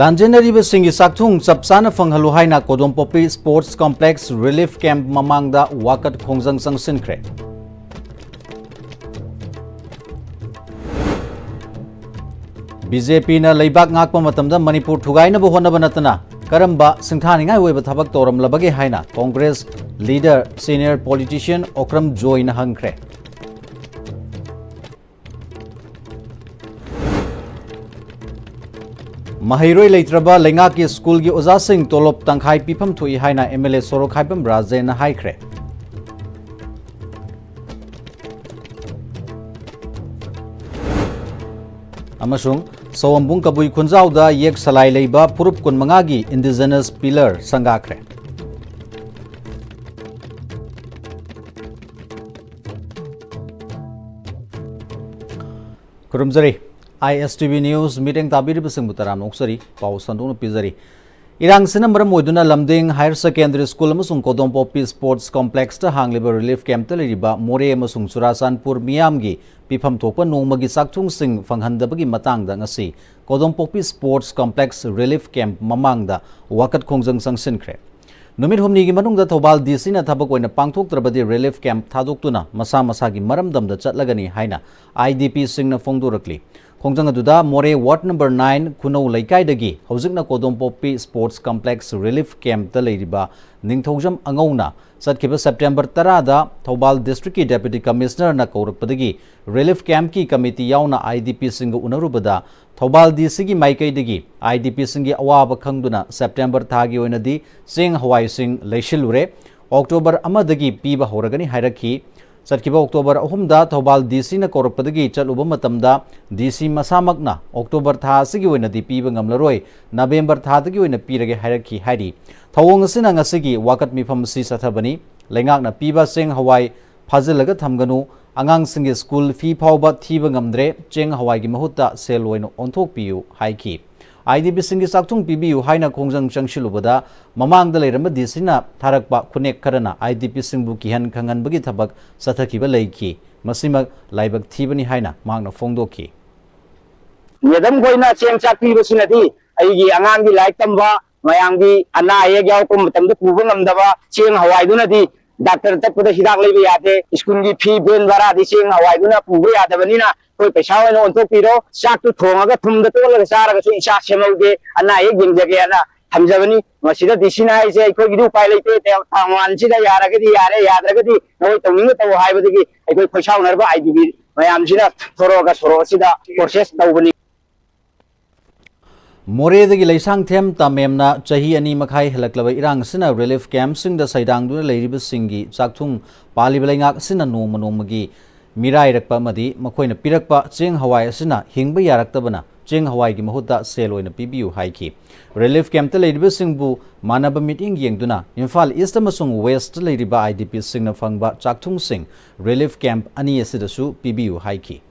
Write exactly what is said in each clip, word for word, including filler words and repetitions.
ꯂꯥꯟꯖꯦꯟꯅꯔꯤꯕꯁꯤꯡꯒꯤ ꯆꯥꯛꯊꯨꯡ ꯆꯞ ꯆꯥꯅ ꯐꯪꯍꯜꯂꯨ ꯍꯥꯏꯅ ꯀꯣꯗꯣꯝꯄꯣꯛꯄꯤ Sports Complex Relief Camp ꯃꯃꯥꯡꯗ ꯋꯥꯀꯠ ꯈꯣꯡꯖꯪ ꯆꯪꯁꯤꯟꯈ꯭ꯔꯦ꯫ ꯕꯤ ꯖꯦ ꯄꯤꯅ ꯂꯩꯕꯥꯛ ꯉꯥꯛꯄ ꯃꯇꯝꯗ ꯃꯅꯤꯄꯨꯔ ꯊꯨꯒꯥꯏꯅꯕ ꯍꯣꯠꯅꯕ ꯅꯠꯇꯅ ꯀꯔꯝꯕ ꯁꯤꯡꯊꯥꯅꯤꯡꯉꯥꯏ ꯑꯣꯏꯕ ꯊꯕꯛ ꯇꯧꯔꯝꯂꯕꯒꯦ ꯍꯥꯏꯅ Congress leader, senior politician Okram ꯖꯣꯏꯅ ꯍꯪꯈ꯭ꯔꯦ꯫ ꯃꯍꯩꯔꯣꯏ ꯂꯩꯇ꯭ꯔꯕ ꯂꯩꯉꯥꯛꯀꯤ ꯁ꯭ꯀꯨꯜꯒꯤ ꯑꯣꯖꯥꯁꯤꯡ ꯇꯣꯂꯣꯞ ꯇꯪꯈꯥꯏ ꯄꯤꯐꯝ ꯊꯣꯛꯏ ꯍꯥꯏꯅ M L A ꯁꯣꯔꯣꯛꯈꯥꯏꯕꯝ ꯔꯥꯖꯦꯟꯅ ꯍꯥꯏꯈ꯭ꯔꯦ꯫ ꯑꯃꯁꯨꯡ ꯁꯧꯑꯝꯕꯨꯡ ꯀꯕꯨꯏ ꯈꯨꯟꯖꯥꯎꯗ ꯌꯦꯛ ꯁꯂꯥꯏ ꯂꯩꯕ ꯐꯨꯔꯨꯞ ꯀꯨꯟꯃꯉꯥꯒꯤ indigenous pillar ꯁꯪꯒꯥꯈ꯭ꯔꯦ꯫ ꯈꯨꯔꯨꯝꯖꯔꯤ꯫ I S T V News ꯃꯤꯠꯌꯦꯡ ꯇꯥꯕꯤꯔꯤꯕꯁꯤꯡꯕꯨ ꯇꯔꯥꯝꯅ ꯑꯣꯛꯆꯔꯤ꯫ ꯄꯥꯎ ꯁꯟꯗꯣꯛꯅ ꯄꯤꯖꯔꯤ꯫ ꯏꯔꯥꯡꯁꯤꯅ ꯃꯔꯝ ꯑꯣꯏꯗꯨꯅ ꯂꯝꯗꯤꯡ Higher Secondary School ꯑꯃꯁꯨꯡ ꯀꯣꯗꯣꯝꯄꯣꯛꯄꯤ Sports Complex ꯇ ꯍꯥꯡꯂꯤꯕ relief camp ꯇ ꯂꯩꯔꯤꯕ ꯃꯣꯔꯦ ꯑꯃꯁꯨꯡ ꯆꯨꯔꯥꯆꯥꯟꯄꯨꯔ ꯃꯤꯌꯥꯝꯒꯤ ꯄꯤꯐꯝ ꯊꯣꯛꯄ ꯅꯣꯡꯃꯒꯤ ꯆꯥꯛꯊꯨꯡꯁꯤꯡ ꯐꯪꯍꯟꯗꯕꯒꯤ ꯃꯇꯥꯡꯗ ꯉꯁꯤ ꯀꯣꯗꯣꯝꯄꯣꯛꯄꯤ Sports Complex relief camp ꯃꯃꯥꯡꯗ ꯋꯥꯀꯠ ꯈꯣꯡꯖꯪ ꯆꯪꯁꯤꯟꯈ꯭ꯔꯦ꯫ ꯅꯨꯃꯤꯠ ꯍꯨꯝꯅꯤꯒꯤ ꯃꯅꯨꯡꯗ ꯊꯧꯕꯥꯜ D C ꯅ ꯊꯕꯛ ꯑꯣꯏꯅ ꯄꯥꯡꯊꯣꯛꯇ꯭ꯔꯕꯗꯤ relief camp ꯊꯥꯗꯣꯛꯇꯨꯅ ꯃꯁꯥ ꯃꯁꯥꯒꯤ ꯃꯔꯝꯗꯝꯗ ꯆꯠꯂꯒꯅꯤ ꯍꯥꯏꯅ I D P ꯁꯤꯡꯅ ꯐꯣꯡꯗꯣꯔꯛꯂꯤ꯫ ꯈꯣꯡꯖꯪ ꯑꯗꯨꯗ ꯃꯣꯔꯦ ward number nine ꯈꯨꯅꯧ ꯂꯩꯀꯥꯏꯗꯒꯤ ꯍꯧꯖꯤꯛꯅ ꯀꯣꯗꯣꯝꯄꯣꯛꯄꯤ Sports Complex relief camp ꯇ ꯂꯩꯔꯤꯕ ꯅꯤꯡꯊꯧꯖꯝ ꯑꯉꯧꯅ ꯆꯠꯈꯤꯕ September ꯇꯔꯥꯗ ꯊꯧꯕꯥꯜ district ꯀꯤ Deputy Commissioner ꯅ ꯀꯧꯔꯛꯄꯗꯒꯤ relief camp ꯀꯤ committee ꯌꯥꯎꯅ I D P ꯁꯤꯡꯒ ꯎꯅꯔꯨꯕꯗ ꯊꯧꯕꯥꯜ D C ꯒꯤ ꯃꯥꯏꯀꯩꯗꯒꯤ I D P ꯁꯤꯡꯒꯤ ꯑꯋꯥꯕ ꯈꯪꯗꯨꯅ September ꯊꯥꯒꯤ ꯑꯣꯏꯅꯗꯤ ꯆꯦꯡ ꯍꯋꯥꯏꯁꯤꯡ ꯂꯩꯁꯤꯜꯂꯨꯔꯦ꯫ October ꯑꯃꯗꯒꯤ ꯄꯤꯕ ꯍꯧꯔꯒꯅꯤ ꯍꯥꯏꯔꯛꯈꯤ꯫ ꯆꯠꯈꯤꯕ October ꯑꯍꯨꯝꯗ ꯊꯧꯕꯥꯜ D C ꯅ ꯀꯧꯔꯛꯄꯗꯒꯤ ꯆꯠꯂꯨꯕ ꯃꯇꯝꯗ D C ꯃꯁꯥꯃꯛꯅ October ꯊꯥ ꯑꯁꯤꯒꯤ ꯑꯣꯏꯅꯗꯤ ꯄꯤꯕ ꯉꯝꯂꯔꯣꯏ, November ꯊꯥꯗꯒꯤ ꯑꯣꯏꯅ ꯄꯤꯔꯒꯦ ꯍꯥꯏꯔꯛꯈꯤ ꯍꯥꯏꯔꯤ꯫ ꯊꯧꯑꯣꯡ ꯑꯁꯤꯅ ꯉꯁꯤꯒꯤ ꯋꯥꯀꯠ ꯃꯤꯐꯝ ꯑꯁꯤ ꯆꯠꯊꯕꯅꯤ꯫ ꯂꯩꯉꯥꯛꯅ ꯄꯤꯕ ꯆꯦꯡ ꯍꯋꯥꯏ ꯐꯥꯖꯤꯜꯂꯒ ꯊꯝꯒꯅꯨ, ꯑꯉꯥꯡꯁꯤꯡꯒꯤ school fee ꯐꯥꯎꯕ ꯊꯤꯕ ꯉꯝꯗ꯭ꯔꯦ, ꯆꯦꯡ ꯍꯋꯥꯏꯒꯤ ꯃꯍꯨꯠꯇ ꯁꯦꯜ ꯑꯣꯏꯅ ꯑꯣꯟꯊꯣꯛꯄꯤꯌꯨ ꯍꯥꯏꯈꯤ꯫ I D P ꯁꯤꯡꯒꯤ ꯆꯥꯛꯊꯨꯡ ꯄꯤꯕꯤꯌꯨ ꯍꯥꯏꯅ ꯈꯣꯡꯖꯪ ꯆꯪꯁꯤꯜꯂꯨꯕꯗ ꯃꯃꯥꯡꯗ ꯂꯩꯔꯝꯕ D C ꯅ ꯊꯥꯔꯛꯄ ꯈꯨꯅꯦꯛ ꯈꯔꯅ I D P ꯁꯤꯡꯕꯨ ꯀꯤꯍꯟ ꯈꯪꯍꯟꯕꯒꯤ ꯊꯕꯛ ꯆꯠꯊꯈꯤꯕ ꯂꯩꯈꯤ꯫ ꯃꯁꯤꯃꯛ ꯂꯥꯏꯕꯛ ꯊꯤꯕꯅꯤ ꯍꯥꯏꯅ ꯃꯍꯥꯛꯅ ꯐꯣꯡꯗꯣꯛꯈꯤ꯫ Madam ꯈꯣꯏꯅ ꯆꯦꯡ ꯆꯥꯛ ꯄꯤꯕꯁꯤꯅꯗꯤ ꯑꯩꯒꯤ ꯑꯉꯥꯡꯒꯤ ꯂꯥꯏꯔꯤꯛ ꯇꯝꯕ, ꯃꯌꯥꯝꯒꯤ ꯑꯅꯥ ꯑꯌꯦꯛ ꯌꯥꯎꯔꯛꯄ ꯃꯇꯝꯗ ꯄꯨꯕ ꯉꯝꯗꯕ ꯆꯦꯡ ꯍꯋꯥꯏꯗꯨꯅꯗꯤ ꯗꯥꯛꯇꯔ ꯆꯠꯄꯗ ꯍꯤꯗꯥꯛ ꯂꯩꯕ ꯌꯥꯗꯦ, ꯁ꯭ꯀꯨꯜꯒꯤ ꯐꯤ, ꯚꯦꯟ ꯚꯔꯥꯗꯤ ꯆꯦꯡ ꯍꯋꯥꯏꯗꯨꯅ ꯄꯨꯕ ꯌꯥꯗꯕꯅꯤꯅ ꯑꯩꯈꯣꯏ ꯄꯩꯁꯥ ꯑꯣꯏꯅ ꯑꯣꯟꯊꯣꯛꯄꯤꯔꯣ, ꯆꯥꯛꯇꯨ ꯊꯣꯡꯉꯒ ꯊꯨꯝꯗ ꯇꯣꯠꯂꯒ ꯆꯥꯔꯒꯁꯨ ꯏꯆꯥ ꯁꯦꯝꯍꯧꯒꯦ, ꯑꯅꯥ ꯑꯌꯦꯛ ꯌꯦꯡꯖꯒꯦꯅ ꯊꯝꯖꯕꯅꯤ꯫ ꯃꯁꯤꯗ ꯗꯤ ꯁꯤꯅ ꯍꯥꯏꯔꯤꯁꯦ ꯑꯩꯈꯣꯏꯒꯤꯗꯤ ꯎꯄꯥꯏ ꯂꯩꯇꯦ, ꯇꯥꯡ ꯋꯥꯟꯁꯤꯗ ꯌꯥꯔꯒꯗꯤ ꯌꯥꯔꯦ, ꯌꯥꯗ꯭ꯔꯒꯗꯤ ꯅꯈꯣꯏ ꯇꯧꯅꯤꯡꯕ ꯇꯧ ꯍꯥꯏꯕꯗꯒꯤ ꯑꯩꯈꯣꯏ ꯈꯣꯏꯁꯥꯎꯅꯔꯕ ꯑꯥꯏ ꯗꯤ ꯕꯤ ꯃꯌꯥꯝꯁꯤꯅ ꯊꯣꯔꯛꯑꯒ ꯁꯣꯔꯣꯛ ꯑꯁꯤꯗ ꯄ꯭ꯔꯣꯇꯦꯁ ꯇꯧꯕꯅꯤ꯫ ꯃꯣꯔꯦꯗꯒꯤ ꯂꯩꯁꯥꯡꯊꯦꯝ ꯇꯥꯃꯦꯝꯅ ꯆꯍꯤ ꯑꯅꯤ ꯃꯈꯥꯏ ꯍꯦꯜꯂꯛꯂꯕ ꯏꯔꯥꯡ ꯑꯁꯤꯅ ꯔꯤꯂꯤꯐ ꯀꯦꯝꯞꯁꯤꯡꯗ ꯁꯩꯗꯥꯡꯗꯨꯅ ꯂꯩꯔꯤꯕꯁꯤꯡꯒꯤ ꯆꯥꯛꯊꯨꯡ ꯄꯥꯜꯂꯤꯕ ꯂꯩꯉꯥꯛ ꯑꯁꯤꯅ ꯅꯣꯡꯃ ꯅꯣꯡꯃꯒꯤ ꯃꯤꯔꯥꯏꯔꯛꯄ ꯑꯃꯗꯤ ꯃꯈꯣꯏꯅ ꯄꯤꯔꯛꯄ ꯆꯦꯡ ꯍꯋꯥꯏ ꯑꯁꯤꯅ ꯍꯤꯡꯕ ꯌꯥꯔꯛꯇꯕꯅ ꯆꯦꯡ ꯍꯋꯥꯏꯒꯤ ꯃꯍꯨꯠꯇ ꯁꯦꯜ ꯑꯣꯏꯅ ꯄꯤꯕꯤꯌꯨ ꯍꯥꯏꯈꯤ꯫ ꯔꯤꯂꯤꯐ ꯀꯦꯝꯞꯇ ꯂꯩꯔꯤꯕꯁꯤꯡꯕꯨ ꯃꯥꯟꯅꯕ ꯃꯤꯠꯌꯦꯡ ꯌꯦꯡꯗꯨꯅ ꯏꯝꯐꯥꯜ ꯏꯁ꯭ꯠ ꯑꯃꯁꯨꯡ ꯋꯦꯁ꯭ꯠꯇ ꯂꯩꯔꯤꯕ ꯑꯥꯏ ꯗꯤ ꯄꯤꯁꯤꯡꯅ ꯐꯪꯕ ꯆꯥꯛꯊꯨꯡꯁꯤꯡ ꯔꯤꯂꯤꯐ ꯀꯦꯝꯞ ꯑꯅꯤ ꯑꯁꯤꯗꯁꯨ ꯄꯤꯕꯤꯌꯨ ꯍꯥꯏꯈꯤ꯫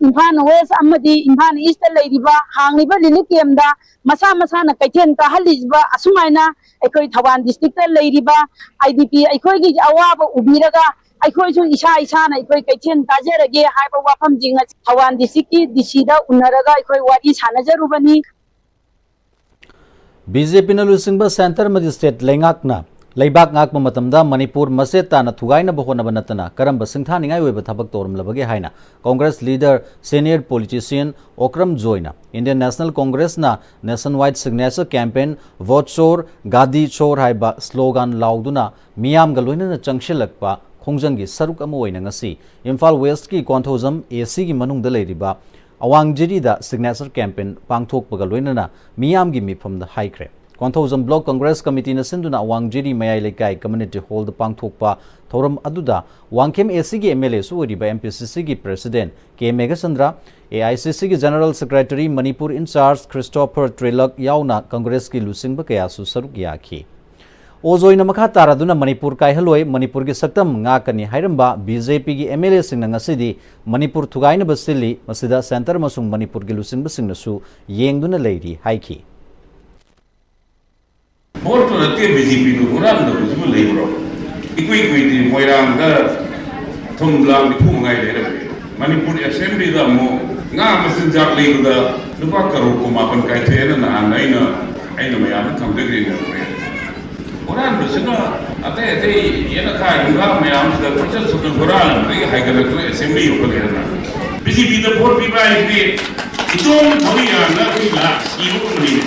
ꯏꯝꯐꯥꯜ ꯋꯦꯁ꯭ꯠ ꯑꯃꯗꯤ ꯏꯝꯐꯥꯜ ꯏꯁ꯭ꯠꯇ ꯂꯩꯔꯤꯕ ꯍꯥꯡꯂꯤꯕ ꯔꯤꯂꯤꯐ ꯀꯦꯝꯞꯇ ꯃꯁꯥ ꯃꯁꯥꯅ ꯀꯩꯊꯦꯜ ꯀꯥꯍꯜꯂꯤꯕ ꯑꯁꯨꯃꯥꯏꯅ ꯑꯩꯈꯣꯏ ꯊꯧꯕꯥꯜ ꯗꯤꯁꯇ꯭ꯔꯤꯛꯇ ꯂꯩꯔꯤꯕ ꯑꯥꯏ ꯗꯤ ꯄꯤ ꯑꯩꯈꯣꯏꯒꯤ ꯑꯋꯥꯕ ꯎꯕꯤꯔꯒ ꯑꯩꯈꯣꯏꯁꯨ ꯏꯁꯥ ꯏꯁꯥꯅ ꯑꯩꯈꯣꯏ ꯀꯩꯊꯦꯜ ꯀꯥꯖꯔꯒꯦ ꯍꯥꯏꯕ ꯋꯥꯐꯝꯁꯤ ꯉꯁꯤ ꯊꯧꯕꯥꯜ ꯗꯤꯁꯇ꯭ꯔꯤꯛꯀꯤ ꯗꯤ ꯁꯤꯗ ꯎꯅꯔꯒ ꯑꯩꯈꯣꯏ ꯋꯥꯔꯤ ꯁꯥꯟꯅꯖꯔꯨꯕꯅꯤ꯫ ꯕꯤ ꯖꯦ ꯄꯤꯅ ꯂꯨꯆꯤꯡꯕ ꯁꯦꯟꯇꯔ ꯑꯃꯗꯤ ꯁ꯭ꯇꯦꯠ ꯂꯩꯉꯥꯛꯅ ꯂꯩꯕꯥꯛ ꯉꯥꯛꯄ ꯃꯇꯝꯗ ꯃꯅꯤꯄꯨꯔ ꯃꯆꯦꯠ ꯇꯥꯅ ꯊꯨꯒꯥꯏꯅꯕ ꯍꯣꯠꯅꯕ ꯅꯠꯇꯅ ꯀꯔꯝꯕ ꯁꯤꯡꯊꯥꯅꯤꯡꯉꯥꯏ ꯑꯣꯏꯕ ꯊꯕꯛ ꯇꯧꯔꯝꯂꯕꯒꯦ ꯍꯥꯏꯅ Congress leader senior politician Okram ꯖꯣꯏꯅ ꯏꯟꯗꯤꯌꯟ ꯅꯦꯁꯅꯦꯜ ꯀꯣꯡꯒ꯭ꯔꯦꯁꯅ ꯅꯦꯁꯟ ꯋꯥꯏꯗ ꯁꯤꯒꯅꯦꯆꯔ ꯀꯦꯝꯄꯦꯟ ꯚꯣꯠ ꯆꯣꯔ, ꯒꯥꯗꯤ ꯆꯣꯔ ꯍꯥꯏꯕ ꯁ꯭ꯂꯣꯒꯥꯟ ꯂꯥꯎꯗꯨꯅ ꯃꯤꯌꯥꯝꯒ ꯂꯣꯏꯅꯅ ꯆꯪꯁꯤꯜꯂꯛꯄ ꯈꯣꯡꯖꯪꯒꯤ ꯁꯔꯨꯛ ꯑꯃ ꯑꯣꯏꯅ ꯉꯁꯤ ꯏꯝꯐꯥꯜ ꯋꯦꯁ꯭ꯠꯀꯤ ꯀꯣꯟꯊꯧꯖꯝ ꯑꯦ ꯁꯤꯒꯤ ꯃꯅꯨꯡꯗ ꯂꯩꯔꯤꯕ ꯑꯋꯥꯡ ꯖꯤꯔꯤꯗ ꯁꯤꯒꯅꯦꯆꯔ ꯀꯦꯝꯄꯦꯟ ꯄꯥꯡꯊꯣꯛꯄꯒ ꯂꯣꯏꯅꯅ ꯃꯤꯌꯥꯝꯒꯤ ꯃꯤꯐꯝꯗ ꯍꯥꯏꯈ꯭ꯔꯦ꯫ ꯀꯣꯟꯊꯧꯖꯝ ꯕ꯭ꯂꯣꯛ ꯀꯣꯡꯒ꯭ꯔꯦꯁ ꯀꯃꯤꯇꯤꯅ ꯁꯤꯟꯗꯨꯅ ꯑꯋꯥꯡ ꯖꯤꯔꯤ ꯃꯌꯥꯏ ꯂꯩꯀꯥꯏ ꯀꯝꯃ꯭ꯌꯨꯅꯤꯇꯤ ꯍꯣꯜꯗ ꯄꯥꯡꯊꯣꯛꯄ ꯊꯧꯔꯝ ꯑꯗꯨꯗ ꯋꯥꯡꯈꯦꯝ ꯑꯦ ꯁꯤꯒꯤ ꯑꯦꯝ ꯑꯦꯜ ꯑꯦꯁꯨ ꯑꯣꯏꯔꯤꯕ ꯑꯦꯝ ꯄꯤ ꯁꯤ ꯁꯤꯒꯤ president K Meghachandra, A I C ꯁꯤꯒꯤ general secretary Manipur incharge Christopher Tilak ꯌꯥꯎꯅ ꯀꯣꯡꯒ꯭ꯔꯦꯁꯀꯤ ꯂꯨꯆꯤꯡꯕ ꯀꯌꯥꯁꯨ ꯁꯔꯨꯛ ꯌꯥꯈꯤ꯫ ꯑꯣꯖꯣꯏꯅ ꯃꯈꯥ ꯇꯥꯔꯗꯨꯅ ꯃꯅꯤꯄꯨꯔ ꯀꯥꯏꯍꯜꯂꯣꯏ, ꯃꯅꯤꯄꯨꯔꯒꯤ ꯁꯛꯇꯝ ꯉꯥꯛꯀꯅꯤ ꯍꯥꯏꯔꯝꯕ ꯕꯤ ꯖꯦ ꯄꯤꯒꯤ ꯑꯦꯝ ꯑꯦꯜ ꯑꯦꯁꯤꯡꯅ ꯉꯁꯤꯗꯤ ꯃꯅꯤꯄꯨꯔ ꯊꯨꯒꯥꯏꯅꯕ ꯁꯤꯜꯂꯤ, ꯃꯁꯤꯗ ꯁꯦꯟꯇꯔ ꯑꯃꯁꯨꯡ ꯃꯅꯤꯄꯨꯔꯒꯤ ꯂꯨꯆꯤꯡꯕꯁꯤꯡꯅꯁꯨ ꯌꯦꯡꯗꯨꯅ ꯂꯩꯔꯤ ꯍꯥꯏꯈꯤ꯫ ꯚꯣꯠꯇꯨ ꯅꯠꯇꯦ ꯕꯤ ꯖꯦ ꯄꯤꯅ ꯍꯨꯔꯥꯟꯗꯕꯁꯤꯕꯨ ꯂꯩꯕ꯭ꯔꯣ? ꯏꯀꯨꯏ ꯀꯨꯏꯗ꯭ꯔꯤ ꯃꯣꯏꯔꯥꯡꯗ ꯊꯨꯝ ꯂꯥꯡ ꯅꯤꯐꯨ ꯃꯉꯥꯏ ꯂꯩꯔꯝꯃꯦ꯫ ꯃꯅꯤꯄꯨꯔ ꯑꯦꯁꯦꯝꯕ꯭ꯂꯤꯗ ꯑꯃꯨꯛ ꯉꯥ ꯃꯆꯤꯟꯖꯥꯛ ꯂꯩꯕꯗ ꯂꯨꯄꯥ ꯀꯔꯣꯔ ꯀꯨꯟꯃꯥꯄꯟ ꯀꯥꯏꯊꯣꯛꯑꯦꯅ ꯅꯍꯥꯟ ꯑꯩꯅ, ꯑꯩꯅ ꯃꯌꯥꯝꯗ ꯊꯝꯖꯈ꯭ꯔꯤꯅꯦ꯫ ꯍꯨꯔꯥꯟꯕꯁꯤꯅ ꯑꯇꯩ ꯑꯇꯩ ꯌꯦꯅꯈꯥ ꯌꯨꯝꯈꯥ ꯃꯌꯥꯝꯁꯤꯗ ꯀꯣꯏꯆꯠ ꯆꯠꯇꯅ ꯍꯨꯔꯥꯟꯕꯗꯒꯤ ꯍꯥꯏꯒꯠꯂꯛꯇꯅ ꯑꯦꯁꯦꯝꯕ꯭ꯂꯤ ꯌꯧꯈꯠꯂꯛꯑꯦꯅ꯫ ꯕꯤ ꯖꯦ ꯄꯤꯗ ꯚꯣꯠ ꯄꯤꯕ ꯍꯥꯏꯁꯤꯗꯤ ꯏꯇꯣꯝ ꯊꯧꯔꯤ ꯌꯥꯝꯅ ꯑꯩꯈꯣꯏ ꯂꯥꯛ ꯁꯤꯕꯒꯨꯝꯕꯅꯤꯅꯦ꯫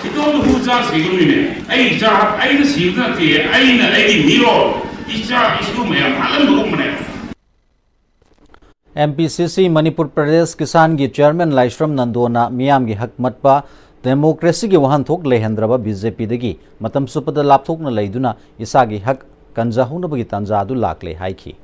ꯏꯇꯣꯝꯗ ꯍꯨ ꯆꯥ ꯁꯤꯒꯗꯧꯅꯤꯅꯦ꯫ ꯑꯩ ꯏꯆꯥ, ꯑꯩꯅ ꯁꯤꯕ ꯅꯠꯇꯦ, ꯑꯩꯅ ꯑꯩꯒꯤ ꯃꯤꯔꯣꯜ, ꯏꯆꯥ ꯏꯁꯨ ꯃꯌꯥꯝ ꯍꯥꯠꯍꯟꯕꯒꯨꯝꯕꯅꯦ꯫ ꯑꯦꯝ ꯄꯤ ꯁꯤ ꯁꯤ ꯃꯅꯤꯄꯨꯔ ꯄ꯭ꯔꯗꯦꯁ ꯀꯤꯁꯥꯟꯒꯤ ꯆꯤꯌꯔꯃꯦꯟ ꯂꯥꯏꯁ꯭ꯔꯝ ꯅꯟꯗꯣꯅ ꯃꯤꯌꯥꯝꯒꯤ ꯍꯛ ꯃꯠꯄ, ꯗꯦꯃꯣꯀ꯭ꯔꯦꯁꯤꯒꯤ ꯋꯥꯍꯟꯊꯣꯛ ꯂꯩꯍꯟꯗ꯭ꯔꯕ ꯕꯤ ꯖꯦ ꯄꯤꯗꯒꯤ ꯃꯇꯝ ꯆꯨꯞꯄꯗ ꯂꯥꯞꯊꯣꯛꯅ ꯂꯩꯗꯨꯅ ꯏꯁꯥꯒꯤ ꯍꯛ ꯀꯟꯖꯍꯧꯅꯕꯒꯤ ꯇꯥꯟꯖꯥ ꯑꯗꯨ ꯂꯥꯛꯂꯦ ꯍꯥꯏꯈꯤ꯫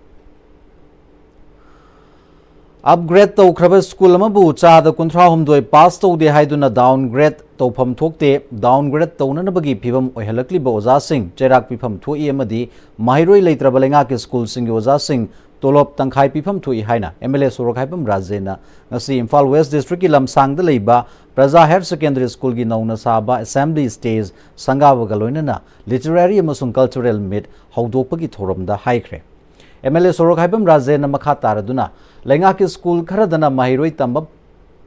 ꯑꯞꯒ꯭ꯔꯦꯗ ꯇꯧꯈ꯭ꯔꯕ ꯁ꯭ꯀꯨꯜ ꯑꯃꯕꯨ ꯆꯥꯗ ꯀꯨꯟꯊ꯭ꯔꯥ ꯍꯨꯝꯗꯣꯏ ꯄꯥꯁ ꯇꯧꯗꯦ ꯍꯥꯏꯗꯨꯅ ꯗꯥꯎꯟꯒ꯭ꯔꯦꯗ ꯇꯧꯐꯝ ꯊꯣꯛꯇꯦ꯫ ꯗꯥꯎꯟꯒ꯭ꯔꯦꯗ ꯇꯧꯅꯅꯕꯒꯤ ꯐꯤꯕꯝ ꯑꯣꯏꯍꯜꯂꯛꯂꯤꯕ ꯑꯣꯖꯥꯁꯤꯡ ꯆꯩꯔꯥꯛ ꯄꯤꯐꯝ ꯊꯣꯛꯏ ꯑꯃꯗꯤ ꯃꯍꯩꯔꯣꯏ ꯂꯩꯇ꯭ꯔꯕ ꯂꯩꯉꯥꯛꯀꯤ ꯁ꯭ꯀꯨꯜꯁꯤꯡꯒꯤ ꯑꯣꯖꯥꯁꯤꯡ ꯇꯣꯂꯣꯞ ꯇꯪꯈꯥꯏ ꯄꯤꯐꯝ ꯊꯣꯛꯏ ꯍꯥꯏꯅ ꯑꯦꯝ ꯑꯦꯜ ꯑꯦ ꯁꯣꯔꯣꯛꯈꯥꯏꯕꯝ ꯔꯥꯖꯦꯟꯅ ꯉꯁꯤ ꯏꯝꯐꯥꯜ ꯋꯦꯁ ꯗꯤꯁꯇ꯭ꯔꯤꯛꯀꯤ ꯂꯝꯁꯥꯡꯗ ꯂꯩꯕ ꯄ꯭ꯔꯖꯥ ꯍꯥꯌꯔ ꯁꯦꯀꯦꯟꯗꯔꯤ ꯁ꯭ꯀꯨꯜꯒꯤ ꯅꯧꯅ ꯁꯥꯕ ꯑꯦꯁꯦꯝꯕ꯭ꯂꯤ ꯁ꯭ꯇꯦꯖ ꯁꯪꯒꯥꯕꯒ ꯂꯣꯏꯅꯅ ꯂꯤꯇꯔꯦꯔꯤ ꯑꯃꯁꯨꯡ ꯀꯜꯆꯔꯦꯜ ꯃꯤꯠ ꯍꯧꯗꯣꯛꯄꯒꯤ ꯊꯧꯔꯝꯗ ꯍꯥꯏꯈ꯭ꯔꯦ꯫ ꯑꯦꯝ ꯑꯦꯜ ꯑꯦ ꯁꯣꯔꯣꯛꯈꯥꯏꯕꯝ ꯔꯥꯖꯦꯟꯅ ꯃꯈꯥ ꯇꯥꯔꯗꯨꯅ ꯂꯩꯉꯥꯛꯀꯤ ꯁ꯭ꯀꯨꯜ ꯈꯔꯗꯅ ꯃꯍꯩꯔꯣꯏ ꯇꯝꯕ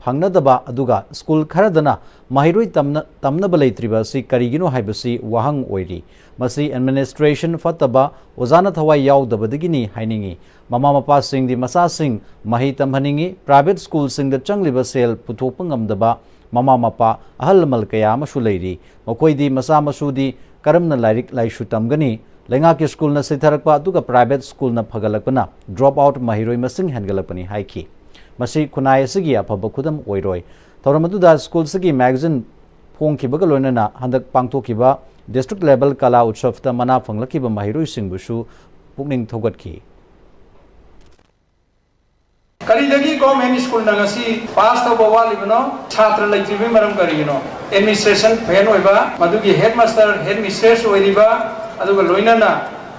ꯐꯪꯅꯗꯕ, ꯑꯗꯨꯒ ꯁ꯭ꯀꯨꯜ ꯈꯔꯗꯅ ꯃꯍꯩꯔꯣꯏ ꯇꯝꯅ-, ꯇꯝꯅꯕ ꯂꯩꯇ꯭ꯔꯤꯕ ꯑꯁꯤ ꯀꯔꯤꯒꯤꯅꯣ ꯍꯥꯏꯕꯁꯤ ꯋꯥꯍꯪ ꯑꯣꯏꯔꯤ꯫ ꯃꯁꯤ ꯑꯦꯗꯃꯤꯅꯤꯁꯇ꯭ꯔꯦꯁꯟ ꯐꯠꯇꯕ, ꯑꯣꯖꯥꯅ ꯊꯋꯥꯏ ꯌꯥꯎꯗꯕꯗꯒꯤꯅꯤ ꯍꯥꯏꯅꯤꯡꯏ꯫ ꯃꯃꯥ ꯃꯄꯥꯁꯤꯡꯗꯤ ꯃꯆꯥꯁꯤꯡ ꯃꯍꯩ ꯇꯝꯍꯟꯅꯤꯡꯏ꯫ ꯄ꯭ꯔꯥꯏꯚꯦꯠ ꯁ꯭ꯀꯨꯜꯁꯤꯡꯗ ꯆꯪꯂꯤꯕ ꯁꯦꯜ ꯄꯨꯊꯣꯛꯄ ꯉꯝꯗꯕ ꯃꯃꯥ ꯃꯄꯥ, ꯑꯍꯜ ꯂꯃꯟ ꯀꯌꯥ ꯑꯃꯁꯨ ꯂꯩꯔꯤ꯫ ꯃꯈꯣꯏꯗꯤ ꯃꯆꯥ ꯃꯁꯨꯗꯤ ꯀꯔꯝꯅ ꯂꯥꯏꯔꯤꯛ ꯂꯥꯏꯁꯨ ꯇꯝꯒꯅꯤ? ꯂꯩꯉꯥꯛꯀꯤ ꯁ꯭ꯀꯨꯜꯅ ꯁꯤꯊꯔꯛꯄ ꯑꯗꯨꯒ ꯄ꯭ꯔꯥꯏꯚꯦꯠ ꯁ꯭ꯀꯨꯜꯅ ꯐꯒꯠꯂꯛꯄꯅ ꯗ꯭ꯔꯣꯞ ꯑꯥꯎꯠ ꯃꯍꯩꯔꯣꯏ ꯃꯁꯤꯡ ꯍꯦꯟꯒꯠꯂꯛꯄꯅꯤ ꯍꯥꯏꯈꯤ꯫ ꯃꯁꯤ ꯈꯨꯟꯅꯥꯏ ꯑꯁꯤꯒꯤ ꯑꯐꯕ ꯈꯨꯗꯝ ꯑꯣꯏꯔꯣꯏ꯫ ꯊꯧꯔꯝ ꯑꯗꯨꯗ ꯁ꯭ꯀꯨꯜꯁꯤꯒꯤ ꯃꯦꯒꯥꯖꯤꯟ ꯐꯣꯡꯈꯤꯕꯒ ꯂꯣꯏꯅꯅ ꯍꯟꯗꯛ ꯄꯥꯡꯊꯣꯛꯈꯤꯕ ꯗꯤꯁꯇ꯭ꯔꯤꯛ ꯂꯦꯚꯦꯜ ꯀꯂꯥ ꯎꯠꯁꯕꯇ ꯃꯅꯥ ꯐꯪꯂꯛꯈꯤꯕ ꯃꯍꯩꯔꯣꯏꯁꯤꯡꯕꯨꯁꯨ ꯄꯨꯛꯅꯤꯡ ꯊꯧꯒꯠꯈꯤ꯫ ꯀꯔꯤꯗꯒꯤ ꯒꯣꯔꯃꯦꯟ ꯁ꯭ꯀꯨꯜꯅ ꯉꯁꯤ ꯄꯥꯁ ꯇꯧꯕ ꯋꯥꯠꯂꯤꯕꯅꯣ? ꯁꯥꯇ꯭ꯔ ꯂꯩꯇ꯭ꯔꯤꯕꯒꯤ ꯃꯔꯝ ꯀꯔꯤꯒꯤꯅꯣ? ꯑꯦꯗꯃꯤꯅꯤꯁꯇ꯭ꯔꯦꯁꯟ ꯐꯦꯜ ꯑꯣꯏꯕ, ꯃꯗꯨꯒꯤ ꯍꯦꯗ ꯃꯥꯁꯇꯔ, ꯍꯦꯗ ꯃꯤꯁꯇ꯭ꯔꯦꯁ ꯑꯣꯏꯔꯤꯕ, ꯑꯗꯨꯒ ꯂꯣꯏꯅꯅ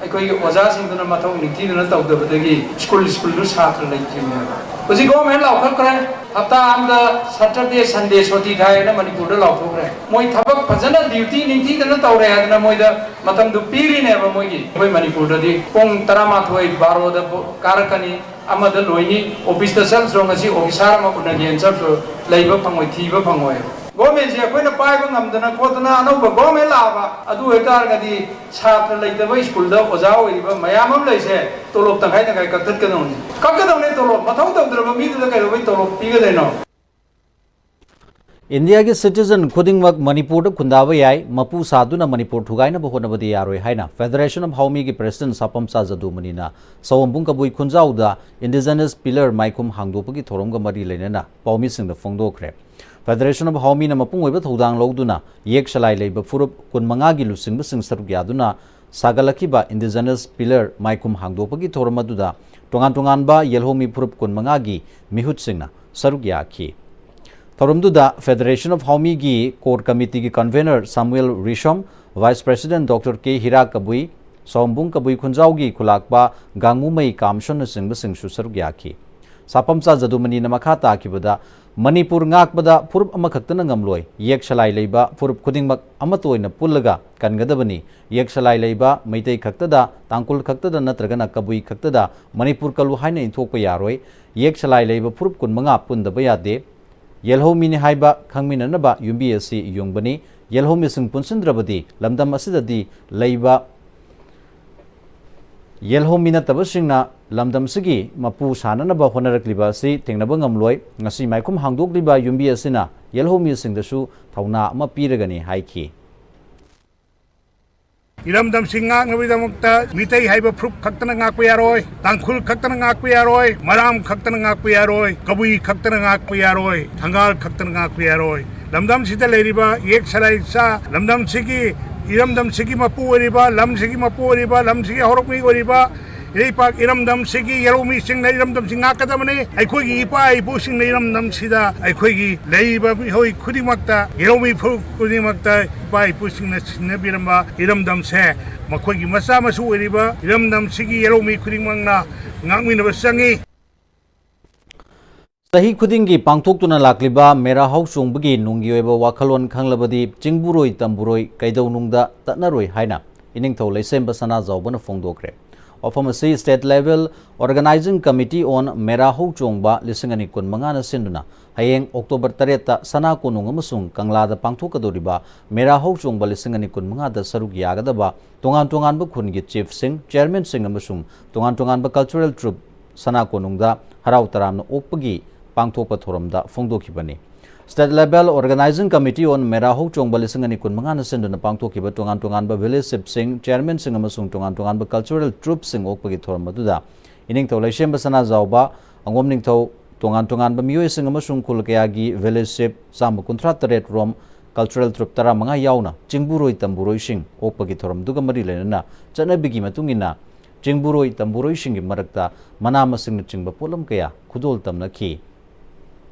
ꯑꯩꯈꯣꯏꯒꯤ ꯑꯣꯖꯥꯁꯤꯡꯗꯨꯅ ꯃꯊꯧ ꯅꯤꯡꯊꯤꯗꯨꯅ ꯇꯧꯗꯕꯗꯒꯤ ꯁ꯭ꯀꯨꯜ ꯁ꯭ꯀꯨꯜꯗꯨ ꯁꯥꯇ꯭ꯔ ꯂꯩꯇ꯭ꯔꯤꯕꯅꯦꯕ꯫ ꯍꯧꯖꯤꯛ ꯒꯣꯔꯃꯦꯟ ꯂꯥꯎꯊꯠꯈ꯭ꯔꯦ, ꯍꯞꯇꯥ ꯑꯃꯗ ꯁꯇꯔꯗꯦ ꯁꯟꯗꯦ ꯁꯨꯇꯤ ꯊꯥꯏꯅ ꯃꯅꯤꯄꯨꯔꯗ ꯂꯥꯎꯊꯣꯛꯈ꯭ꯔꯦ꯫ ꯃꯣꯏ ꯊꯕꯛ ꯐꯖꯅ ꯗ꯭ꯌꯨꯇꯤ ꯅꯤꯡꯊꯤꯗꯅ ꯇꯧꯔꯦ ꯍꯥꯏꯗꯅ ꯃꯣꯏꯗ ꯃꯇꯝꯗꯨ ꯄꯤꯔꯤꯅꯦꯕ꯫ ꯃꯣꯏꯒꯤ ꯑꯩꯈꯣꯏ ꯃꯅꯤꯄꯨꯔꯗꯗꯤ ꯄꯨꯡ ꯇꯔꯥꯃꯥꯊꯣꯏ ꯕꯥꯔꯣꯗ ꯀꯥꯔꯛꯀꯅꯤ, ꯑꯃꯗ ꯂꯣꯏꯅꯤ, ꯑꯣꯐꯤꯁꯇ ꯆꯠꯂꯁꯨ ꯉꯁꯤ ꯑꯣꯐꯤꯁꯥꯔ ꯑꯃ ꯎꯅꯒꯦꯅ ꯆꯠꯂꯁꯨ ꯂꯩꯕ ꯐꯪꯉꯣꯏ, ꯊꯤꯕ ꯐꯪꯉꯣꯏ꯫ ꯒꯣꯔꯃꯦꯟꯁꯦ ꯑꯩꯈꯣꯏꯅ ꯄꯥꯏꯕ ꯉꯝꯗꯅ ꯈꯣꯠꯇꯅ ꯑꯅꯧꯕ ꯒꯣꯔꯃꯦꯟ ꯂꯥꯛꯑꯕ, ꯑꯗꯨ ꯑꯣꯏꯇꯥꯔꯒꯗꯤ ꯁꯥꯇ꯭ꯔ ꯂꯩꯇꯕ ꯁ꯭ꯀꯨꯜꯗ ꯑꯣꯖꯥ ꯑꯣꯏꯔꯤꯕ ꯃꯌꯥꯝ ꯑꯃ ꯂꯩꯁꯦ ꯇꯣꯂꯣꯞ ꯇꯪꯈꯥꯏ ꯇꯪꯈꯥꯏ ꯀꯛꯊꯠꯀꯗꯧꯅꯤ꯫ ꯀꯛꯀꯗꯧꯅꯤ ꯇꯣꯂꯣꯞ꯫ ꯃꯊꯧ ꯇꯧꯗ꯭ꯔꯕ ꯃꯤꯗꯨꯗ ꯀꯩꯗꯧꯕꯩ ꯇꯣꯂꯣꯞ ꯄꯤꯒꯗꯣꯏꯅꯣ? ꯏꯟꯗꯤꯌꯥꯒꯤ ꯁꯤꯇꯤꯖꯟ ꯈꯨꯗꯤꯡꯃꯛ ꯃꯅꯤꯄꯨꯔꯗ ꯈꯨꯟꯗꯥꯕ ꯌꯥꯏ, ꯃꯄꯨ ꯁꯥꯗꯨꯅ ꯃꯅꯤꯄꯨꯔ ꯊꯨꯒꯥꯏꯅꯕ ꯍꯣꯠꯅꯕꯗꯤ ꯌꯥꯔꯣꯏ ꯍꯥꯏꯅ ꯐꯦꯗꯔꯦꯁꯟ ꯑꯣꯐ ꯍꯥꯎꯃꯤꯒꯤ ꯄ꯭ꯔꯦꯁꯤꯗꯦꯟꯠ ꯁꯥꯄꯝꯆꯥ ꯖꯗꯨꯃꯅꯤꯅ ꯁꯑꯣꯝꯕꯨꯡ ꯀꯕꯨꯏ ꯈꯨꯟꯖꯥꯎꯗ ꯏꯟꯗꯤꯖꯤꯅꯁ ꯄꯤꯂꯔ ꯃꯥꯏꯈꯨꯝ ꯍꯥꯡꯗꯣꯛꯄꯒꯤ ꯊꯧꯔꯝꯒ ꯃꯔꯤ ꯂꯩꯅꯅ ꯄꯥꯎꯃꯤꯁꯤꯡꯗ ꯐꯣꯡꯗꯣꯛꯈ꯭ꯔꯦ꯫ ꯐꯦꯗꯔꯦꯁꯟ ꯑꯣꯐ ꯍꯥꯎꯃꯤꯅ ꯃꯄꯨꯡ ꯑꯣꯏꯕ ꯊꯧꯗꯥꯡ ꯂꯧꯗꯨꯅ ꯌꯦꯛ ꯁꯂꯥꯏ ꯂꯩꯕ ꯐꯨꯔꯨꯞ ꯀꯨꯟꯃꯉꯥꯒꯤ ꯂꯨꯆꯤꯡꯕꯁꯤꯡ ꯁꯔꯨꯛ ꯌꯥꯗꯨꯅ ꯁꯥꯒꯠꯂꯛꯈꯤꯕ ꯏꯟꯗꯤꯖꯤꯅꯁ ꯄꯤꯂꯔ ꯃꯥꯏꯈꯨꯝ ꯍꯥꯡꯗꯣꯛꯄꯒꯤ ꯊꯧꯔꯝ ꯑꯗꯨꯗ ꯇꯣꯉꯥꯟ ꯇꯣꯉꯥꯟꯕ ꯌꯦꯜꯍꯧꯃꯤ ꯐꯨꯔꯨꯞ ꯀꯨꯟꯃꯉꯥꯒꯤ ꯃꯤꯍꯨꯠꯁꯤꯡꯅ ꯁꯔꯨꯛ ꯌꯥꯈꯤ꯫ ꯊꯧꯔꯝꯗꯨꯗ ꯐꯦꯗꯔꯦꯁꯟ ꯑꯣꯐ ꯍꯥꯎꯃꯤꯒꯤ ꯀꯣꯔ ꯀꯃꯤꯇꯤꯒꯤ convener Samuel Risom, vice president doctor K Hira Kabui, Saombung Kabui ꯈꯨꯟꯖꯥꯎꯒꯤ ꯈꯨꯂꯥꯛꯄ ꯒꯥꯡꯃꯨꯃꯩ ꯀꯥꯝꯁꯣꯟꯅꯆꯤꯡꯕꯁꯤꯡꯁꯨ ꯁꯔꯨꯛ ꯌꯥꯈꯤ꯫ ꯁꯥꯄꯝꯆꯥ ꯖꯗꯨꯃꯅꯤꯅ ꯃꯈꯥ ꯇꯥꯈꯤꯕꯗ, ꯃꯅꯤꯄꯨꯔ ꯉꯥꯛꯄꯗ ꯐꯨꯔꯨꯞ ꯑꯃꯈꯛꯇꯅ ꯉꯝꯂꯣꯏ, ꯌꯦꯛ ꯁꯂꯥꯏ ꯂꯩꯕ ꯐꯨꯔꯨꯞ ꯈꯨꯗꯤꯡꯃꯛ ꯑꯃꯠꯇ ꯑꯣꯏꯅ ꯄꯨꯜꯂꯒ ꯀꯟꯒꯗꯕꯅꯤ꯫ ꯌꯦꯛ ꯁꯂꯥꯏ ꯂꯩꯕ ꯃꯩꯇꯩ ꯈꯛꯇꯗ, ꯇꯥꯡꯈꯨꯜ ꯈꯛꯇꯗ ꯅꯠꯇ꯭ꯔꯒꯅ ꯀꯕꯨꯏ ꯈꯛꯇꯗ ꯃꯅꯤꯄꯨꯔ ꯀꯜꯂꯨ ꯍꯥꯏꯅ ꯏꯟꯊꯣꯛꯄ ꯌꯥꯔꯣꯏ꯫ ꯌꯦꯛ ꯁꯂꯥꯏ ꯂꯩꯕ ꯐꯨꯔꯨꯞ ꯀꯨꯟꯃꯉꯥ ꯄꯨꯟꯗꯕ ꯌꯥꯗꯦ꯫ ꯌꯦꯜꯍꯧꯃꯤꯅꯤ ꯍꯥꯏꯕ ꯈꯪꯃꯤꯟꯅꯅꯕ ꯌꯨꯝꯕꯤ ꯑꯁꯤ ꯌꯨꯡꯕꯅꯤ꯫ ꯌꯦꯜꯍꯧꯃꯤꯁꯤꯡ ꯄꯨꯟꯁꯤꯟꯗ꯭ꯔꯕꯗꯤ ꯂꯝꯗꯝ ꯑꯁꯤꯗꯗꯤ ꯂꯩꯕ ꯌꯦꯜꯍꯧꯃꯤ ꯅꯠꯇꯕꯁꯤꯡꯅ ꯂꯝꯗꯝꯁꯤꯒꯤ ꯃꯄꯨ ꯁꯥꯅꯅꯕ ꯍꯣꯠꯅꯔꯛꯂꯤꯕ ꯑꯁꯤ ꯊꯦꯡꯅꯕ ꯉꯝꯂꯣꯏ꯫ ꯉꯁꯤ ꯃꯥꯏꯈꯨꯝ ꯍꯥꯡꯗꯣꯛꯂꯤꯕ ꯌꯨꯝꯕꯤ ꯑꯁꯤꯅ ꯌꯦꯜꯍꯧꯃꯤꯁꯤꯡꯗꯁꯨ ꯊꯧꯅꯥ ꯑꯃ ꯄꯤꯔꯒꯅꯤ ꯍꯥꯏꯈꯤ꯫ ꯏꯔꯝꯗꯝꯁꯤ ꯉꯥꯛꯅꯕꯒꯤꯗꯃꯛꯇ ꯃꯤꯇꯩ ꯍꯥꯏꯕ ꯐꯨꯔꯨꯞ ꯈꯛꯇꯅ ꯉꯥꯛꯄ ꯌꯥꯔꯣꯏ, ꯇꯥꯡꯈꯨꯜ ꯈꯛꯇꯅ ꯉꯥꯛꯄ ꯌꯥꯔꯣꯏ, ꯃꯔꯥꯝ ꯈꯛꯇꯅ ꯉꯥꯛꯄ ꯌꯥꯔꯣꯏ, ꯀꯕꯨꯏ ꯈꯛꯇꯅ ꯉꯥꯛꯄ ꯌꯥꯔꯣꯏ, ꯊꯪꯒꯥꯜ ꯈꯛꯇꯅ ꯉꯥꯛꯄ ꯌꯥꯔꯣꯏ꯫ ꯂꯝꯗꯝꯁꯤꯗ ꯂꯩꯔꯤꯕ ꯌꯦꯛ ꯁꯂꯥꯏ ꯆꯥ, ꯂꯝꯗꯝꯁꯤꯒꯤ, ꯏꯔꯝꯗꯝꯁꯤꯒꯤ ꯃꯄꯨ ꯑꯣꯏꯔꯤꯕ, ꯂꯝꯁꯤꯒꯤ ꯃꯄꯨ ꯑꯣꯏꯔꯤꯕ, ꯂꯝꯁꯤꯒꯤ ꯍꯧꯔꯛꯃꯤ ꯑꯣꯏꯔꯤꯕ ꯏꯔꯩꯄꯥꯛ ꯏꯔꯝꯗꯝꯁꯤꯒꯤ ꯌꯦꯜꯍꯧꯃꯤꯁꯤꯡꯅ ꯏꯔꯝꯗꯝꯁꯤ ꯉꯥꯛꯀꯗꯕꯅꯤ꯫ ꯑꯩꯈꯣꯏꯒꯤ ꯏꯄꯥ ꯏꯄꯨꯁꯤꯡꯅ ꯏꯔꯝꯗꯝꯁꯤꯗ ꯑꯩꯈꯣꯏꯒꯤ ꯂꯩꯔꯤꯕ ꯃꯤꯑꯣꯏ ꯈꯨꯗꯤꯡꯃꯛꯇ, ꯌꯦꯜꯍꯧꯃꯤ ꯐꯨꯔꯨꯞ ꯈꯨꯗꯤꯡꯃꯛꯇ ꯏꯄꯥ ꯏꯄꯨꯁꯤꯡꯅ ꯁꯤꯟꯅꯕꯤꯔꯝꯕ ꯏꯔꯝꯗꯝꯁꯦ ꯃꯈꯣꯏꯒꯤ ꯃꯆꯥ ꯃꯁꯨ ꯑꯣꯏꯔꯤꯕ ꯏꯔꯝꯗꯝꯁꯤꯒꯤ ꯌꯦꯜꯍꯧꯃꯤ ꯈꯨꯗꯤꯡꯃꯛꯅ ꯉꯥꯛꯃꯤꯟꯅꯕ ꯆꯪꯏ꯫ ꯆꯍꯤ ꯈꯨꯗꯤꯡꯒꯤ ꯄꯥꯡꯊꯣꯛꯇꯨꯅ ꯂꯥꯛꯂꯤꯕ ꯃꯦꯔꯥ ꯍꯧꯆꯣꯡꯕꯒꯤ ꯅꯨꯡꯒꯤ ꯑꯣꯏꯕ ꯋꯥꯈꯜꯂꯣꯟ ꯈꯪꯂꯕꯗꯤ ꯆꯤꯡꯕꯨꯔꯣꯏ ꯇꯝꯕꯨꯔꯣꯏ ꯀꯩꯗꯧꯅꯨꯡꯗ ꯇꯠꯅꯔꯣꯏ ꯍꯥꯏꯅ ꯏꯅꯤꯡꯊꯧ ꯂꯩꯁꯦꯝꯕ ꯁꯅꯥꯖꯥꯎꯕꯅ ꯐꯣꯡꯗꯣꯛꯈ꯭ꯔꯦ꯫ ꯋꯥꯐꯝ ꯑꯁꯤ State Level Organizing Committee on ꯃꯦꯔꯥ ꯍꯧꯆꯣꯡꯕ ꯂꯤꯁꯤꯡ ꯑꯅꯤ ꯀꯨꯟꯃꯉꯥꯅ ꯁꯤꯟꯗꯨꯅ ꯍꯌꯦꯡ October ꯇꯔꯦꯠꯇ ꯁꯅꯥ ꯀꯣꯅꯨꯡ ꯑꯃꯁꯨꯡ ꯀꯪꯂꯥꯗ ꯄꯥꯡꯊꯣꯛꯀꯗꯧꯔꯤꯕ ꯃꯦꯔꯥ ꯍꯧꯆꯣꯡꯕ ꯂꯤꯁꯤꯡ ꯑꯅꯤ ꯀꯨꯟꯃꯉꯥꯗ ꯁꯔꯨꯛ ꯌꯥꯒꯗꯕ ꯇꯣꯉꯥꯟ ꯇꯣꯉꯥꯟꯕ ꯈꯨꯟꯒꯤ chiefꯁꯤꯡ, chairmanꯁꯤꯡ ꯑꯃꯁꯨꯡ ꯇꯣꯉꯥꯟ ꯇꯣꯉꯥꯟꯕ cultural troupe ꯁꯅꯥ ꯀꯣꯅꯨꯡꯗ ꯍꯔꯥꯎ ꯇꯔꯥꯝꯅ ꯑꯣꯛꯄꯒꯤ ꯄꯥꯡꯊꯣꯛꯄ ꯊꯧꯔꯝꯗ ꯐꯣꯡꯗꯣꯛꯈꯤꯕꯅꯤ꯫ State Level Organizing Committee on ꯃꯦꯔꯥ ꯍꯧꯆꯣꯡꯕ ꯂꯤꯁꯤꯡ ꯑꯅꯤ ꯀꯨꯟꯃꯉꯥꯅ ꯁꯤꯟꯗꯨꯅ ꯄꯥꯡꯊꯣꯛꯈꯤꯕ ꯇꯣꯉꯥꯟ ꯇꯣꯉꯥꯟꯕ village chiefꯁꯤꯡ, chairmanꯁꯤꯡ ꯑꯃꯁꯨꯡ ꯇꯣꯉꯥꯟ ꯇꯣꯉꯥꯟꯕ cultural troupeꯁꯤꯡ ꯑꯣꯛꯄꯒꯤ ꯊꯧꯔꯝ ꯑꯗꯨꯗ ꯏꯅꯤꯡꯊꯧ ꯂꯩꯁꯦꯝꯕ ꯁꯅꯥꯖꯥꯎꯕ, ꯑꯉꯣꯝ ꯅꯤꯡꯊꯧ, ꯇꯣꯉꯥꯟ ꯇꯣꯉꯥꯟꯕ ꯃꯤꯑꯣꯏꯁꯤꯡ ꯑꯃꯁꯨꯡ ꯈꯨꯜ ꯀꯌꯥꯒꯤ village chief ꯆꯥꯝꯃ ꯀꯨꯟꯊ꯭ꯔꯥ ꯇꯔꯦꯠ ꯔꯣꯝ, cultural troupe ꯇꯔꯥꯃꯉꯥ ꯌꯥꯎꯅ ꯆꯤꯡꯕꯨꯔꯣꯏ ꯇꯝꯕꯨꯔꯣꯏꯁꯤꯡ ꯑꯣꯛꯄꯒꯤ ꯊꯧꯔꯝꯗꯨꯒ ꯃꯔꯤ ꯂꯩꯅꯅ ꯆꯠꯅꯕꯤꯒꯤ ꯃꯇꯨꯡ ꯏꯟꯅ ꯆꯤꯡꯕꯨꯔꯣꯏ ꯇꯝꯕꯨꯔꯣꯏꯁꯤꯡꯒꯤ ꯃꯔꯛꯇ ꯃꯅꯥ ꯃꯁꯤꯡꯅꯆꯤꯡꯕ ꯄꯣꯠꯂꯝ ꯀꯌꯥ ꯈꯨꯗꯣꯜ ꯇꯝꯅꯈꯤ꯫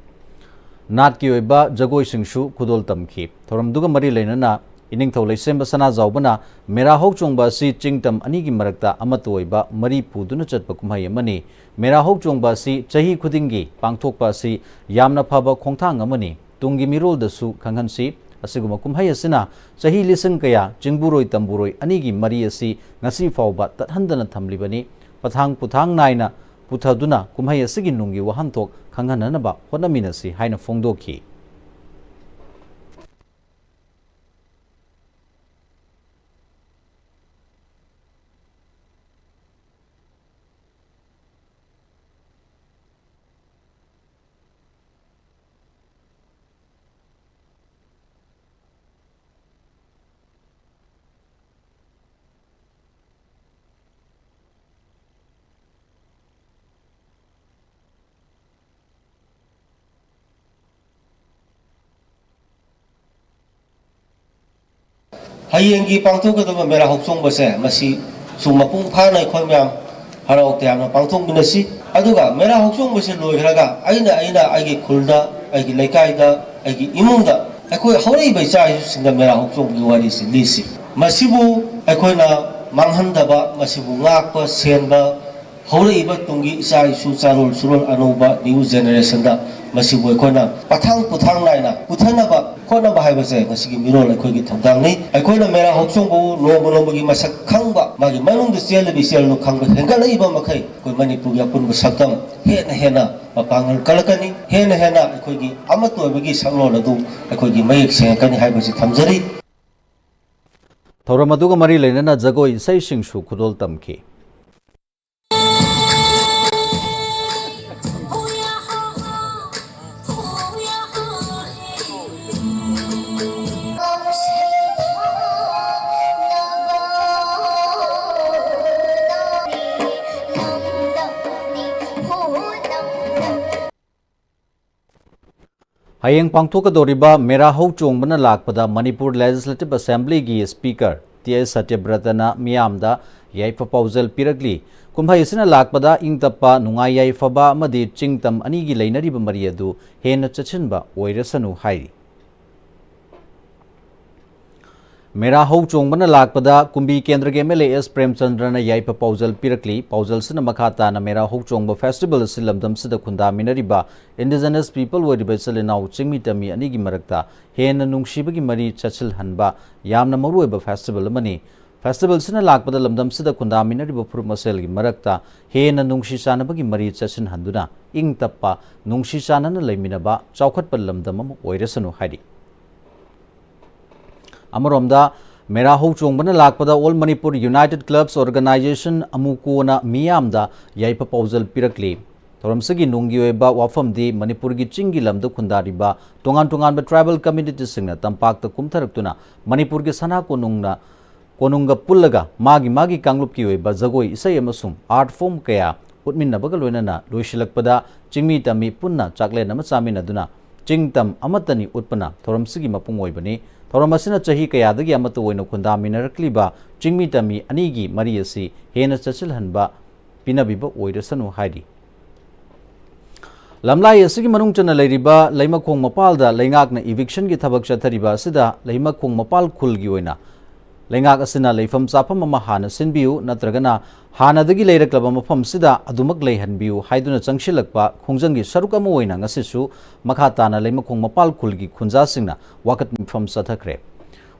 ꯅꯥꯠꯀꯤ ꯑꯣꯏꯕ ꯖꯒꯣꯏꯁꯤꯡꯁꯨ ꯈꯨꯗꯣꯜ ꯇꯝꯈꯤ꯫ ꯊꯧꯔꯝꯗꯨꯒ ꯃꯔꯤ ꯂꯩꯅꯅ ꯏꯅꯤꯡꯊꯧ ꯂꯩꯁꯦꯝꯕ ꯁꯅꯥꯖꯥꯎꯕꯅ ꯃꯦꯔꯥ ꯍꯧꯆꯣꯡꯕ ꯑꯁꯤ ꯆꯤꯡꯇꯝ ꯑꯅꯤꯒꯤ ꯃꯔꯛꯇ ꯑꯃꯠꯇ ꯑꯣꯏꯕ ꯃꯔꯤ ꯄꯨꯗꯨꯅ ꯆꯠꯄ ꯀꯨꯝꯍꯩ ꯑꯃꯅꯤ꯫ ꯃꯦꯔꯥ ꯍꯧꯆꯣꯡꯕ ꯑꯁꯤ ꯆꯍꯤ ꯈꯨꯗꯤꯡꯒꯤ ꯄꯥꯡꯊꯣꯛꯄ ꯑꯁꯤ ꯌꯥꯝꯅ ꯐꯕ ꯈꯣꯡꯊꯥꯡ ꯑꯃꯅꯤ꯫ ꯇꯨꯡꯒꯤ ꯃꯤꯔꯣꯜꯗꯁꯨ ꯈꯪꯍꯟꯁꯤ꯫ ꯑꯁꯤꯒꯨꯝꯕ ꯀꯨꯝꯍꯩ ꯑꯁꯤꯅ ꯆꯍꯤ ꯂꯤꯁꯤꯡ ꯀꯌꯥ ꯆꯤꯡꯕꯨꯔꯣꯏ ꯇꯝꯕꯨꯔꯣꯏ ꯑꯅꯤꯒꯤ ꯃꯔꯤ ꯑꯁꯤ ꯉꯁꯤ ꯐꯥꯎꯕ ꯇꯠꯍꯟꯗꯅ ꯊꯝꯂꯤꯕꯅꯤ꯫ ꯃꯊꯥꯡ ꯄꯨꯊꯥꯡ ꯅꯥꯏꯅ ꯄꯨꯊꯗꯨꯅ ꯀꯨꯝꯍꯩ ꯑꯁꯤꯒꯤ ꯅꯨꯡꯒꯤ ꯋꯥꯍꯟꯊꯣꯛ ꯈꯪꯍꯟꯅꯅꯕ ꯍꯣꯠꯅꯃꯤꯟꯅꯁꯤ ꯍꯥꯏꯅ ꯐꯣꯡꯗꯣꯛꯈꯤ꯫ ꯍꯌꯦꯡꯒꯤ ꯄꯥꯡꯊꯣꯛꯀꯗꯕ ꯃꯦꯔꯥ ꯍꯧꯆꯣꯡꯕꯁꯦ, ꯃꯁꯤ ꯁꯨꯝ ꯃꯄꯨꯡ ꯐꯥꯅ ꯑꯩꯈꯣꯏ ꯃꯌꯥꯝ ꯍꯔꯥꯎ ꯇꯌꯥꯝꯅ ꯄꯥꯡꯊꯣꯛꯃꯤꯟꯅꯁꯤ꯫ ꯑꯗꯨꯒ ꯃꯦꯔꯥ ꯍꯧꯆꯣꯡꯕꯁꯦ ꯂꯣꯏꯈ꯭ꯔꯒ ꯑꯩꯅ, ꯑꯩꯅ ꯑꯩꯒꯤ ꯈꯨꯜꯗ, ꯑꯩꯒꯤ ꯂꯩꯀꯥꯏꯗ, ꯑꯩꯒꯤ ꯏꯃꯨꯡꯗ ꯑꯩꯈꯣꯏ ꯍꯧꯔꯛꯏꯕ ꯏꯆꯥ ꯏꯁꯨꯁꯤꯡꯗ ꯃꯦꯔꯥ ꯍꯧꯆꯣꯡꯕꯒꯤ ꯋꯥꯔꯤꯁꯤ ꯂꯤꯁꯤ꯫ ꯃꯁꯤꯕꯨ ꯑꯩꯈꯣꯏꯅ ꯃꯥꯡꯍꯟꯗꯕ, ꯃꯁꯤꯕꯨ ꯉꯥꯛꯄ ꯁꯦꯟꯕ, ꯍꯧꯔꯛꯏꯕ ꯇꯨꯡꯒꯤ ꯏꯆꯥ ꯏꯁꯨ, ꯆꯥꯔꯣꯜ ꯁꯨꯔꯣꯜ, ꯑꯅꯧꯕ new generation ꯗ ꯃꯁꯤꯕꯨ ꯑꯩꯈꯣꯏꯅ ꯄꯊꯥꯡ ꯄꯨꯊꯥꯡ ꯅꯥꯏꯅ ꯄꯨꯊꯅꯕ ꯍꯣꯠꯅꯕ ꯍꯥꯏꯕꯁꯦ ꯉꯁꯤꯒꯤ ꯃꯤꯔꯣꯜ ꯑꯩꯈꯣꯏꯒꯤ ꯊꯧꯗꯥꯡꯅꯤ꯫ ꯑꯩꯈꯣꯏꯅ ꯃꯦꯔꯥ ꯍꯧꯆꯣꯡꯕꯕꯨ ꯅꯣꯡꯃ ꯅꯣꯡꯃꯒꯤ ꯃꯁꯛ ꯈꯪꯕ, ꯃꯥꯒꯤ ꯃꯅꯨꯡꯗ ꯆꯦꯜꯂꯤꯕ ꯏꯆꯦꯜꯗꯨ ꯈꯪꯕ ꯍꯦꯟꯒꯠꯂꯛꯏꯕ ꯃꯈꯩ ꯑꯩꯈꯣꯏ ꯃꯅꯤꯄꯨꯔꯒꯤ ꯑꯄꯨꯟꯕ ꯁꯛꯇꯝ ꯍꯦꯟꯅ ꯍꯦꯟꯅ ꯃꯄꯥꯡꯒꯜ ꯀꯜꯂꯛꯀꯅꯤ, ꯍꯦꯟꯅ ꯍꯦꯟꯅ ꯑꯩꯈꯣꯏꯒꯤ ꯑꯃꯠꯇ ꯑꯣꯏꯕꯒꯤ ꯁꯛꯂꯣꯟ ꯑꯗꯨ ꯑꯩꯈꯣꯏꯒꯤ ꯃꯌꯦꯛ ꯁꯦꯡꯉꯛꯀꯅꯤ ꯍꯥꯏꯕꯁꯤ ꯊꯝꯖꯔꯤ꯫ ꯊꯧꯔꯝ ꯑꯗꯨꯒ ꯃꯔꯤ ꯂꯩꯅꯅ ꯖꯒꯣꯏ ꯏꯁꯩꯁꯤꯡꯁꯨ ꯈꯨꯗꯣꯜ ꯇꯝꯈꯤ꯫ ꯍꯌꯦꯡ ꯄꯥꯡꯊꯣꯛꯀꯗꯧꯔꯤꯕ ꯃꯦꯔꯥ ꯍꯧ ꯆꯣꯡꯕꯅ ꯂꯥꯛꯄꯗ ꯃꯅꯤꯄꯨꯔ Legislative Assembly ꯒꯤ Speaker ꯇꯤ ꯑꯦꯁ ꯁꯇ꯭ꯌꯕ꯭ꯔꯇꯅ ꯃꯤꯌꯥꯝꯗ ꯌꯥꯏꯐ ꯄꯥꯎꯖꯦꯜ ꯄꯤꯔꯛꯂꯤ꯫ ꯀꯨꯝꯍꯩ ꯑꯁꯤꯅ ꯂꯥꯛꯄꯗ ꯏꯪ ꯇꯞꯄ, ꯅꯨꯡꯉꯥꯏ ꯌꯥꯏꯐꯕ ꯑꯃꯗꯤ ꯆꯤꯡ ꯇꯝ ꯑꯅꯤꯒꯤ ꯂꯩꯅꯔꯤꯕ ꯃꯔꯤ ꯑꯗꯨ ꯍꯦꯟꯅ ꯆꯦꯠꯁꯤꯟꯕ ꯑꯣꯏꯔꯁꯅꯨ ꯍꯥꯏꯔꯤ꯫ ꯃꯦꯔꯥ ꯍꯧ ꯆꯣꯡꯕꯅ ꯂꯥꯛꯄꯗ ꯀꯨꯝꯕꯤ ꯀꯦꯟꯗ꯭ꯔꯒꯤ ꯑꯦꯝ ꯑꯦꯜ ꯑꯦ ꯑꯦꯁ ꯄ꯭ꯔꯦꯝꯆꯟꯗ꯭ꯔꯅ ꯌꯥꯏꯐ ꯄꯥꯎꯖꯦꯜ ꯄꯤꯔꯛꯂꯤ꯫ ꯄꯥꯎꯖꯦꯜꯁꯤꯅ ꯃꯈꯥ ꯇꯥꯅ ꯃꯦꯔꯥ ꯍꯧ ꯆꯣꯡꯕ festival ꯑꯁꯤ ꯂꯝꯗꯝꯁꯤꯗ ꯈꯨꯟꯗꯥꯃꯤꯟꯅꯔꯤꯕ indigenous people ꯑꯣꯏꯔꯤꯕ ꯏꯆꯤꯜ ꯏꯅꯥꯎ ꯆꯤꯡꯃꯤ ꯇꯝꯃꯤ ꯑꯅꯤꯒꯤ ꯃꯔꯛꯇ ꯍꯦꯟꯅ ꯅꯨꯡꯁꯤꯕꯒꯤ ꯃꯔꯤ ꯆꯠꯁꯤꯜꯍꯟꯕ ꯌꯥꯝꯅ ꯃꯔꯨꯑꯣꯏꯕ festival ꯑꯃꯅꯤ꯫ Festivalꯁꯤꯅ ꯂꯥꯛꯄꯗ ꯂꯝꯗꯝꯁꯤꯗ ꯈꯨꯟꯗꯥꯃꯤꯟꯅꯔꯤꯕ ꯐꯨꯔꯨꯞ ꯃꯁꯦꯜꯒꯤ ꯃꯔꯛꯇ ꯍꯦꯟꯅ ꯅꯨꯡꯁꯤ ꯆꯥꯟꯅꯕꯒꯤ ꯃꯔꯤ ꯆꯠꯁꯤꯟꯍꯟꯗꯨꯅ ꯏꯪ ꯇꯞꯄ, ꯅꯨꯡꯁꯤ ꯆꯥꯟꯅꯅ ꯂꯩꯃꯤꯟꯅꯕ ꯆꯥꯎꯈꯠꯄ ꯂꯝꯗꯝ ꯑꯃ ꯑꯣꯏꯔꯁꯅꯨ ꯍꯥꯏꯔꯤ꯫ ꯑꯃꯔꯣꯝꯗ ꯃꯦꯔꯥ ꯍꯧ ꯆꯣꯡꯕꯅ ꯂꯥꯛꯄꯗ All Manipur United Clubs Organisation, ꯑꯃꯨꯀꯣꯅ ꯃꯤꯌꯥꯝꯗ ꯌꯥꯏꯐ ꯄꯥꯎꯖꯦꯜ ꯄꯤꯔꯛꯂꯤ꯫ ꯊꯧꯔꯝꯁꯤꯒꯤ ꯅꯨꯡꯒꯤ ꯑꯣꯏꯕ ꯋꯥꯐꯝꯗꯤ ꯃꯅꯤꯄꯨꯔꯒꯤ ꯆꯤꯡꯒꯤ ꯂꯝꯗ ꯈꯨꯟꯗꯥꯔꯤꯕ ꯇꯣꯉꯥꯟ ꯇꯣꯉꯥꯟꯕ tribal communityꯁꯤꯡꯅ ꯇꯝꯄꯥꯛꯇ ꯀꯨꯝꯊꯔꯛꯇꯨꯅ ꯃꯅꯤꯄꯨꯔꯒꯤ ꯁꯅꯥ ꯀꯣꯅꯨꯡꯅ, ꯀꯣꯅꯨꯡꯒ ꯄꯨꯜꯂꯒ ꯃꯥꯒꯤ ꯃꯥꯒꯤ ꯀꯥꯡꯂꯨꯞꯀꯤ ꯑꯣꯏꯕ ꯖꯒꯣꯏ ꯏꯁꯩ ꯑꯃꯁꯨꯡ art form ꯀꯌꯥ ꯎꯠꯃꯤꯟꯅꯕꯒ ꯂꯣꯏꯅꯅ ꯂꯣꯏꯁꯤꯜꯂꯛꯄꯗ ꯆꯤꯡꯃꯤ ꯇꯝꯃꯤ ꯄꯨꯟꯅ ꯆꯥꯛꯂꯦꯟ ꯑꯃ ꯆꯥꯃꯤꯟꯅꯗꯨꯅ ꯆꯤꯡ ꯇꯝ ꯑꯃꯠꯇꯅꯤ ꯎꯠꯄꯅ ꯊꯧꯔꯝꯁꯤꯒꯤ ꯃꯄꯨꯡ ꯑꯣꯏꯕꯅꯤ꯫ ꯊꯧꯔꯝ ꯑꯁꯤꯅ ꯆꯍꯤ ꯀꯌꯥꯗꯒꯤ ꯑꯃꯠꯇ ꯑꯣꯏꯅ ꯈꯨꯟꯗꯥꯃꯤꯟꯅꯔꯛꯂꯤꯕ ꯆꯤꯡꯃꯤ ꯇꯝꯃꯤ ꯑꯅꯤꯒꯤ ꯃꯔꯤ ꯑꯁꯤ ꯍꯦꯟꯅ ꯆꯦꯠꯁꯤꯜꯍꯟꯕ ꯄꯤꯅꯕꯤꯕ ꯑꯣꯏꯔꯁꯅꯨ ꯍꯥꯏꯔꯤ꯫ ꯂꯝꯂꯥꯏ ꯑꯁꯤꯒꯤ ꯃꯅꯨꯡ ꯆꯟꯅ ꯂꯩꯔꯤꯕ ꯂꯩꯃꯈꯣꯡ ꯃꯄꯥꯜꯗ ꯂꯩꯉꯥꯛꯅ ꯏꯚꯤꯛꯁꯟꯒꯤ ꯊꯕꯛ ꯆꯠꯊꯔꯤꯕ ꯑꯁꯤꯗ ꯂꯩꯃꯈꯣꯡ ꯃꯄꯥꯜ ꯈꯨꯜꯒꯤ ꯑꯣꯏꯅ ꯂꯩꯉꯥꯛ ꯑꯁꯤꯅ ꯂꯩꯐꯝ ꯆꯥꯐꯝ ꯑꯃ ꯍꯥꯟꯅ ꯁꯤꯟꯕꯤꯌꯨ, ꯅꯠꯇ꯭ꯔꯒꯅ ꯍꯥꯟꯅꯗꯒꯤ ꯂꯩꯔꯛꯂꯕ ꯃꯐꯝꯁꯤꯗ ꯑꯗꯨꯃꯛ ꯂꯩꯍꯟꯕꯤꯌꯨ ꯍꯥꯏꯗꯨꯅ ꯆꯪꯁꯤꯜꯂꯛꯄ ꯈꯣꯡꯖꯪꯒꯤ ꯁꯔꯨꯛ ꯑꯃ ꯑꯣꯏꯅ ꯉꯁꯤꯁꯨ ꯃꯈꯥ ꯇꯥꯅ ꯂꯩꯃꯈꯣꯡ ꯃꯄꯥꯜ ꯈꯨꯜꯒꯤ ꯈꯨꯟꯖꯥꯁꯤꯡꯅ ꯋꯥꯀꯠ ꯃꯤꯐꯝ ꯆꯠꯊꯈ꯭ꯔꯦ꯫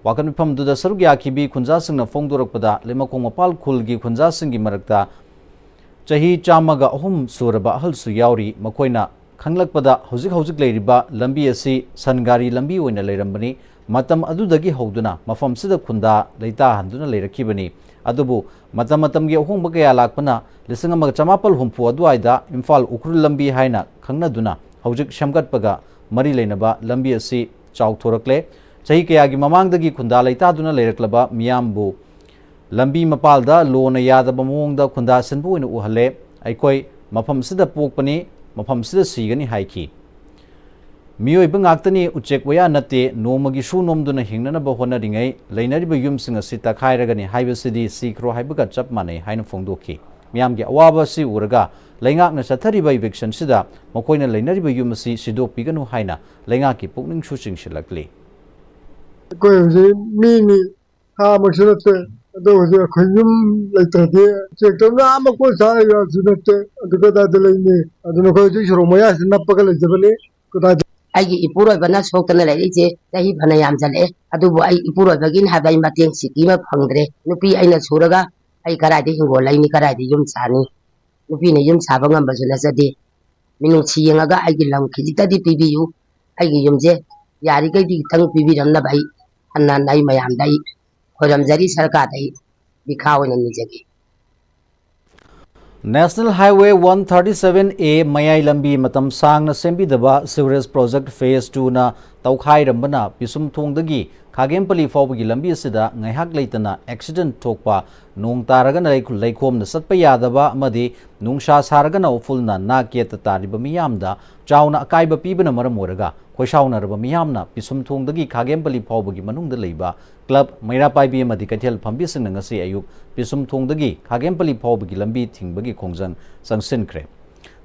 ꯋꯥꯀꯠ ꯃꯤꯐꯝꯗꯨꯗ ꯁꯔꯨꯛ ꯌꯥꯈꯤꯕꯤ ꯈꯨꯟꯖꯥꯁꯤꯡꯅ ꯐꯣꯡꯗꯣꯔꯛꯄꯗ, ꯂꯩꯃꯈꯣꯡ ꯃꯄꯥꯜ ꯈꯨꯜꯒꯤ ꯈꯨꯟꯖꯥꯁꯤꯡꯒꯤ ꯃꯔꯛꯇ ꯆꯍꯤ ꯆꯥꯝꯃꯒ ꯑꯍꯨꯝ ꯁꯨꯔꯕ ꯑꯍꯜꯁꯨ ꯌꯥꯎꯔꯤ꯫ ꯃꯈꯣꯏꯅ ꯈꯪꯂꯛꯄꯗ, ꯍꯧꯖꯤꯛ ꯍꯧꯖꯤꯛ ꯂꯩꯔꯤꯕ ꯂꯝꯕꯤ ꯑꯁꯤ ꯁꯟ ꯒꯥꯔꯤ ꯂꯝꯕꯤ ꯑꯣꯏꯅ ꯂꯩꯔꯝꯕꯅꯤ꯫ ꯃꯇꯝ ꯑꯗꯨꯗꯒꯤ ꯍꯧꯗꯨꯅ ꯃꯐꯝꯁꯤꯗ ꯈꯨꯟꯗꯥ ꯂꯩꯇꯥꯍꯟꯗꯨꯅ ꯂꯩꯔꯛꯈꯤꯕꯅꯤ꯫ ꯑꯗꯨꯕꯨ ꯃꯇꯝ ꯃꯇꯝꯒꯤ ꯑꯍꯣꯡꯕ ꯀꯌꯥ ꯂꯥꯛꯄꯅ ꯂꯤꯁꯤꯡ ꯑꯃꯒ ꯆꯃꯥꯄꯜ ꯍꯨꯝꯐꯨ ꯑꯗꯨꯋꯥꯏꯗ ꯏꯝꯐꯥꯜ ꯎꯈ꯭ꯔꯨꯜ ꯂꯝꯕꯤ ꯍꯥꯏꯅ ꯈꯪꯅꯗꯨꯅ ꯍꯧꯖꯤꯛ ꯁꯦꯝꯒꯠꯄꯒ ꯃꯔꯤ ꯂꯩꯅꯕ ꯂꯝꯕꯤ ꯑꯁꯤ ꯆꯥꯎꯊꯣꯔꯛꯂꯦ꯫ ꯆꯍꯤ ꯀꯌꯥꯒꯤ ꯃꯃꯥꯡꯗꯒꯤ ꯈꯨꯟꯗꯥ ꯂꯩꯇꯥꯗꯨꯅ ꯂꯩꯔꯛꯂꯕ ꯃꯤꯌꯥꯝꯕꯨ ꯂꯝꯕꯤ ꯃꯄꯥꯜꯗ ꯂꯣꯅ ꯌꯥꯗꯕ ꯃꯑꯣꯡꯗ ꯈꯨꯟꯗꯥꯁꯤꯟꯕ ꯑꯣꯏꯅ ꯎꯍꯜꯂꯦ꯫ ꯑꯩꯈꯣꯏ ꯃꯐꯝꯁꯤꯗ ꯄꯣꯛꯄꯅꯤ, ꯃꯐꯝꯁꯤꯗ ꯁꯤꯒꯅꯤ ꯍꯥꯏꯈꯤ꯫ ꯃꯤꯑꯣꯏꯕ ꯉꯥꯛꯇꯅꯤ, ꯎꯆꯦꯛ ꯋꯥꯌꯥ ꯅꯠꯇꯦ꯫ ꯅꯣꯡꯃꯒꯤ ꯁꯨ ꯅꯣꯝꯗꯨꯅ ꯍꯤꯡꯅꯅꯕ ꯍꯣꯠꯅꯔꯤꯉꯩ ꯂꯩꯅꯔꯤꯕ ꯌꯨꯝꯁꯤꯡ ꯑꯁꯤ ꯇꯛꯈꯥꯏꯔꯒꯅꯤ ꯍꯥꯏꯕꯁꯤꯗꯤ ꯁꯤꯈ꯭ꯔꯣ ꯍꯥꯏꯕꯒ ꯆꯞ ꯃꯥꯟꯅꯩ ꯍꯥꯏꯅ ꯐꯣꯡꯗꯣꯛꯈꯤ꯫ ꯃꯤꯌꯥꯝꯒꯤ ꯑꯋꯥꯕ ꯑꯁꯤ ꯎꯔꯒ ꯂꯩꯉꯥꯛꯅ ꯆꯠꯊꯔꯤꯕ ꯏꯚꯤꯛꯁꯟꯁꯤꯗ ꯃꯈꯣꯏꯅ ꯂꯩꯅꯔꯤꯕ ꯌꯨꯝ ꯑꯁꯤ ꯁꯤꯗꯣꯛꯄꯤꯒꯅꯨ ꯍꯥꯏꯅ ꯂꯩꯉꯥꯛꯀꯤ ꯄꯨꯛꯅꯤꯡꯁꯨ ꯆꯤꯡꯁꯤꯜꯂꯛꯂꯤ꯫ ꯑꯩꯈꯣꯏ ꯍꯧꯖꯤꯛ ꯃꯤꯅꯤ, ꯁꯥꯃꯛꯁꯨ ꯅꯠꯇꯦ꯫ ꯑꯗꯣ ꯍꯧꯖꯤꯛ ꯑꯩꯈꯣꯏ ꯌꯨꯝ ꯂꯩꯇ꯭ꯔꯗꯤ ꯎꯆꯦꯛꯇꯧꯅ ꯑꯥ ꯃꯀꯣꯟ ꯁꯥꯔꯤꯕꯁꯨ ꯅꯠꯇꯦ꯫ ꯑꯗꯨ ꯀꯗꯥꯏꯗ ꯂꯩꯅꯤ? ꯑꯗꯨꯅ ꯑꯩꯈꯣꯏ ꯍꯧꯖꯤꯛ ꯁꯣꯔꯣꯛ ꯃꯌꯥꯁꯤꯗ ꯅꯞꯄꯒ ꯂꯩꯖꯕꯅꯤ꯫ ꯀꯗꯥꯏꯗ? ꯑꯩꯒꯤ ꯏꯄꯨꯔꯣꯏꯕꯅ ꯁꯣꯛꯇꯅ ꯂꯩꯔꯛꯏꯁꯦ ꯆꯍꯤ ꯐꯅ ꯌꯥꯝꯖꯜꯂꯛꯑꯦ꯫ ꯑꯗꯨꯕꯨ ꯑꯩ ꯏꯄꯨꯔꯣꯏꯕꯒꯤꯅꯤ ꯍꯥꯏꯕ ꯑꯩ ꯃꯇꯦꯡ ꯁꯤꯀꯤ ꯑꯃ ꯐꯪꯗ꯭ꯔꯦ꯫ ꯅꯨꯄꯤ ꯑꯩꯅ ꯁꯨꯔꯒ ꯑꯩ ꯀꯗꯥꯏꯗ ꯍꯤꯡꯒꯣꯜ ꯂꯩꯅꯤ, ꯀꯗꯥꯏꯗ ꯌꯨꯝ ꯁꯥꯅꯤ? ꯅꯨꯄꯤꯅ ꯌꯨꯝ ꯁꯥꯕ ꯉꯝꯕꯁꯨ ꯅꯠꯆꯗꯦ꯫ ꯃꯤꯅꯨꯡꯁꯤ ꯌꯦꯡꯉꯒ ꯑꯩꯒꯤ ꯂꯝ ꯈꯤꯖꯤꯛꯇꯗꯤ ꯄꯤꯕꯤꯌꯨ꯫ ꯑꯩꯒꯤ ꯌꯨꯝꯁꯦ ꯌꯥꯔꯤꯈꯩꯗꯤ ꯈꯤꯇꯪ ꯄꯤꯕꯤꯔꯝꯅꯕ ꯑꯩ ꯍꯟꯅ ꯍꯟꯅ ꯑꯩ ꯃꯌꯥꯝꯗ ꯑꯩ ꯈꯣꯏꯔꯝꯖꯔꯤ, ꯁꯔꯀꯥꯔꯗ ꯑꯩ ꯕꯤꯈꯥ ꯑꯣꯏꯅ ꯅꯤꯖꯒꯦ꯫ National Highway one thirty seven A ꯃꯌꯥꯏ ꯂꯝꯕꯤ ꯃꯇꯝ ꯁꯥꯡꯅ ꯁꯦꯝꯕꯤꯗꯕ sewerage project phase two ꯅ ꯇꯧꯈꯥꯏꯔꯝꯕꯅ ꯄꯤꯁꯨꯝꯊꯣꯡꯗꯒꯤ ꯈꯥꯒꯦꯝꯄꯂꯤ ꯐꯥꯎꯕꯒꯤ ꯂꯝꯕꯤ ꯑꯁꯤꯗ ꯉꯥꯏꯍꯥꯛ ꯂꯩꯇꯅ ꯑꯦꯛꯁꯤꯗꯦꯟꯠ ꯊꯣꯛꯄ, ꯅꯣꯡ ꯇꯥꯔꯒꯅ ꯂꯩꯈꯣ-, ꯂꯩꯈꯣꯝꯅ ꯆꯠꯄ ꯌꯥꯗꯕ ꯑꯃꯗꯤ ꯅꯨꯡꯁꯥ ꯁꯥꯔꯒꯅ ꯎꯐꯨꯜꯅ ꯅꯥꯛ ꯌꯦꯠꯇ ꯇꯥꯔꯤꯕ ꯃꯤꯌꯥꯝꯗ ꯆꯥꯎꯅ ꯑꯀꯥꯏꯕ ꯄꯤꯕꯅ ꯃꯔꯝ ꯑꯣꯏꯔꯒ ꯈꯣꯏꯁꯥꯎꯅꯔꯕ ꯃꯤꯌꯥꯝꯅ ꯄꯤꯁꯨꯝꯊꯣꯡꯗꯒꯤ ꯈꯥꯒꯦꯝꯄꯂꯤ ꯐꯥꯎꯕꯒꯤ ꯃꯅꯨꯡꯗ ꯂꯩꯕ ꯀ꯭ꯂꯕ, ꯃꯩꯔꯥ ꯄꯥꯏꯕꯤ ꯑꯃꯗꯤ ꯀꯩꯊꯦꯜ ꯐꯝꯕꯤꯁꯤꯡꯅ ꯉꯁꯤ ꯑꯌꯨꯛ ꯄꯤꯁꯨꯝꯊꯣꯡꯗꯒꯤ ꯈꯥꯒꯦꯝꯄꯂꯤ ꯐꯥꯎꯕꯒꯤ ꯂꯝꯕꯤ ꯊꯤꯡꯕꯒꯤ ꯈꯣꯡꯖꯪ ꯆꯪꯁꯤꯟꯈ꯭ꯔꯦ꯫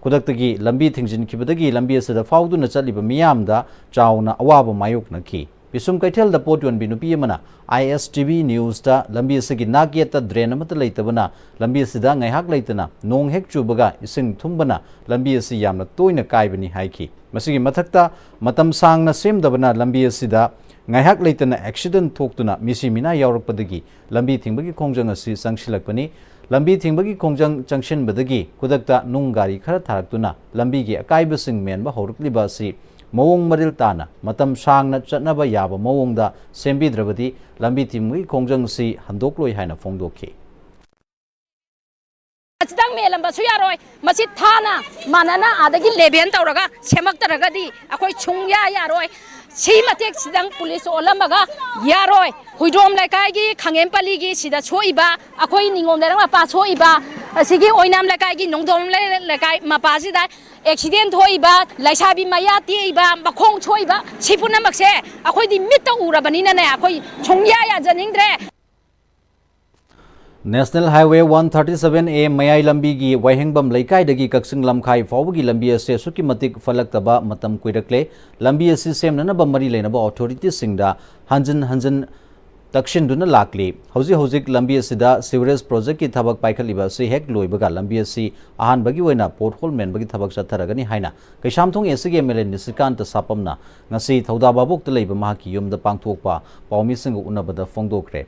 ꯈꯨꯗꯛꯇꯒꯤ ꯂꯝꯕꯤ ꯊꯤꯡꯖꯤꯟꯈꯤꯕꯗꯒꯤ ꯂꯝꯕꯤ ꯑꯁꯤꯗ ꯐꯥꯎꯗꯨꯅ ꯆꯠꯂꯤꯕ ꯃꯤꯌꯥꯝꯗ ꯆꯥꯎꯅ ꯑꯋꯥꯕ ꯃꯥꯌꯣꯛꯅꯈꯤ꯫ ꯄꯤꯁꯨꯝ ꯀꯩꯊꯦꯜꯗ ꯄꯣꯠ ꯌꯣꯟꯕꯤ ꯅꯨꯄꯤ ꯑꯃꯅ ꯑꯥꯏ ꯑꯦꯁ ꯇꯤ ꯚꯤ ꯅ꯭ꯌꯨꯁꯇ ꯂꯝꯕꯤ ꯑꯁꯤꯒꯤ ꯅꯥꯛ ꯌꯦꯠꯇ ꯗ꯭ꯔꯦꯟ ꯑꯃꯠꯇ ꯂꯩꯇꯕꯅ ꯂꯝꯕꯤ ꯑꯁꯤꯗ ꯉꯥꯏꯍꯥꯛ ꯂꯩꯇꯅ ꯅꯣꯡ ꯍꯦꯛ ꯆꯨꯕꯒ ꯏꯁꯤꯡ ꯊꯨꯝꯕꯅ ꯂꯝꯕꯤ ꯑꯁꯤ ꯌꯥꯝꯅ ꯇꯣꯏꯅ ꯀꯥꯏꯕꯅꯤ ꯍꯥꯏꯈꯤ꯫ ꯃꯁꯤꯒꯤ ꯃꯊꯛꯇ ꯃꯇꯝ ꯁꯥꯡꯅ ꯁꯦꯝꯗꯕꯅ ꯂꯝꯕꯤ ꯑꯁꯤꯗ ꯉꯥꯏꯍꯥꯛ ꯂꯩꯇꯅ ꯑꯦꯛꯁꯤꯗꯦꯟꯠ ꯊꯣꯛꯇꯨꯅ ꯃꯤꯁꯤ ꯃꯤꯅꯥ ꯌꯥꯎꯔꯛꯄꯗꯒꯤ ꯂꯝꯕꯤ ꯊꯤꯡꯕꯒꯤ ꯈꯣꯡꯖꯪ ꯑꯁꯤ ꯆꯪꯁꯤꯜꯂꯛꯄꯅꯤ꯫ ꯂꯝꯕꯤ ꯊꯤꯡꯕꯒꯤ ꯈꯣꯡꯖꯪ ꯆꯪꯁꯤꯟꯕꯗꯒꯤ ꯈꯨꯗꯛꯇ ꯅꯨꯡ ꯒꯥꯔꯤ ꯈꯔ ꯊꯥꯔꯛꯇꯨꯅ ꯂꯝꯕꯤꯒꯤ ꯑꯀꯥꯏꯕꯁꯤꯡ ꯃꯦꯟꯕ ꯍꯧꯔꯛꯂꯤꯕ ꯑꯁꯤ ꯃꯑꯣꯡ ꯃꯔꯤꯜ ꯇꯥꯅ ꯃꯇꯝ ꯁꯥꯡꯅ ꯆꯠꯅꯕ ꯌꯥꯕ ꯃꯑꯣꯡꯗ ꯁꯦꯝꯕꯤꯗ꯭ꯔꯕꯗꯤ ꯂꯝꯕꯤ ꯊꯤꯡꯕꯒꯤ ꯈꯣꯡꯖꯪ ꯑꯁꯤ ꯍꯟꯗꯣꯛꯂꯣꯏ ꯍꯥꯏꯅ ꯐꯣꯡꯗꯣꯛꯈꯤ꯫ ꯈꯤꯇꯪ ꯃꯦꯜꯂꯝꯕꯁꯨ ꯌꯥꯔꯣꯏ꯫ ꯃꯁꯤ ꯊꯥꯅ ꯃꯥꯟꯅꯅ ꯑꯥꯗꯒꯤ ꯂꯦꯚꯦꯜ ꯇꯧꯔꯒ ꯁꯦꯝꯃꯛꯇ꯭ꯔꯒꯗꯤ ꯑꯩꯈꯣꯏ ꯁꯨꯡꯌꯥ ꯌꯥꯔꯣꯏ꯫ ꯁꯤ ꯃꯇꯦꯛꯁꯤꯗꯪ ꯄꯨꯂꯤꯁ ꯑꯣꯜꯂꯝꯃꯒ ꯌꯥꯔꯣꯏ꯫ ꯍꯨꯏꯗ꯭ꯔꯣꯝ ꯂꯩꯀꯥꯏꯒꯤ ꯈꯥꯉꯦꯝꯄꯜꯂꯤꯒꯤ ꯁꯤꯗ ꯁꯣꯛꯏꯕ ꯑꯩꯈꯣꯏ ꯅꯤꯉꯣꯝ ꯂꯩꯔꯛ ꯃꯄꯥ ꯁꯣꯛꯏꯕ, ꯑꯁꯤꯒꯤ ꯑꯣꯏꯅꯥꯝ ꯂꯩꯀꯥꯏꯒꯤ ꯅꯣꯡꯗꯣꯝ ꯂꯩꯀꯥꯏ ꯃꯄꯥꯁꯤꯗ ꯑꯦꯛꯁꯤꯗꯦꯟ ꯊꯣꯛꯏꯕ, ꯂꯩꯁꯥꯕꯤ ꯃꯌꯥ ꯇꯦꯛꯏꯕ, ꯃꯈꯣꯡ ꯁꯣꯛꯏꯕ, ꯁꯤ ꯄꯨꯝꯅꯃꯛꯁꯦ ꯑꯩꯈꯣꯏꯗꯤ ꯃꯤꯠꯇ ꯎꯔꯕꯅꯤꯅꯅꯦ ꯑꯩꯈꯣꯏ ꯁꯨꯡꯌꯥ ꯌꯥꯖꯅꯤꯡꯗ꯭ꯔꯦ꯫ National Highway one thirty seven A ꯃꯌꯥꯏ ꯂꯝꯕꯤꯒꯤ ꯋꯥꯏꯍꯦꯡꯕꯝ ꯂꯩꯀꯥꯏꯗꯒꯤ ꯀꯛꯆꯤꯡ ꯂꯝꯈꯥꯏ ꯐꯥꯎꯕꯒꯤ ꯂꯝꯕꯤ ꯑꯁꯤ ꯑꯁꯨꯛꯀꯤ ꯃꯇꯤꯛ ꯐꯠꯂꯛꯇꯕ ꯃꯇꯝ ꯀꯨꯏꯔꯛꯂꯦ꯫ ꯂꯝꯕꯤ ꯑꯁꯤ ꯁꯦꯝꯅꯅꯕ ꯃꯔꯤ ꯂꯩꯅꯕ ꯑꯣꯊꯣꯔꯤꯇꯤꯁꯤꯡꯗ ꯍꯟꯖꯤꯟ ꯍꯟꯖꯤꯟ ꯇꯛꯁꯤꯟꯗꯨꯅ ꯂꯥꯛꯂꯤ꯫ ꯍꯧꯖꯤꯛ ꯍꯧꯖꯤꯛ ꯂꯝꯕꯤ ꯑꯁꯤꯗ ꯁꯤꯋꯔꯦꯖ ꯄ꯭ꯔꯣꯖꯦꯛꯀꯤ ꯊꯕꯛ ꯄꯥꯏꯈꯠꯂꯤꯕ ꯑꯁꯤ ꯍꯦꯛ ꯂꯣꯏꯕꯒ ꯂꯝꯕꯤ ꯑꯁꯤ ꯑꯍꯥꯟꯕꯒꯤ ꯑꯣꯏꯅ ꯄꯣꯠꯍꯣꯜ ꯃꯦꯟꯕꯒꯤ ꯊꯕꯛ ꯆꯠꯊꯔꯒꯅꯤ ꯍꯥꯏꯅ ꯀꯩꯁꯥꯝꯊꯣꯡ ꯑꯦ ꯁꯤꯒꯤ ꯑꯦꯝ ꯑꯦꯜ ꯑꯦ ꯅꯤꯁꯤꯀꯥꯟꯇ ꯁꯥꯄꯝꯅ ꯉꯁꯤ ꯊꯧꯗꯥ ꯚꯥꯕꯣꯛꯇ ꯂꯩꯕ ꯃꯍꯥꯛꯀꯤ ꯌꯨꯝꯗ ꯄꯥꯡꯊꯣꯛꯄ ꯄꯥꯎꯃꯤꯁꯤꯡꯒ ꯎꯅꯕꯗ ꯐꯣꯡꯗꯣꯛꯈ꯭ꯔꯦ꯫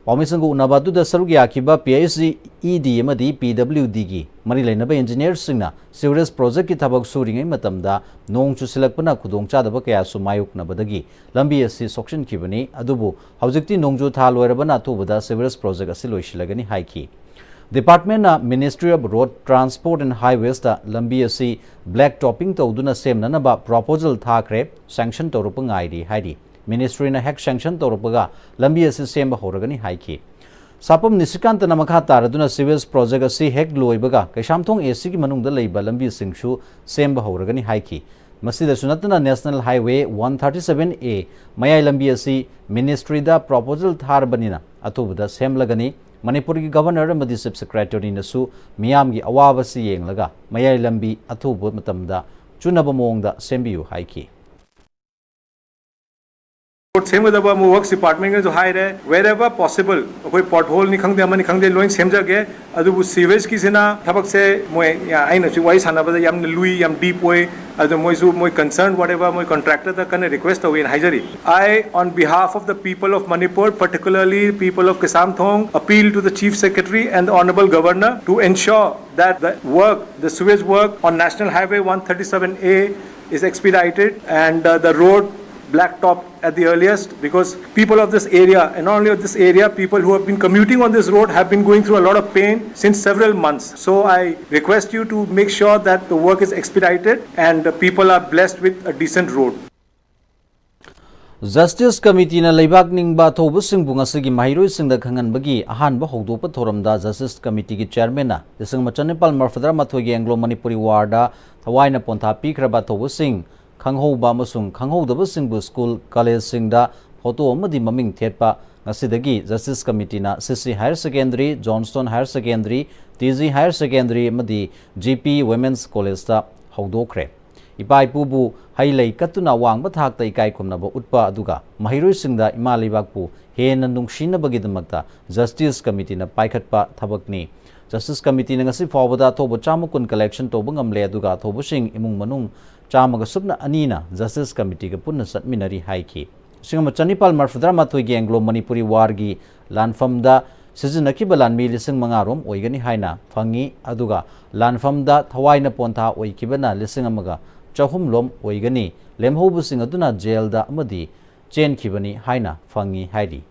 ꯄꯥꯎꯃꯤꯁꯤꯡꯒ ꯎꯅꯕ ꯑꯗꯨꯗ ꯁꯔꯨꯛ ꯌꯥꯈꯤꯕ ꯄꯤ ꯑꯩꯆ ꯏ ꯗꯤ ꯑꯃꯗꯤ ꯄꯤ ꯗꯕ꯭ꯂꯤꯎ ꯗꯤꯒꯤ ꯃꯔꯤ ꯂꯩꯅꯕ ꯏꯟꯖꯤꯅꯤꯌꯔꯁꯤꯡꯅ ꯁꯤꯋꯔꯦꯖ ꯄ꯭ꯔꯣꯖꯦꯛꯀꯤ ꯊꯕꯛ ꯁꯨꯔꯤꯉꯩ ꯃꯇꯝꯗ ꯅꯣꯡ ꯆꯨꯁꯤꯜꯂꯛꯄꯅ ꯈꯨꯗꯣꯡꯆꯥꯗꯕ ꯀꯌꯥꯁꯨ ꯃꯥꯌꯣꯛꯅꯕꯗꯒꯤ ꯂꯝꯕꯤ ꯑꯁꯤ ꯁꯣꯛꯆꯤꯟꯈꯤꯕꯅꯤ꯫ ꯑꯗꯨꯕꯨ ꯍꯧꯖꯤꯛꯇꯤ ꯅꯣꯡꯖꯨ ꯊꯥ ꯂꯣꯏꯔꯕꯅ ꯑꯊꯨꯕꯗ ꯁꯤꯋꯔꯦꯖ ꯄ꯭ꯔꯣꯖꯦꯛ ꯑꯁꯤ ꯂꯣꯏꯁꯤꯜꯂꯒꯅꯤ ꯍꯥꯏꯈꯤ꯫ ꯗꯤꯄꯥꯔꯠꯃꯦꯟꯅ Ministry of Road Transport and Highwaysꯇ ꯂꯝꯕꯤ ꯑꯁꯤ ꯕ꯭ꯂꯦꯛ ꯇꯣꯞꯄꯤꯡ ꯇꯧꯗꯨꯅ ꯁꯦꯝꯅꯅꯕ ꯄ꯭ꯔꯣꯄꯣꯖꯦꯜ ꯊꯥꯈ꯭ꯔꯦ, ꯁꯦꯡꯁꯟ ꯇꯧꯔꯛꯄ ꯉꯥꯏꯔꯤ ꯍꯥꯏꯔꯤ꯫ ꯃꯤꯅꯤꯁꯇ꯭ꯔꯤꯅ ꯍꯦꯛ ꯁꯦꯡꯁꯟ ꯇꯧꯔꯛꯄꯒ ꯂꯝꯕꯤ ꯑꯁꯤ ꯁꯦꯝꯕ ꯍꯧꯔꯒꯅꯤ ꯍꯥꯏꯈꯤ꯫ ꯁꯥꯄꯝ ꯅꯤꯁꯤꯀꯥꯟꯇꯅ ꯃꯈꯥ ꯇꯥꯔꯗꯨꯅ ꯁꯤꯋꯦꯖ ꯄ꯭ꯔꯣꯖꯦꯛ ꯑꯁꯤ ꯍꯦꯛ ꯂꯣꯏꯕꯒ ꯀꯩꯁꯥꯝꯊꯣꯡ ꯑꯦ ꯁꯤꯒꯤ ꯃꯅꯨꯡꯗ ꯂꯩꯕ ꯂꯝꯕꯤꯁꯤꯡꯁꯨ ꯁꯦꯝꯕ ꯍꯧꯔꯒꯅꯤ ꯍꯥꯏꯈꯤ꯫ ꯃꯁꯤꯗꯁꯨ ꯅꯠꯇꯅ National Highway one thirty seven A ꯃꯌꯥꯏ ꯂꯝꯕꯤ ꯑꯁꯤ ꯃꯤꯅꯤꯁꯇ꯭ꯔꯤꯗ ꯄ꯭ꯔꯣꯄꯣꯖꯦꯜ ꯊꯥꯔꯕꯅꯤꯅ ꯑꯊꯨꯕꯗ ꯁꯦꯝꯂꯒꯅꯤ꯫ ꯃꯅꯤꯄꯨꯔꯒꯤ ꯒꯚꯔꯅꯔ ꯑꯃꯗꯤ ꯆꯤꯐ ꯁꯦꯀ꯭ꯔꯦꯇꯔꯤꯅꯁꯨ ꯃꯤꯌꯥꯝꯒꯤ ꯑꯋꯥꯕꯁꯤ ꯌꯦꯡꯂꯒ ꯃꯌꯥꯏ ꯂꯝꯕꯤ ꯑꯊꯨꯕ ꯃꯇꯝꯗ ꯆꯨꯅꯕ ꯃꯑꯣꯡꯗ ꯁꯦꯝꯕꯤꯌꯨ ꯍꯥꯏꯈꯤ꯫ ꯔꯣꯗ ꯁꯦꯝꯒꯗꯕ ꯑꯃꯨꯛ ꯋꯔꯛꯁ ꯗꯤꯄꯥꯔꯠꯃꯦꯟꯒꯁꯨ ꯍꯥꯏꯔꯦ, wherever possible ꯑꯩꯈꯣꯏ ꯄꯣꯠꯍꯣꯜꯅꯤ ꯈꯪꯗꯦ, ꯑꯃꯅꯤ ꯈꯪꯗꯦ, ꯂꯣꯏ ꯁꯦꯝꯖꯒꯦ꯫ ꯑꯗꯨꯕꯨ ꯁꯤꯋꯦꯖꯀꯤꯁꯤꯅ ꯊꯕꯛꯁꯦ ꯃꯣꯏ, ꯑꯩꯅꯁꯨ ꯋꯥꯔꯤ ꯁꯥꯟꯅꯕꯗ ꯌꯥꯝꯅ ꯂꯨꯏ, ꯌꯥꯝ ꯗꯤꯞ ꯑꯣꯏ꯫ ꯑꯗꯨ ꯃꯣꯏꯁꯨ ꯃꯣꯏ ꯀꯟꯁꯔꯟ ꯋꯥꯠ ꯑꯦꯚꯔ ꯃꯣꯏ ꯀꯟꯇ꯭ꯔꯦꯛꯇꯔꯗ ꯀꯟꯅ ꯔꯤꯀ꯭ꯋꯦꯁ ꯇꯧꯋꯦꯅ ꯍꯥꯏꯖꯔꯤ꯫ I, on behalf of the people of Manipur, particularly people of Kesamthong, appeal to the Chief Secretary and the Honorable Governor to ensure that the work, the sewage work on National Highway one thirty-seven A is expedited and uh, the road blacktop at the earliest, because people of this area, and not only of this area, people who have been commuting on this road have been going through a lot of pain since several months. So I request you to make sure that the work is expedited and uh, people are blessed with a decent road. Justice ꯀꯃꯤꯇꯤꯅ ꯂꯩꯕꯥꯛ ꯅꯤꯡꯕ ꯑꯊꯧꯕꯁꯤꯡꯕꯨ ꯉꯁꯤꯒꯤ ꯃꯍꯩꯔꯣꯏꯁꯤꯡꯗ ꯈꯪꯍꯟꯕꯒꯤ ꯑꯍꯥꯟꯕ ꯍꯧꯗꯣꯛꯄ ꯊꯧꯔꯝꯗ justice ꯀꯃꯤꯇꯤꯒꯤ ꯆꯤꯌꯔꯃꯦꯟꯅ ꯂꯤꯁꯤꯡ ꯑꯃ ꯆꯅꯤꯄꯥꯜ ꯃꯔꯤꯐꯨꯇꯔꯥ ꯃꯥꯊꯣꯏꯒꯤ ꯑꯦꯡꯒ꯭ꯂꯣ ꯃꯅꯤꯄꯨꯔꯤ ꯋꯥꯔꯗ ꯊꯋꯥꯏꯅ ꯄꯣꯟꯊꯥ ꯄꯤꯈ꯭ꯔꯕ ꯑꯊꯧꯕꯁꯤꯡ ꯈꯪꯍꯧꯕ ꯑꯃꯁꯨꯡ ꯈꯪꯍꯧꯗꯕꯁꯤꯡꯕꯨ ꯁ꯭ꯀꯨꯜ, ꯀꯣꯂꯦꯖꯁꯤꯡꯗ ꯐꯣꯇꯣ ꯑꯃꯗꯤ ꯃꯃꯤꯡ ꯊꯦꯠꯄ ꯉꯁꯤꯗꯒꯤ ꯖꯁꯇꯤꯁ ꯀꯃꯤꯇꯤꯅ ꯁꯤ ꯁꯤ higher secondary, Johnston higher secondary, T G higher secondary ꯑꯃꯗꯤ ꯖꯤ ꯄꯤ ꯋꯨꯃꯦꯟꯁ ꯀꯣꯂꯦꯖꯇ ꯍꯧꯗꯣꯛꯈ꯭ꯔꯦ꯫ ꯏꯄꯥ ꯏꯄꯨꯕꯨ ꯍꯩ ꯂꯩ ꯀꯠꯇꯨꯅ ꯑꯋꯥꯡꯕ ꯊꯥꯛꯇ ꯏꯀꯥꯏ ꯈꯨꯝꯅꯕ ꯎꯠꯄ ꯑꯗꯨꯒ ꯃꯍꯩꯔꯣꯏꯁꯤꯡꯗ ꯏꯃꯥ ꯂꯩꯕꯥꯛꯄꯨ ꯍꯦꯟꯅ ꯅꯨꯡꯁꯤꯅꯕꯒꯤꯗꯃꯛꯇ ꯖꯁꯇꯤꯁ ꯀꯃꯤꯇꯤꯅ ꯄꯥꯏꯈꯠꯄ ꯊꯕꯛꯅꯤ꯫ ꯖꯁꯇꯤꯁ ꯀꯃꯤꯇꯤꯅ ꯉꯁꯤ ꯐꯥꯎꯕꯗ ꯑꯊꯧꯕ ꯆꯥꯝꯃ ꯀꯨꯟ ꯀꯂꯦꯛꯁꯟ ꯇꯧꯕ ꯉꯝꯂꯦ, ꯑꯗꯨꯒ ꯑꯊꯧꯕꯁꯤꯡ ꯏꯃꯨꯡ ꯃꯅꯨꯡ ꯆꯥꯝꯃꯒ ꯁꯨꯞꯅ ꯑꯅꯤꯅ ꯖꯁꯇꯤꯁ ꯀꯃꯤꯇꯤꯒ ꯄꯨꯟꯅ ꯆꯠꯃꯤꯟꯅꯔꯤ ꯍꯥꯏꯈꯤ꯫ ꯂꯤꯁꯤꯡ ꯑꯃ ꯆꯅꯤꯄꯥꯜ ꯃꯔꯤꯐꯨꯇꯔꯥ ꯃꯥꯊꯣꯏꯒꯤ ꯑꯦꯡꯒ꯭ꯂꯣ ꯃꯅꯤꯄꯨꯔꯤ ꯋꯥꯔꯒꯤ ꯂꯥꯟꯐꯝꯗ ꯁꯤꯖꯤꯟꯅꯈꯤꯕ ꯂꯥꯟꯃꯤ ꯂꯤꯁꯤꯡ ꯃꯉꯥ ꯔꯣꯝ ꯑꯣꯏꯒꯅꯤ ꯍꯥꯏꯅ ꯐꯪꯉꯤ, ꯑꯗꯨꯒ ꯂꯥꯟꯐꯝꯗ ꯊꯋꯥꯏꯅ ꯄꯣꯟꯊꯥ ꯑꯣꯏꯈꯤꯕꯅ ꯂꯤꯁꯤꯡ ꯑꯃꯒ ꯆꯍꯨꯝ ꯂꯣꯝ ꯑꯣꯏꯒꯅꯤ꯫ ꯂꯦꯝꯍꯧꯕꯁꯤꯡ ꯑꯗꯨꯅ ꯖꯦꯜꯗ ꯑꯃꯗꯤ ꯆꯦꯟꯈꯤꯕꯅꯤ ꯍꯥꯏꯅ ꯐꯪꯉꯤ ꯍꯥꯏꯔꯤ꯫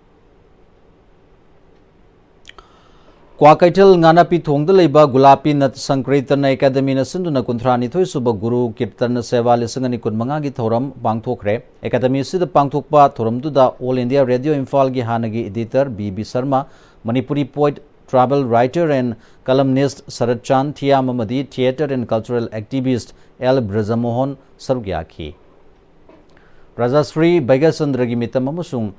ꯀ꯭ꯋꯥꯀꯩꯊꯦꯜ ꯉꯥꯅꯥꯄꯤ ꯊꯣꯡꯗ ꯂꯩꯕ ꯒꯨꯂꯥꯄꯤ ꯅꯠ ꯁꯪꯀ꯭ꯔꯤꯇꯟ ꯑꯦꯀꯥꯗꯃꯤꯅ ꯁꯤꯟꯗꯨꯅ ꯀꯨꯟꯊ꯭ꯔꯥ ꯅꯤꯊꯣꯏ ꯁꯨꯕ ꯒꯨꯔꯨ ꯀꯤꯔꯇꯟ ꯁꯦꯕꯥ ꯂꯤꯁꯤꯡ ꯑꯅꯤ ꯀꯨꯟ ꯃꯉꯥꯒꯤ ꯊꯧꯔꯝ ꯄꯥꯡꯊꯣꯛꯈ꯭ꯔꯦ꯫ ꯑꯦꯀꯥꯗꯃꯤ ꯑꯁꯤꯗ ꯄꯥꯡꯊꯣꯛꯄ ꯊꯧꯔꯝꯗꯨꯗ All India Radio ꯏꯝꯐꯥꯜꯒꯤ ꯍꯥꯟꯅꯒꯤ editor B B Sharma, Manipuri poet, travel writer and columnist Sharat Chand Thiam ꯑꯃꯗꯤ theatre and cultural activist L Brajamohan ꯁꯔꯨꯛ ꯌꯥꯈꯤ꯫ ꯔꯥꯖꯥ ꯁ꯭ꯔꯤ ꯕꯩꯒꯆꯟꯗ꯭ꯔꯒꯤ ꯃꯤꯇꯝ ꯑꯃꯁꯨꯡ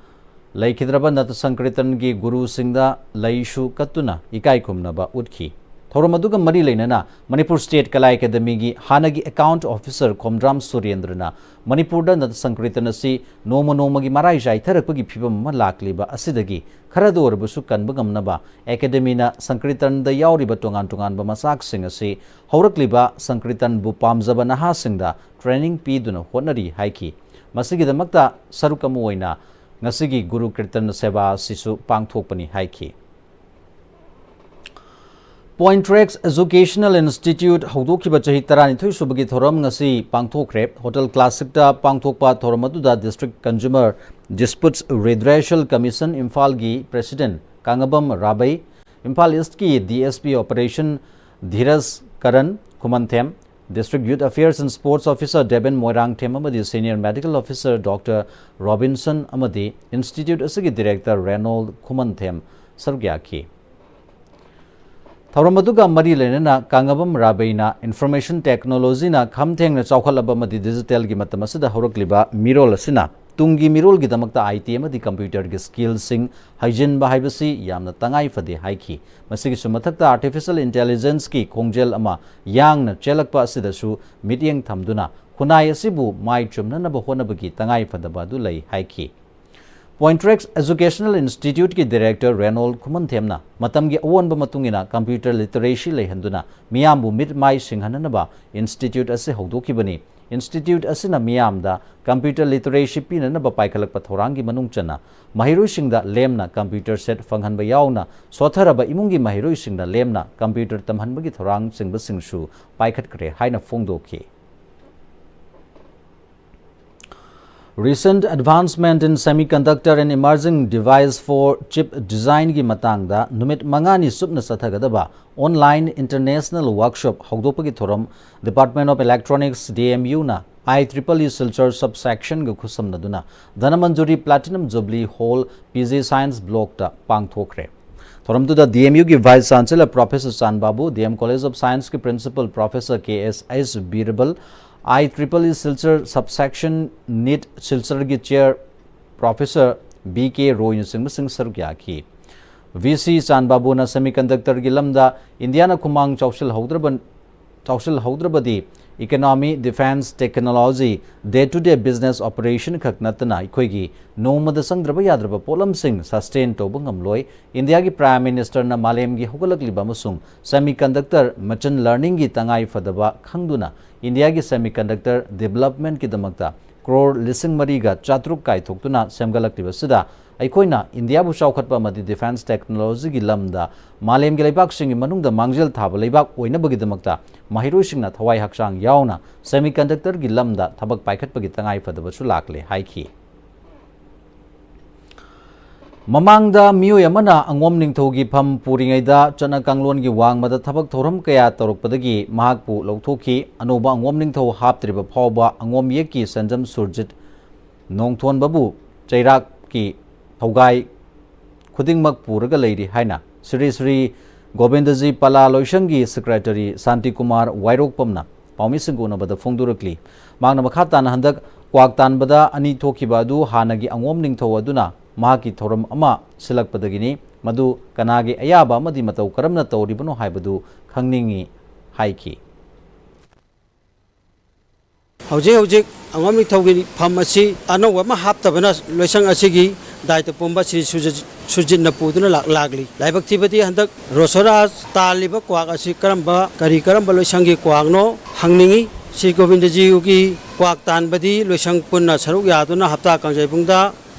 ꯂꯩꯈꯤꯗ꯭ꯔꯕ ꯅꯠ ꯁꯪꯀ꯭ꯔꯤꯇꯟꯒꯤ ꯒꯨꯔꯨꯁꯤꯡꯗ ꯂꯩꯁꯨ ꯀꯠꯇꯨꯅ ꯏꯀꯥꯏ ꯈꯨꯝꯅꯕ ꯎꯠꯈꯤ꯫ ꯊꯧꯔꯝ ꯑꯗꯨꯒ ꯃꯔꯤ ꯂꯩꯅꯅ ꯃꯅꯤꯄꯨꯔ ꯁ꯭ꯇꯦꯠ ꯀꯂꯥ ꯑꯦꯀꯥꯗꯃꯤꯒꯤ ꯍꯥꯟꯅꯒꯤ ꯑꯦꯀꯥꯎꯟꯠ ꯑꯣꯐꯤꯁꯔ ꯈꯣꯝꯗ꯭ꯔꯥꯝ ꯁꯨꯔꯦꯟꯗ꯭ꯔꯅ ꯃꯅꯤꯄꯨꯔꯗ ꯅꯠ ꯁꯪꯀ꯭ꯔꯤꯇꯟ ꯑꯁꯤ ꯅꯣꯡꯃ ꯅꯣꯡꯃꯒꯤ ꯃꯔꯥꯏ ꯆꯥꯏꯊꯔꯛꯄꯒꯤ ꯐꯤꯕꯝ ꯑꯃ ꯂꯥꯛꯂꯤꯕ ꯑꯁꯤꯗꯒꯤ ꯈꯔꯗ ꯑꯣꯏꯔꯕꯁꯨ ꯀꯟꯕ ꯉꯝꯅꯕ ꯑꯦꯀꯥꯗꯃꯤꯅ ꯁꯪꯀ꯭ꯔꯤꯇꯟꯗ ꯌꯥꯎꯔꯤꯕ ꯇꯣꯉꯥꯟ ꯇꯣꯉꯥꯟꯕ ꯃꯆꯥꯛꯁꯤꯡ ꯑꯁꯤ ꯍꯧꯔꯛꯂꯤꯕ ꯁꯪꯀ꯭ꯔꯤꯇꯟꯕꯨ ꯄꯥꯝꯖꯕ ꯅꯍꯥꯁꯤꯡꯗ ꯇ꯭ꯔꯦꯅꯤꯡ ꯄꯤꯗꯨꯅ ꯍꯣꯠꯅꯔꯤ ꯍꯥꯏꯈꯤ꯫ ꯃꯁꯤꯒꯤꯗꯃꯛꯇ ꯁꯔꯨꯛ ꯑꯃ ꯑꯣꯏꯅ ꯉꯁꯤꯒꯤ ꯒꯨꯔꯨ ꯀꯤꯔꯇꯟ ꯁꯦꯕꯥ ꯑꯁꯤꯁꯨ ꯄꯥꯡꯊꯣꯛꯄꯅꯤ ꯍꯥꯏꯈꯤ꯫ Point Rex Educational Institute ꯍꯧꯗꯣꯛꯈꯤꯕ ꯆꯍꯤ ꯇꯔꯥꯅꯤꯊꯣꯏ ꯁꯨꯕꯒꯤ ꯊꯧꯔꯝ ꯉꯁꯤ ꯄꯥꯡꯊꯣꯛꯈ꯭ꯔꯦ꯫ ꯍꯣꯇꯦꯜ ꯀ꯭ꯂꯥꯁꯤꯛꯇ ꯄꯥꯡꯊꯣꯛꯄ ꯊꯧꯔꯝ ꯑꯗꯨꯗ District Consumer Disputes Redressal Commission ꯏꯝꯐꯥꯜꯒꯤ President ꯀꯥꯉꯕꯝ ꯔꯥꯕꯩ, Imphal ꯏꯁ꯭ꯠꯀꯤ D S P Operation ꯙꯤꯔꯖ Karan Khumanthem, District Youth Affairs and Sports Officer Devin Moirangthem ꯑꯃꯗꯤ Senior Medical Officer Doctor Robinson ꯑꯃꯗꯤ ꯏꯟꯁꯇꯤꯇ꯭ꯌꯨꯠ ꯑꯁꯤꯒꯤ ꯗꯤꯔꯦꯛꯇꯔ ꯔꯦꯅꯣꯜꯗ ꯈꯨꯃꯟꯊꯦꯝ ꯁꯔꯨꯛ ꯌꯥꯈꯤ꯫ ꯊꯧꯔꯝ ꯑꯗꯨꯒ ꯃꯔꯤ ꯂꯩꯅꯅ ꯀꯥꯉꯕꯝ ꯔꯥꯕꯩꯅ ꯏꯟꯐꯣꯔꯃꯦꯁꯟ ꯇꯦꯛꯅꯣꯂꯣꯖꯤꯅ ꯈꯝ ꯊꯦꯡꯅ ꯆꯥꯎꯈꯠꯂꯕ ꯑꯃꯗꯤ ꯗꯤꯖꯤꯇꯦꯜꯒꯤ ꯃꯇꯝ ꯑꯁꯤꯗ ꯍꯧꯔꯛꯂꯤꯕ ꯃꯤꯔꯣꯜ ꯑꯁꯤꯅ ꯇꯨꯡꯒꯤ ꯃꯤꯔꯣꯜꯒꯤꯗꯃꯛꯇ I T ꯑꯃꯗꯤ ꯀꯝꯄ꯭ꯌꯨꯇꯔꯒꯤ ꯁ꯭ꯀꯤꯜꯁꯤꯡ ꯍꯩꯖꯤꯟꯕ ꯍꯥꯏꯕꯁꯤ ꯌꯥꯝꯅ ꯇꯉꯥꯏ ꯐꯗꯦ ꯍꯥꯏꯈꯤ꯫ ꯃꯁꯤꯒꯤꯁꯨ ꯃꯊꯛꯇ Artificial Intelligenceꯀꯤ ꯈꯣꯡꯖꯦꯜ ꯑꯃ ꯌꯥꯡꯅ ꯆꯦꯜꯂꯛꯄ ꯑꯁꯤꯗꯁꯨ ꯃꯤꯠꯌꯦꯡ ꯊꯝꯗꯨꯅ ꯈꯨꯟꯅꯥꯏ ꯑꯁꯤꯕꯨ ꯃꯥꯏ ꯆꯨꯝꯅꯅꯕ ꯍꯣꯠꯅꯕꯒꯤ ꯇꯉꯥꯏ ꯐꯗꯕ ꯑꯗꯨ ꯂꯩ ꯍꯥꯏꯈꯤ꯫ Point Rex Educational Instituteꯀꯤ ꯗꯤꯔꯦꯛꯇꯔ ꯔꯦꯅꯣꯜꯗ ꯈꯨꯃꯟꯊꯦꯝꯅ ꯃꯇꯝꯒꯤ ꯑꯑꯣꯟꯕ ꯃꯇꯨꯡ ꯏꯟꯅ ꯀꯝꯄ꯭ꯌꯨꯇꯔ ꯂꯤꯇꯔꯦꯁꯤ ꯂꯩꯍꯟꯗꯨꯅ ꯃꯤꯌꯥꯝꯕꯨ ꯃꯤꯠ ꯃꯥꯏ ꯁꯤꯡꯍꯟꯅꯅꯕ ꯏꯟꯁꯇꯤꯇ꯭ꯌꯨꯠ ꯑꯁꯤ ꯍꯧꯗꯣꯛꯈꯤꯕꯅꯤ꯫ ꯏꯟꯁꯇꯤꯇ꯭ꯌꯨꯠ ꯑꯁꯤꯅ ꯃꯤꯌꯥꯝꯗ ꯀꯝꯄ꯭ꯌꯨꯇꯔ ꯂꯤꯇꯔꯦꯁꯤ ꯄꯤꯅꯅꯕ ꯄꯥꯏꯈꯠꯂꯛꯄ ꯊꯧꯔꯥꯡꯒꯤ ꯃꯅꯨꯡ ꯆꯟꯅ ꯃꯍꯩꯔꯣꯏꯁꯤꯡꯗ ꯂꯦꯝꯅ ꯀꯝꯄ꯭ꯌꯨꯇꯔ ꯁꯦꯠ ꯐꯪꯍꯟꯕ ꯌꯥꯎꯅ ꯁꯣꯠꯊꯔꯕ ꯏꯃꯨꯡꯒꯤ ꯃꯍꯩꯔꯣꯏꯁꯤꯡꯗ ꯂꯦꯝꯅ ꯀꯝꯄ꯭ꯌꯨꯇꯔ ꯇꯝꯍꯟꯕꯒꯤ ꯊꯧꯔꯥꯡꯆꯤꯡꯕꯁꯤꯡꯁꯨ ꯄꯥꯏꯈꯠꯈ꯭ꯔꯦ ꯍꯥꯏꯅ ꯐꯣꯡꯗꯣꯛꯈꯤ꯫ Recent Advancement in Semiconductor and Emerging Device for Chip Design ꯒꯤ ꯃꯇꯥꯡꯗ ꯅꯨꯃꯤꯠ ꯃꯉꯥꯅꯤ ꯆꯨꯞꯅ ꯆꯠꯊꯒꯗꯕ online international workshop ꯍꯧꯗꯣꯛꯄꯒꯤ ꯊꯧꯔꯝ Department of Electronics, D M U ꯅ I triple E Silchar subsection ꯒ ꯈꯨꯠꯁꯝꯅꯗꯨꯅ Dhanamanjuri Platinum Jubilee Hall, P G Science Block ꯇ ꯄꯥꯡꯊꯣꯛꯈ꯭ꯔꯦ꯫ ꯊꯧꯔꯝꯗꯨꯗ D M U ꯒꯤ Vice Chancellor Professor ꯆꯥꯟ ꯕꯥꯕꯨ, D M College of Science ꯀꯤ Principal Professor K S H Birabal, I triple E Silchar subsection NEET Silchar ꯒꯤ Chair Professor B K Roy ꯅꯆꯤꯡꯕꯁꯤꯡ ꯁꯔꯨꯛ ꯌꯥꯈꯤ꯫ V C ꯆꯥꯟ ꯕꯥꯕꯨꯅ semiconductor ꯒꯤ ꯂꯝꯗ ꯏꯟꯗꯤꯌꯥꯅ ꯈꯨꯃꯥꯡ ꯆꯥꯎꯁꯤꯜꯍꯧꯗ꯭ꯔꯕ ꯆꯥꯎꯁꯤꯜꯍꯧꯗ꯭ꯔꯕꯗꯤ economy, defense, technology, day to day business operation ꯈꯛ ꯅꯠꯇꯅ ꯑꯩꯈꯣꯏꯒꯤ ꯅꯣꯡꯃꯗ ꯆꯪꯗ꯭ꯔꯕ ꯌꯥꯗ꯭ꯔꯕ ꯄꯣꯠꯂꯝꯁꯤꯡ sustain ꯇꯧꯕ ꯉꯝꯂꯣꯏ꯫ ꯏꯟꯗꯤꯌꯥꯒꯤ Prime Minister ꯅ ꯃꯥꯂꯦꯝꯒꯤ ꯍꯧꯒꯠꯂꯛꯂꯤꯕ ꯑꯃꯁꯨꯡ semiconductor machine learning ꯒꯤ ꯇꯉꯥꯏ ꯐꯗꯕ ꯈꯪꯗꯨꯅ ꯏꯟꯗꯤꯌꯥꯒꯤ semiconductor development ꯀꯤꯗꯃꯛꯇ ꯀ꯭ꯔꯣꯔ ꯂꯤꯁꯤꯡ ꯃꯔꯤꯒ ꯆꯥꯇ꯭ꯔꯨꯛ ꯀꯥꯏꯊꯣꯛꯇꯨꯅ ꯁꯦꯝꯒꯠꯂꯛꯂꯤꯕꯁꯤꯗ ꯑꯩꯈꯣꯏꯅ ꯏꯟꯗꯤꯌꯥꯕꯨ ꯆꯥꯎꯈꯠꯄ ꯑꯃꯗꯤ defense technology ꯒꯤ ꯂꯝꯗ ꯃꯥꯂꯦꯝꯒꯤ ꯂꯩꯕꯥꯛꯁꯤꯡꯒꯤ ꯃꯅꯨꯡꯗ ꯃꯥꯡꯖꯤꯜ ꯊꯥꯕ ꯂꯩꯕꯥꯛ ꯑꯣꯏꯅꯕꯒꯤꯗꯃꯛꯇ ꯃꯍꯩꯔꯣꯏꯁꯤꯡꯅ ꯊꯋꯥꯏ ꯍꯛꯆꯥꯡ ꯌꯥꯎꯅ semiconductor ꯒꯤ ꯂꯝꯗ ꯊꯕꯛ ꯄꯥꯏꯈꯠꯄꯒꯤ ꯇꯉꯥꯏ ꯐꯗꯕꯁꯨ ꯂꯥꯛꯂꯦ ꯍꯥꯏꯈꯤ꯫ ꯃꯃꯥꯡꯗ ꯃꯤꯑꯣꯏ ꯑꯃꯅ ꯑꯉꯣꯝ ꯅꯤꯡꯊꯧꯒꯤ ꯐꯝ ꯄꯨꯔꯤꯉꯩꯗ ꯆꯠꯅ ꯀꯥꯡꯂꯣꯟꯒꯤ ꯋꯥꯡꯃꯗ ꯊꯕꯛ ꯊꯧꯔꯝ ꯀꯌꯥ ꯇꯧꯔꯛꯄꯗꯒꯤ ꯃꯍꯥꯛꯄꯨ ꯂꯧꯊꯣꯛꯈꯤ꯫ ꯑꯅꯧꯕ ꯑꯉꯣꯝ ꯅꯤꯡꯊꯧ ꯍꯥꯞꯇ꯭ꯔꯤꯕ ꯐꯥꯎꯕ ꯑꯉꯣꯝ ꯌꯦꯛꯀꯤ ꯁꯦꯟꯖꯝ ꯁꯨꯔꯖꯤꯠ ꯅꯣꯡꯊꯣꯟꯕꯕꯨ ꯆꯩꯔꯥꯛꯀꯤ ꯊꯧꯒꯥꯏ ꯈꯨꯗꯤꯡꯃꯛ ꯄꯨꯔꯒ ꯂꯩꯔꯤ ꯍꯥꯏꯅ ꯁ꯭ꯔꯤ ꯁ꯭ꯔꯤ ꯒꯣꯕꯤꯟꯗꯖꯤ ꯄꯂꯥ ꯂꯣꯏꯁꯪꯒꯤ Secretary ꯁꯥꯟꯇꯤꯀꯨꯃꯥꯔ ꯋꯥꯏꯔꯣꯛꯄꯝꯅ ꯄꯥꯎꯃꯤꯁꯤꯡꯒ ꯎꯅꯕꯗ ꯐꯣꯡꯗꯣꯔꯛꯂꯤ꯫ ꯃꯍꯥꯛꯅ ꯃꯈꯥ ꯇꯥꯅ ꯍꯟꯗꯛ ꯀ꯭ꯋꯥꯛ ꯇꯥꯟꯕꯗ ꯑꯅꯤ ꯊꯣꯛꯈꯤꯕ ꯑꯗꯨ ꯍꯥꯟꯅꯒꯤ ꯑꯉꯣꯝ ꯅꯤꯡꯊꯧ ꯑꯗꯨꯅ ꯃꯍꯥꯛꯀꯤ ꯊꯧꯔꯝ ꯑꯃ ꯁꯤꯜꯂꯛꯄꯗꯒꯤꯅꯤ꯫ ꯃꯗꯨ ꯀꯅꯥꯒꯤ ꯑꯌꯥꯕ ꯑꯃꯗꯤ ꯃꯇꯧ ꯀꯔꯝꯅ ꯇꯧꯔꯤꯕꯅꯣ ꯍꯥꯏꯕꯗꯨ ꯈꯪꯅꯤꯡꯏ ꯍꯥꯏꯈꯤ꯫ ꯍꯧꯖꯤꯛ ꯍꯧꯖꯤꯛ ꯑꯉꯣꯝ ꯅꯤꯡꯊꯧꯒꯤ ꯐꯝ ꯑꯁꯤ ꯑꯅꯧꯕ ꯑꯃ ꯍꯥꯞꯇꯕꯅ ꯂꯣꯏꯁꯪ ꯑꯁꯤꯒꯤ ꯗꯥꯏꯇ ꯄꯨꯝꯕ ꯁ꯭ꯔꯤ ꯁꯨꯖꯤꯠ, ꯁꯨꯖꯤꯠꯅ ꯄꯨꯗꯨꯅ ꯂꯥꯛ-, ꯂꯥꯛꯂꯤ꯫ ꯂꯥꯏꯕꯛ ꯊꯤꯕꯗꯤ ꯍꯟꯗꯛ ꯔꯣꯁꯣꯔꯥꯖ ꯇꯥꯜꯂꯤꯕ ꯀ꯭ꯋꯥꯛ ꯑꯁꯤ ꯀꯔꯝꯕ, ꯀꯔꯤ ꯀꯔꯝꯕ ꯂꯣꯏꯁꯪꯒꯤ ꯀ꯭ꯋꯥꯛꯅꯣ ꯍꯪꯅꯤꯡꯏ꯫ ꯁ꯭ꯔꯤ ꯒꯣꯕꯤꯟꯗꯖꯤꯒꯤ ꯀ꯭ꯋꯥꯛ ꯇꯥꯟꯕꯗꯤ ꯂꯣꯏꯁꯪ ꯄꯨꯟꯅ ꯁꯔꯨꯛ ꯌꯥꯗꯨꯅ ꯍꯞꯇꯥ ꯀꯥꯡꯖꯩꯕꯨꯡꯗ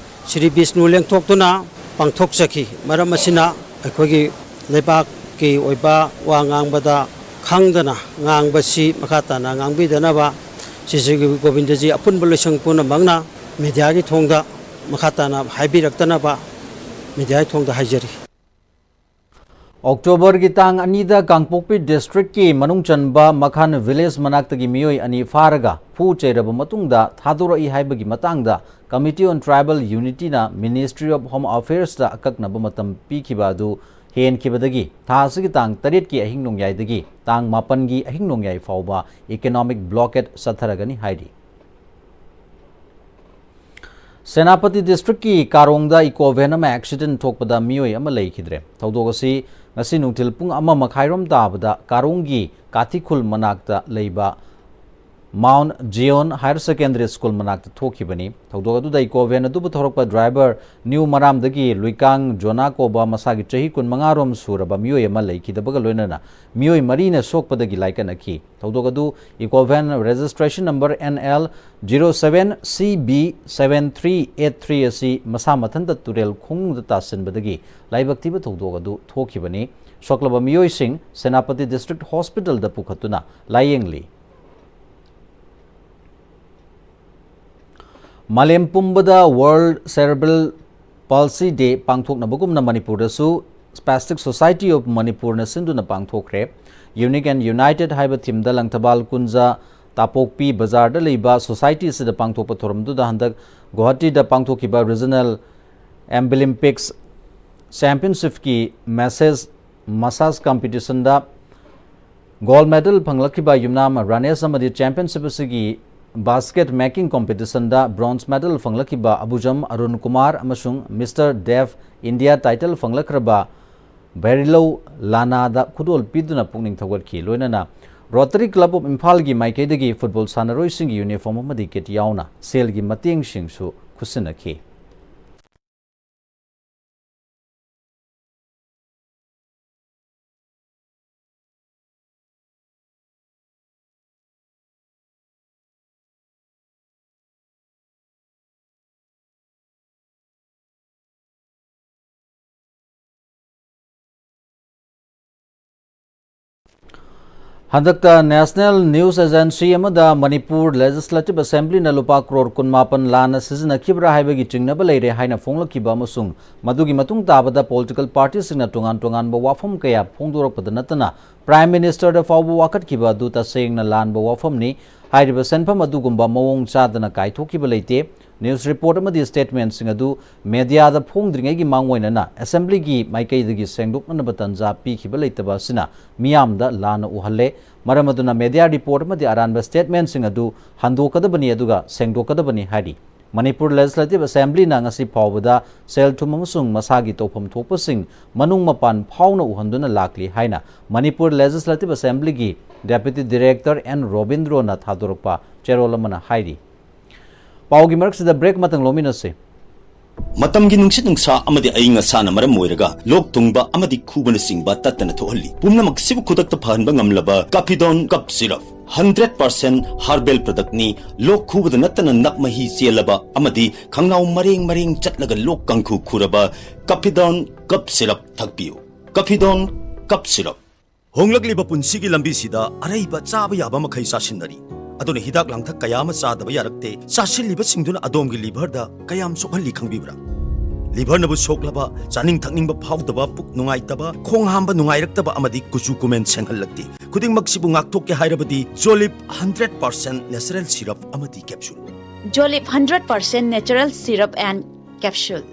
ꯁ꯭ꯔꯤ ꯕꯤꯁꯅꯨ ꯂꯦꯡꯊꯣꯛꯇꯨꯅ ꯄꯥꯡꯊꯣꯛꯆꯈꯤ꯫ ꯃꯔꯝ ꯑꯁꯤꯅ ꯑꯩꯈꯣꯏꯒꯤ ꯂꯩꯕꯥꯛꯀꯤ ꯑꯣꯏꯕ ꯋꯥ ꯉꯥꯡꯕꯗ ꯈꯪꯗꯅ ꯉꯥꯡꯕꯁꯤ ꯃꯈꯥ ꯇꯥꯅ ꯉꯥꯡꯕꯤꯗꯅꯕ ꯁ꯭ꯔꯤ ꯁ꯭ꯔꯤ ꯒꯣꯕꯤꯟꯗꯖꯤ ꯑꯄꯨꯟꯕ ꯂꯣꯏꯁꯪ ꯄꯨꯝꯅꯃꯛꯅ ꯃꯦꯗꯤꯌꯥꯒꯤ ꯊꯣꯡꯗ ꯃꯈꯥ ꯇꯥꯅ ꯍꯥꯏꯕꯤꯔꯛꯇꯅꯕ ꯃꯦꯗꯤꯌꯥꯒꯤ ꯊꯣꯡꯗ ꯍꯥꯏꯖꯔꯤ꯫ ꯑꯣꯛꯇꯣꯕꯔꯒꯤ ꯇꯥꯡ ꯑꯅꯤꯗ ꯀꯥꯡꯄꯣꯛꯄꯤ ꯗꯤꯁꯇ꯭ꯔꯤꯛꯀꯤ ꯃꯅꯨꯡ ꯆꯟꯕ ꯃꯈꯥꯟ ꯚꯤꯂꯦꯖ ꯃꯅꯥꯛꯇꯒꯤ ꯃꯤꯑꯣꯏ ꯑꯅꯤ ꯐꯥꯔꯒ ꯐꯨ ꯆꯩꯔꯕ ꯃꯇꯨꯡꯗ ꯊꯥꯗꯣꯔꯛꯏ ꯍꯥꯏꯕꯒꯤ ꯃꯇꯥꯡꯗ Committee on Tribal Unityꯅ Ministry of Home Affairsꯇ ꯑꯀꯛꯅꯕ ꯃꯇꯝ ꯄꯤꯈꯤꯕ ꯑꯗꯨ ꯍꯦꯟꯈꯤꯕꯗꯒꯤ ꯊꯥ ꯑꯁꯤꯒꯤ ꯇꯥꯡ ꯇꯔꯦꯠꯀꯤ ꯑꯍꯤꯡ ꯅꯣꯡꯌꯥꯏꯗꯒꯤ ꯇꯥꯡ ꯃꯥꯄꯟꯒꯤ ꯑꯍꯤꯡ ꯅꯣꯡꯌꯥꯏ ꯐꯥꯎꯕ economic blockade ꯆꯠꯊꯔꯒꯅꯤ ꯍꯥꯏꯔꯤ꯫ ꯁꯦꯅꯥꯄꯇꯤ ꯗꯤꯁꯇ꯭ꯔꯤꯛꯀꯤ ꯀꯥꯔꯣꯡꯗ ꯏꯀꯣ ꯚꯦꯟ ꯑꯃ ꯑꯦꯛꯁꯤꯗꯦꯟ ꯊꯣꯛꯄꯗ ꯃꯤꯑꯣꯏ ꯑꯃ ꯂꯩꯈꯤꯗ꯭ꯔꯦ꯫ ꯊꯧꯗꯣꯛ ꯑꯁꯤ ꯉꯁꯤ ꯅꯨꯡꯊꯤꯜ ꯄꯨꯡ ꯑꯃ ꯃꯈꯥꯏꯔꯣꯝ ꯇꯥꯕꯗ ꯀꯥꯔꯣꯡꯒꯤ ꯀꯥꯊꯤꯈꯨꯜ ꯃꯅꯥꯛꯇ ꯂꯩꯕ ꯃꯥꯎꯟ ꯖꯤꯌꯣꯟ ꯍꯥꯌꯔ ꯁꯦꯀꯦꯟꯗꯔꯤ ꯁ꯭ꯀꯨꯜ ꯃꯅꯥꯛꯇ ꯊꯣꯛꯈꯤꯕꯅꯤ꯫ ꯊꯧꯗꯣꯛ ꯑꯗꯨꯗ ꯏꯀꯣ ꯚꯦꯟ ꯑꯗꯨꯕꯨ ꯊꯧꯔꯛꯄ ꯗ꯭ꯔꯥꯏꯚꯔ ꯅ꯭ꯌꯨ ꯃꯔꯥꯝꯗꯒꯤ ꯂꯨꯏꯀꯥꯡ ꯖꯣꯅꯥ ꯀꯧꯕ ꯃꯁꯥꯒꯤ ꯆꯍꯤ ꯀꯨꯟꯃꯉꯥ ꯔꯣꯝ ꯁꯨꯔꯕ ꯃꯤꯑꯣꯏ ꯑꯃ ꯂꯩꯈꯤꯗꯕꯒ ꯂꯣꯏꯅꯅ ꯃꯤꯑꯣꯏ ꯃꯔꯤꯅ ꯁꯣꯛꯄꯗꯒꯤ ꯂꯥꯏꯀꯠꯅꯈꯤ꯫ ꯊꯧꯗꯣꯛ ꯑꯗꯨ eco van registration number N L zero seven C B seven three eight three ꯑꯁꯤ ꯃꯁꯥ ꯃꯊꯟꯇ ꯇꯨꯔꯦꯜ ꯈꯣꯡꯅꯨꯡꯗ ꯇꯥꯁꯤꯟꯕꯗꯒꯤ ꯂꯥꯏꯕꯛ ꯊꯤꯕ ꯊꯧꯗꯣꯛ ꯑꯗꯨ ꯊꯣꯛꯈꯤꯕꯅꯤ꯫ ꯁꯣꯛꯂꯕ ꯃꯤꯑꯣꯏꯁꯤꯡ ꯁꯦꯅꯥꯄꯇꯤ ꯗꯤꯁꯇ꯭ꯔꯤꯛ ꯍꯣꯁꯄꯤꯇꯥꯜꯗ ꯄꯨꯈꯠꯇꯨꯅ ꯂꯥꯌꯦꯡꯂꯤ꯫ ꯃꯥꯂꯦꯝ ꯄꯨꯝꯕꯗ World Cerebral Palsy Day ꯄꯥꯡꯊꯣꯛꯅꯕꯒꯨꯝꯅ ꯃꯅꯤꯄꯨꯔꯗꯁꯨ Spastic Society of Manipurꯅ ꯁꯤꯟꯗꯨꯅ ꯄꯥꯡꯊꯣꯛꯈ꯭ꯔꯦ꯫ Unique and United ꯍꯥꯏꯕ ꯊꯤꯝꯗ ꯂꯪꯊꯕꯥꯜ ꯀꯨꯟꯖ ꯇꯥꯄꯣꯛꯄꯤ ꯕꯖꯥꯔꯗ ꯂꯩꯕ ꯁꯣꯁꯥꯏꯇꯤ ꯑꯁꯤꯗ ꯄꯥꯡꯊꯣꯛꯄ ꯊꯧꯔꯝꯗꯨꯗ ꯍꯟꯗꯛ ꯒꯨꯋꯥꯍꯥꯇꯤꯗ ꯄꯥꯡꯊꯣꯛꯈꯤꯕ Regional Amblimpics Championshipꯀꯤ ꯃꯦꯁꯦꯖ ꯃꯁꯥꯖ ꯀꯝꯄꯤꯇꯤꯁꯟꯗ ꯒꯣꯜꯗ ꯃꯦꯗꯜ ꯐꯪꯂꯛꯈꯤꯕ ꯌꯨꯝꯅꯥꯝ ꯔꯥꯅꯦꯁ ꯑꯃꯗꯤ ꯆꯦꯝꯄꯤꯌꯟꯁꯤꯞ ꯑꯁꯤꯒꯤ ꯕꯥꯁꯀꯦꯠ ꯃꯦꯀꯤꯡ ꯀꯣꯝꯄꯤꯇꯤꯁꯟꯗ ꯕ꯭ꯔꯣꯟꯖ ꯃꯦꯗꯜ ꯐꯪꯂꯛꯈꯤꯕ ꯑꯕꯨꯖꯝ ꯑꯔꯨꯟ ꯀꯨꯃꯥꯔ ꯑꯃꯁꯨꯡ ꯃꯤꯁꯇꯔ ꯗꯦꯐ ꯏꯟꯗꯤꯌꯥ ꯇꯥꯏꯇꯜ ꯐꯪꯂꯛꯈ꯭ꯔꯕ ꯚꯦꯔꯤꯂꯧ ꯂꯥꯅꯥꯗ ꯈꯨꯗꯣꯜ ꯄꯤꯗꯨꯅ ꯄꯨꯛꯅꯤꯡ ꯊꯧꯒꯠꯈꯤ꯫ ꯂꯣꯏꯅꯅ ꯔꯣꯇꯔꯤ ꯀ꯭ꯂꯕ ꯑꯣꯐ ꯏꯝꯐꯥꯜꯒꯤ ꯃꯥꯏꯀꯩꯗꯒꯤ ꯐꯨꯠꯕꯣꯜ ꯁꯥꯟꯅꯔꯣꯏꯁꯤꯡꯒꯤ ꯌꯨꯅꯤꯐꯣꯔꯝ ꯑꯃꯗꯤ ꯀꯤꯠ ꯌꯥꯎꯅ ꯁꯦꯜꯒꯤ ꯃꯇꯦꯡꯁꯤꯡꯁꯨ ꯈꯨꯠꯁꯤꯟꯅꯈꯤ꯫ ꯍꯟꯗꯛꯇ National News Agency ꯑꯃꯗ ꯃꯅꯤꯄꯨꯔ Legislative Assemblyꯅ ꯂꯨꯄꯥ ꯀ꯭ꯔꯣꯔ ꯀꯨꯟꯃꯥꯄꯟ ꯂꯥꯟꯅ ꯁꯤꯖꯤꯟꯅꯈꯤꯕ꯭ꯔꯥ ꯍꯥꯏꯕꯒꯤ ꯆꯤꯡꯅꯕ ꯂꯩꯔꯦ ꯍꯥꯏꯅ ꯐꯣꯡꯂꯛꯈꯤꯕ ꯑꯃꯁꯨꯡ ꯃꯗꯨꯒꯤ ꯃꯇꯨꯡ ꯇꯥꯕꯗ political partyꯁꯤꯡꯅ ꯇꯣꯉꯥꯟ ꯇꯣꯉꯥꯟꯕ ꯋꯥꯐꯝ ꯀꯌꯥ ꯐꯣꯡꯗꯣꯔꯛꯄꯗ ꯅꯠꯇꯅ Prime Ministerꯗ ꯐꯥꯎꯕ ꯋꯥꯀꯠꯈꯤꯕ ꯑꯗꯨ ꯇꯁꯦꯡꯅ ꯂꯥꯟꯕ ꯋꯥꯐꯝꯅꯤ꯫ ꯍꯥꯏꯔꯤꯕ ꯁꯦꯟꯐꯝ ꯑꯗꯨꯒꯨꯝꯕ ꯃꯑꯣꯡ ꯆꯥꯗꯅ ꯀꯥꯏꯊꯣꯛꯈꯤꯕ ꯂꯩꯇꯦ꯫ News report ꯑꯃꯗꯤ statementꯁꯤꯡ ꯑꯗꯨ mediaꯗ ꯐꯣꯡꯗ꯭ꯔꯤꯉꯩꯒꯤ ꯃꯥꯡꯑꯣꯏꯅꯅ Assemblyꯒꯤ ꯃꯥꯏꯀꯩꯗꯒꯤ ꯁꯦꯡꯗꯣꯛꯅꯅꯕ ꯇꯥꯟꯖꯥ ꯄꯤꯈꯤꯕ ꯂꯩꯇꯕ ꯑꯁꯤꯅ ꯃꯤꯌꯥꯝꯗ ꯂꯥꯟꯅ ꯎꯍꯜꯂꯦ꯫ ꯃꯔꯝ ꯑꯗꯨꯅ media report ꯑꯃꯗꯤ ꯑꯔꯥꯟꯕ statementꯁꯤꯡ ꯑꯗꯨ ꯍꯟꯗꯣꯛꯀꯗꯕꯅꯤ ꯑꯗꯨꯒ ꯁꯦꯡꯗꯣꯛꯀꯗꯕꯅꯤ ꯍꯥꯏꯔꯤ꯫ ꯃꯅꯤꯄꯨꯔ Legislative Assemblyꯅ ꯉꯁꯤ ꯐꯥꯎꯕꯗ ꯁꯦꯜ ꯊꯨꯝ ꯑꯃꯁꯨꯡ ꯃꯁꯥꯒꯤ ꯇꯧꯐꯝ ꯊꯣꯛꯄꯁꯤꯡ ꯃꯅꯨꯡ ꯃꯄꯥꯟ ꯐꯥꯎꯅ ꯎꯍꯟꯗꯨꯅ ꯂꯥꯛꯂꯤ ꯍꯥꯏꯅ Manipur Legislative Assemblyꯒꯤ Deputy Director N ꯔꯣꯕꯤꯟꯗ꯭ꯔꯣꯅ ꯊꯥꯗꯣꯔꯛꯄ ꯆꯦꯔꯣꯜ ꯑꯃꯅ ꯍꯥꯏꯔꯤ꯫ ꯄꯥꯎꯒꯤ ꯃꯔꯛꯁꯤꯗ break ꯑꯃꯇꯪ ꯂꯧꯃꯤꯟꯅꯁꯤ꯫ ꯃꯇꯝꯒꯤ ꯅꯨꯡꯁꯤꯠ ꯅꯨꯡꯁꯥ ꯑꯃꯗꯤ ꯑꯏꯪ ꯑꯁꯥꯅ ꯃꯔꯝ ꯑꯣꯏꯔꯒ ꯂꯣꯛ ꯊꯨꯡꯕ ꯑꯃꯗꯤ ꯈꯨꯕꯅꯆꯤꯡꯕ ꯇꯠꯇꯅ ꯊꯣꯛꯍꯜꯂꯤ꯫ ꯄꯨꯝꯅꯃꯛꯁꯤꯕꯨ ꯈꯨꯗꯛꯇ ꯐꯍꯟꯕ ꯉꯝꯂꯕ Caphidone Cough Syrup, hundred percent herbal productꯅꯤ꯫ ꯂꯣꯛ ꯈꯨꯕꯗ ꯅꯠꯇꯅ ꯅꯞ ꯃꯍꯤ ꯆꯦꯜꯂꯕ ꯑꯃꯗꯤ ꯈꯪꯅꯥꯎ ꯃꯔꯦꯡ ꯃꯔꯦꯡ ꯆꯠꯂꯒ ꯂꯣꯛ ꯀꯥꯡꯈꯨ ꯈꯨꯔꯕ Caphidone Cough Syrup ꯊꯛꯄꯤꯌꯨ꯫ Caphidone Cough Syrup꯫ ꯍꯣꯡꯂꯛꯂꯤꯕ ꯄꯨꯟꯁꯤꯒꯤ ꯂꯝꯕꯤꯁꯤꯗ ꯑꯔꯩꯕ ꯆꯥꯕ ꯌꯥꯕ ꯃꯈꯩ ꯆꯥꯁꯤꯟꯅꯔꯤ꯫ ꯑꯗꯨꯅ ꯍꯤꯗꯥꯛ ꯂꯥꯡꯊꯛ ꯀꯌꯥ ꯑꯃ ꯆꯥꯗꯕ ꯌꯥꯔꯛꯇꯦ꯫ ꯆꯥꯁꯤꯜꯂꯤꯕꯁꯤꯡꯗꯨꯅ ꯑꯗꯣꯝꯒꯤ liverꯗ ꯀꯌꯥꯝ ꯁꯣꯛꯍꯜꯂꯤ ꯈꯪꯕꯤꯕ꯭ꯔꯥ? Liverꯅꯕꯨ ꯁꯣꯛꯂꯕ, ꯆꯥꯅꯤꯡ ꯊꯛꯅꯤꯡꯕ ꯐꯥꯎꯗꯕ, ꯄꯨꯛ ꯅꯨꯡꯉꯥꯏꯇꯕ, ꯈꯣꯡ ꯍꯥꯝꯕ ꯅꯨꯡꯉꯥꯏꯔꯛꯇꯕ ꯑꯃꯗꯤ ꯀꯨꯆꯨ ꯀꯨꯃꯦꯟ ꯁꯦꯡꯍꯜꯂꯛꯇꯦ꯫ ꯈꯨꯗꯤꯡꯃꯛꯁꯤꯕꯨ ꯉꯥꯛꯊꯣꯛꯀꯦ ꯍꯥꯏꯔꯕꯗꯤ Jolib hundred percent natural syrup ꯑꯃꯗꯤ capsule꯫ Jolib hundred percent natural syrup and capsule꯫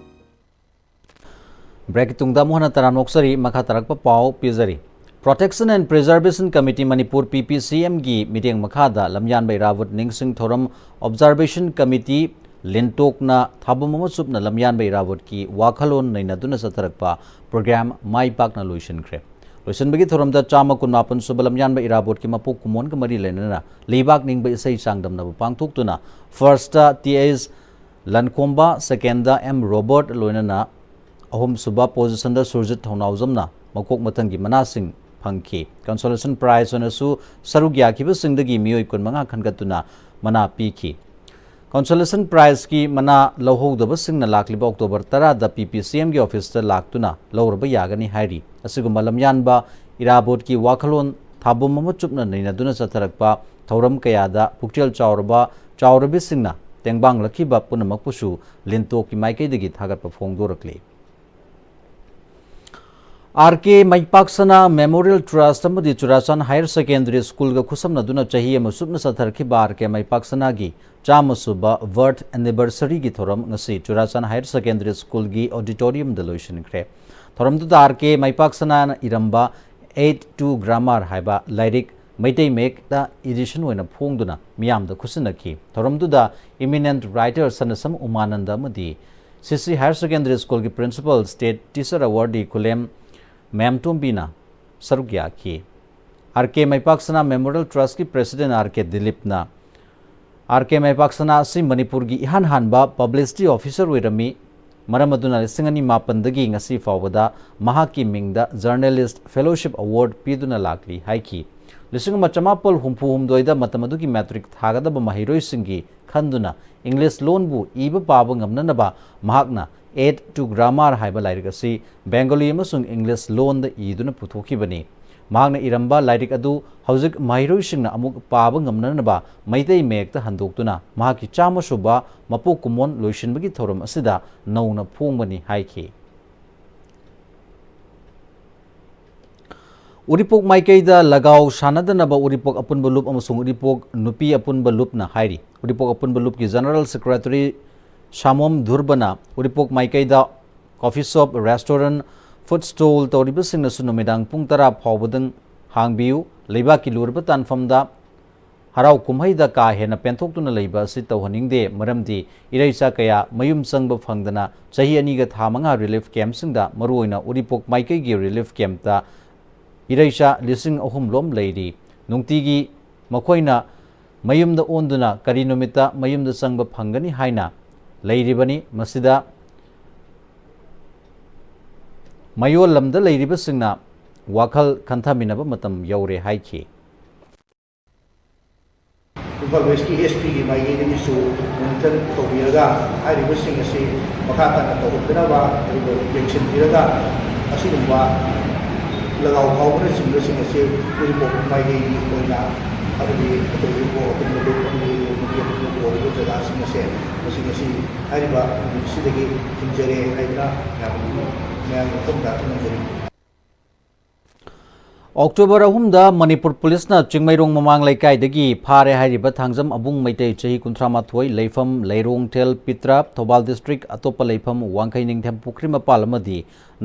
Breakꯀꯤ ꯇꯨꯡꯗ ꯑꯃꯨꯛ ꯍꯟꯅ ꯇꯔꯥꯝꯅ ꯑꯣꯛꯆꯔꯤ꯫ ꯃꯈꯥ ꯇꯥꯔꯛꯄ ꯄꯥꯎ ꯄꯤꯖꯔꯤ꯫ Protection and Preservation Committee Manipur, P P C Mꯒꯤ ꯃꯤꯠꯌꯦꯡ ꯃꯈꯥꯗ ꯂꯝꯌꯥꯟꯕ ꯏꯔꯥꯕꯣꯠ ꯅꯤꯡꯁꯤꯡ ꯊꯧꯔꯝ Observation Committee ꯂꯤꯟꯇꯣꯛꯅ ꯊꯥꯕꯝ ꯑꯃ ꯆꯨꯞꯅ ꯂꯝꯌꯥꯟꯕ ꯏꯔꯥꯕꯣꯠꯀꯤ ꯋꯥꯈꯜꯂꯣꯟ ꯅꯩꯅꯗꯨꯅ ꯆꯠꯊꯔꯛꯄ program ꯃꯥꯏ ꯄꯥꯛꯅ ꯂꯣꯏꯁꯤꯟꯈ꯭ꯔꯦ꯫ ꯂꯣꯏꯁꯤꯟꯕꯒꯤ ꯊꯧꯔꯝꯗ ꯆꯥꯝꯃ ꯀꯨꯟꯃꯥꯄꯟ ꯁꯨꯕ ꯂꯝꯌꯥꯟꯕ ꯏꯔꯥꯕꯣꯠꯀꯤ ꯃꯄꯣꯛ ꯀꯨꯝꯑꯣꯟꯒ ꯃꯔꯤ ꯂꯩꯅꯅ ꯂꯩꯕꯥꯛ ꯅꯤꯡꯕ ꯏꯁꯩ ꯆꯥꯡꯗꯝꯅꯕ ꯄꯥꯡꯊꯣꯛꯇꯨꯅ firstꯇ T H ꯂꯟꯈꯣꯝꯕ, secondꯗ M ꯔꯣꯕꯔꯠ ꯂꯣꯏꯅꯅ ꯑꯍꯨꯝꯁꯨꯕ positionꯗ ꯁꯨꯔꯖꯤꯠ ꯊꯧꯅꯥꯎꯖꯝꯅ ꯃꯀꯣꯛ ꯃꯊꯪꯒꯤ ꯃꯅꯥꯁꯤꯡ ꯐꯪꯈꯤ꯫ Consolation prize ꯑꯣꯏꯅꯁꯨ ꯁꯔꯨꯛ ꯌꯥꯈꯤꯕꯁꯤꯡꯗꯒꯤ ꯃꯤꯑꯣꯏ ꯀꯨꯟꯃꯉꯥ ꯈꯟꯒꯠꯇꯨꯅ ꯃꯅꯥ ꯄꯤꯈꯤ꯫ Consolation prizeꯀꯤ ꯃꯅꯥ ꯂꯧꯍꯧꯗꯕꯁꯤꯡꯅ ꯂꯥꯛꯂꯤꯕ October ꯇꯔꯥꯗ P P C Mꯒꯤ officeꯇ ꯂꯥꯛꯇꯨꯅ ꯂꯧꯔꯕ ꯌꯥꯒꯅꯤ ꯍꯥꯏꯔꯤ꯫ ꯑꯁꯤꯒꯨꯝꯕ ꯂꯝꯌꯥꯟꯕ ꯏꯔꯥꯕꯣꯠꯀꯤ ꯋꯥꯈꯜꯂꯣꯟ ꯊꯥꯕꯨꯝ ꯑꯃ ꯆꯨꯞꯅ ꯅꯩꯅꯗꯨꯅ ꯆꯠꯊꯔꯛꯄ ꯊꯧꯔꯝ ꯀꯌꯥꯗ ꯄꯨꯛꯆꯦꯜ ꯆꯥꯎꯔꯕ ꯆꯥꯎꯔꯕꯤꯁꯤꯡꯅ ꯇꯦꯡꯕꯥꯡꯂꯛꯈꯤꯕ ꯄꯨꯝꯅꯃꯛꯄꯨꯁꯨ ꯂꯤꯟꯇꯣꯛꯀꯤ ꯃꯥꯏꯀꯩꯗꯒꯤ ꯊꯥꯒꯠꯄ ꯐꯣꯡꯗꯣꯔꯛꯂꯤ꯫ ꯑꯥꯔ ꯀꯦ ꯃꯩꯄꯥꯛꯁꯅꯥ ꯃꯦꯃꯣꯔꯤꯌꯦꯜ ꯇ꯭ꯔꯁꯠ ꯑꯃꯗꯤ ꯆꯨꯔꯥꯆꯥꯟ ꯍꯥꯌꯔ ꯁꯦꯀꯦꯟꯗꯔꯤ ꯁ꯭ꯀꯨꯜꯒ ꯈꯨꯠꯁꯝꯅꯗꯨꯅ ꯆꯍꯤ ꯑꯃ ꯆꯨꯞꯅ ꯆꯠꯊꯔꯛꯈꯤꯕ ꯑꯥꯔ ꯀꯦ ꯃꯩꯄꯥꯛꯁꯅꯥꯒꯤ ꯆꯥꯝꯃ ꯁꯨꯕ ꯕꯔꯊ ꯑꯦꯅꯤꯚꯔꯁꯔꯤꯒꯤ ꯊꯧꯔꯝ ꯉꯁꯤ ꯆꯨꯔꯥꯆꯥꯟ ꯍꯥꯌꯔ ꯁꯦꯀꯦꯟꯗꯔꯤ ꯁ꯭ꯀꯨꯜꯒꯤ ꯑꯣꯗꯤꯇꯣꯔꯤꯌꯝꯗ ꯂꯣꯏꯁꯤꯟꯈ꯭ꯔꯦ꯫ ꯊꯧꯔꯝꯗꯨꯗ ꯑꯥꯔ ꯀꯦ ꯃꯩꯄꯥꯛꯁꯅꯥꯅ ꯏꯔꯝꯕ ꯑꯦꯠ ꯇꯨ ꯒ꯭ꯔꯥꯃꯥꯔ ꯍꯥꯏꯕ ꯂꯥꯏꯔꯤꯛ ꯃꯩꯇꯩ ꯃꯌꯦꯛꯇ ꯏꯗꯤꯁꯟ ꯑꯣꯏꯅ ꯐꯣꯡꯗꯨꯅ ꯃꯤꯌꯥꯝꯗ ꯈꯨꯠꯁꯤꯟꯅꯈꯤ꯫ ꯊꯧꯔꯝꯗꯨꯗ ꯏꯃꯤꯅꯦꯟꯠ ꯔꯥꯏꯇꯔ ꯁꯅꯁꯝ ꯎꯃꯥꯅꯟꯗ ꯑꯃꯗꯤ ꯁꯤ ꯁꯤ ꯍꯥꯌꯔ ꯁꯦꯀꯦꯟꯗꯔꯤ ꯁ꯭ꯀꯨꯜꯒꯤ ꯄ꯭ꯔꯤꯟꯁꯤꯄꯜ ꯁ꯭ꯇꯦꯠ ꯇꯤꯆꯔ ꯑꯦꯋꯥꯔꯗꯤ ꯈꯨꯂꯦꯝ ꯃꯦꯝꯇꯣꯝꯕꯤꯅ ꯁꯔꯨꯛ ꯌꯥꯈꯤ꯫ ꯑꯥꯔ ꯀꯦ ꯃꯩꯄꯥꯛꯁꯅꯥ ꯃꯦꯃꯣꯔꯤꯌꯦꯜ ꯇ꯭ꯔꯁꯠꯀꯤ ꯄ꯭ꯔꯦꯁꯤꯗꯦꯟꯠ ꯑꯥꯔ ꯀꯦ ꯗꯤꯂꯤꯞꯅ ꯑꯥꯔ ꯀꯦ ꯃꯩꯄꯥꯛꯁꯅꯥ ꯑꯁꯤ ꯃꯅꯤꯄꯨꯔꯒꯤ ꯏꯍꯥꯟ ꯍꯥꯟꯕ ꯄꯕ꯭ꯂꯤꯁꯤꯇꯤ ꯑꯣꯐꯤꯁꯔ ꯑꯣꯏꯔꯝꯃꯤ꯫ ꯃꯔꯝ ꯑꯗꯨꯅ ꯂꯤꯁꯤꯡ ꯑꯅꯤ ꯃꯥꯄꯟꯗꯒꯤ ꯉꯁꯤ ꯐꯥꯎꯕꯗ ꯃꯍꯥꯛꯀꯤ ꯃꯤꯡꯗ ꯖꯔꯅꯦꯂꯤꯁꯠ ꯐꯦꯂꯣꯁꯤꯞ ꯑꯦꯋꯥꯔꯗ ꯄꯤꯗꯨꯅ ꯂꯥꯛꯂꯤ ꯍꯥꯏꯈꯤ꯫ ꯂꯤꯁꯤꯡ ꯑꯃ ꯆꯃꯥꯄꯜ ꯍꯨꯝꯐꯨ ꯍꯨꯝꯗꯣꯏꯗ ꯃꯇꯝ ꯑꯗꯨꯒꯤ ꯃꯦꯇ꯭ꯔꯤꯛ ꯊꯥꯒꯗꯕ ꯃꯍꯩꯔꯣꯏꯁꯤꯡꯒꯤ ꯈꯟꯗꯨꯅ ꯏꯪꯂꯤꯁ ꯂꯣꯟꯕꯨ ꯏꯕ ꯄꯥꯕ ꯉꯝꯅꯅꯕ ꯃꯍꯥꯛꯅ ꯑꯦꯠ ꯇꯨ ꯒ꯭ꯔꯥꯃꯥꯔ ꯍꯥꯏꯕ ꯂꯥꯏꯔꯤꯛ ꯑꯁꯤ ꯕꯦꯡꯒꯣꯂꯤ ꯑꯃꯁꯨꯡ ꯏꯪꯂꯤꯁ ꯂꯣꯟꯗ ꯏꯗꯨꯅ ꯄꯨꯊꯣꯛꯈꯤꯕꯅꯤ꯫ ꯃꯍꯥꯛꯅ ꯏꯔꯝꯕ ꯂꯥꯏꯔꯤꯛ ꯑꯗꯨ ꯍꯧꯖꯤꯛ ꯃꯍꯩꯔꯣꯏꯁꯤꯡꯅ ꯑꯃꯨꯛ ꯄꯥꯕ ꯉꯝꯅꯅꯕ ꯃꯩꯇꯩ ꯃꯌꯦꯛꯇ ꯍꯟꯗꯣꯛꯇꯨꯅ ꯃꯍꯥꯛꯀꯤ ꯆꯥꯝꯃ ꯁꯨꯕ ꯃꯄꯣꯛ ꯀꯨꯝꯑꯣꯟ ꯂꯣꯏꯁꯤꯟꯕꯒꯤ ꯊꯧꯔꯝ ꯑꯁꯤꯗ ꯅꯧꯅ ꯐꯣꯡꯕꯅꯤ ꯍꯥꯏꯈꯤ꯫ ꯎꯔꯤꯄꯣꯛ ꯃꯥꯏꯀꯩꯗ ꯂꯒꯥꯎ ꯁꯥꯟꯅꯗꯅꯕ ꯎꯔꯤꯄꯣꯛ ꯑꯄꯨꯟꯕ ꯂꯨꯞ ꯑꯃꯁꯨꯡ ꯎꯔꯤꯄꯣꯛ ꯅꯨꯄꯤ ꯑꯄꯨꯟꯕ ꯂꯨꯞꯅ ꯍꯥꯏꯔꯤ꯫ ꯎꯔꯤꯄꯣꯛ ꯑꯄꯨꯟꯕ ꯂꯨꯞꯀꯤ ꯖꯦꯅꯔꯦꯜ ꯁꯦꯀ꯭ꯔꯦꯇꯔꯤ ꯁꯥꯃꯣꯝ ꯙꯨꯔꯕꯅ ꯎꯔꯤꯄꯣꯛ ꯃꯥꯏꯀꯩꯗ coffee shop, restaurant, food stall ꯇꯧꯔꯤꯕꯁꯤꯡꯅꯁꯨ ꯅꯨꯃꯤꯗꯥꯡ ꯄꯨꯡ ꯇꯔꯥ ꯐꯥꯎꯕꯗꯪ ꯍꯥꯡꯕꯤꯌꯨ꯫ ꯂꯩꯕꯥꯛꯀꯤ ꯂꯨꯔꯕ ꯇꯥꯟꯐꯝꯗ ꯍꯔꯥꯎ ꯀꯨꯝꯍꯩꯗ ꯀꯥ ꯍꯦꯟꯅ ꯄꯦꯟꯊꯣꯛꯇꯨꯅ ꯂꯩꯕ ꯑꯁꯤ ꯇꯧꯍꯟꯅꯤꯡꯗꯦ, ꯃꯔꯝꯗꯤ ꯏꯔꯩꯆꯥ ꯀꯌꯥ ꯃꯌꯨꯝ ꯆꯪꯕ ꯐꯪꯗꯅ ꯆꯍꯤ ꯑꯅꯤꯒ ꯊꯥ ꯃꯉꯥ ꯔꯤꯂꯤꯐ ꯀꯦꯝꯞꯁꯤꯡꯗ, ꯃꯔꯨꯑꯣꯏꯅ ꯎꯔꯤꯄꯣꯛ ꯃꯥꯏꯀꯩꯒꯤ ꯔꯤꯂꯤꯐ ꯀꯦꯝꯞꯇ ꯏꯔꯩꯆꯥ ꯂꯤꯁꯤꯡ ꯑꯍꯨꯝ ꯂꯣꯝ ꯂꯩꯔꯤ꯫ ꯅꯨꯡꯇꯤꯒꯤ ꯃꯈꯣꯏꯅ ꯃꯌꯨꯝꯗ ꯑꯣꯟꯗꯨꯅ ꯀꯔꯤ ꯅꯨꯃꯤꯠꯇ ꯃꯌꯨꯝꯗ ꯆꯪꯕ ꯐꯪꯒꯅꯤ ꯍꯥꯏꯅ ꯂꯩꯔꯤꯕꯅꯤ꯫ ꯃꯁꯤꯗ ꯃꯌꯣꯜ ꯂꯝꯗ ꯂꯩꯔꯤꯕꯁꯤꯡꯅ ꯋꯥꯈꯜ ꯈꯟꯊꯃꯤꯟꯅꯕ ꯃꯇꯝ ꯌꯧꯔꯦ ꯍꯥꯏꯈꯤ꯫ ꯏꯝꯐꯥꯜ ꯋꯦꯁꯀꯤ ꯑꯦꯁ ꯄꯤꯒꯤ ꯃꯥꯏꯀꯩꯗꯒꯤꯁꯨ ꯃꯣꯅꯤꯇꯔ ꯇꯧꯕꯤꯔꯒ ꯍꯥꯏꯔꯤꯕꯁꯤꯡ ꯑꯁꯤ ꯃꯈꯥ ꯇꯥꯅ ꯇꯧꯍꯟꯗꯅꯕ ꯑꯗꯨꯒ ꯌꯦꯡꯁꯤꯟꯕꯤꯔꯒ ꯑꯁꯤꯒꯨꯝꯕ ꯂꯒꯥꯎ ꯈꯥꯎꯕꯅꯆꯤꯡꯕꯁꯤꯡ ꯑꯁꯤ ꯎꯔꯤꯄꯣꯛ ꯃꯥꯏꯀꯩꯒꯤ ꯑꯣꯏꯅ, ꯑꯃꯗꯤ ꯑꯩꯈꯣꯏ ꯎꯔꯤꯄꯣꯛ ꯑꯄꯨꯟꯕ ꯂꯨꯞ ꯑꯃꯗꯤ ꯂꯨꯞ ꯑꯃꯒꯤ ꯑꯄꯨꯟꯕ ꯑꯣꯏꯔꯤꯕ ꯖꯒꯥꯁꯤꯡ ꯑꯁꯦ ꯃꯁꯤ ꯉꯁꯤ ꯍꯥꯏꯔꯤꯕ ꯅꯨꯃꯤꯠꯁꯤꯗꯒꯤ ꯊꯤꯡꯖꯔꯦ ꯍꯥꯏꯗꯨꯅ ꯃꯌꯥꯝ, ꯃꯌꯥꯝꯒꯤ ꯃꯐꯝꯗ ꯈꯪꯍꯟꯖꯔꯤ꯫ ꯑꯣꯛꯇꯣꯕꯔ ꯑꯍꯨꯝꯗ ꯃꯅꯤꯄꯨꯔ ꯄꯨꯂꯤꯁꯅ ꯆꯤꯡꯃꯩꯔꯣꯡ ꯃꯃꯥꯡ ꯂꯩꯀꯥꯏꯗꯒꯤ ꯐꯥꯔꯦ ꯍꯥꯏꯔꯤꯕ ꯊꯥꯡꯖꯝ ꯑꯕꯨꯡ ꯃꯩꯇꯩ, ꯆꯍꯤ ꯀꯨꯟꯊ꯭ꯔꯥ ꯃꯥꯊꯣꯏ, ꯂꯩꯐꯝ ꯂꯩꯔꯣꯡꯊꯦꯜ ꯄꯤꯇ꯭ꯔꯥ, ꯊꯧꯕꯥꯜ ꯗꯤꯁꯇ꯭ꯔꯤꯛ ꯑꯇꯣꯞꯄ ꯂꯩꯐꯝ ꯋꯥꯡꯈꯩ ꯅꯤꯡꯊꯦꯝ ꯄꯨꯈ꯭ꯔꯤ ꯃꯄꯥꯜ ꯑꯃꯗꯤ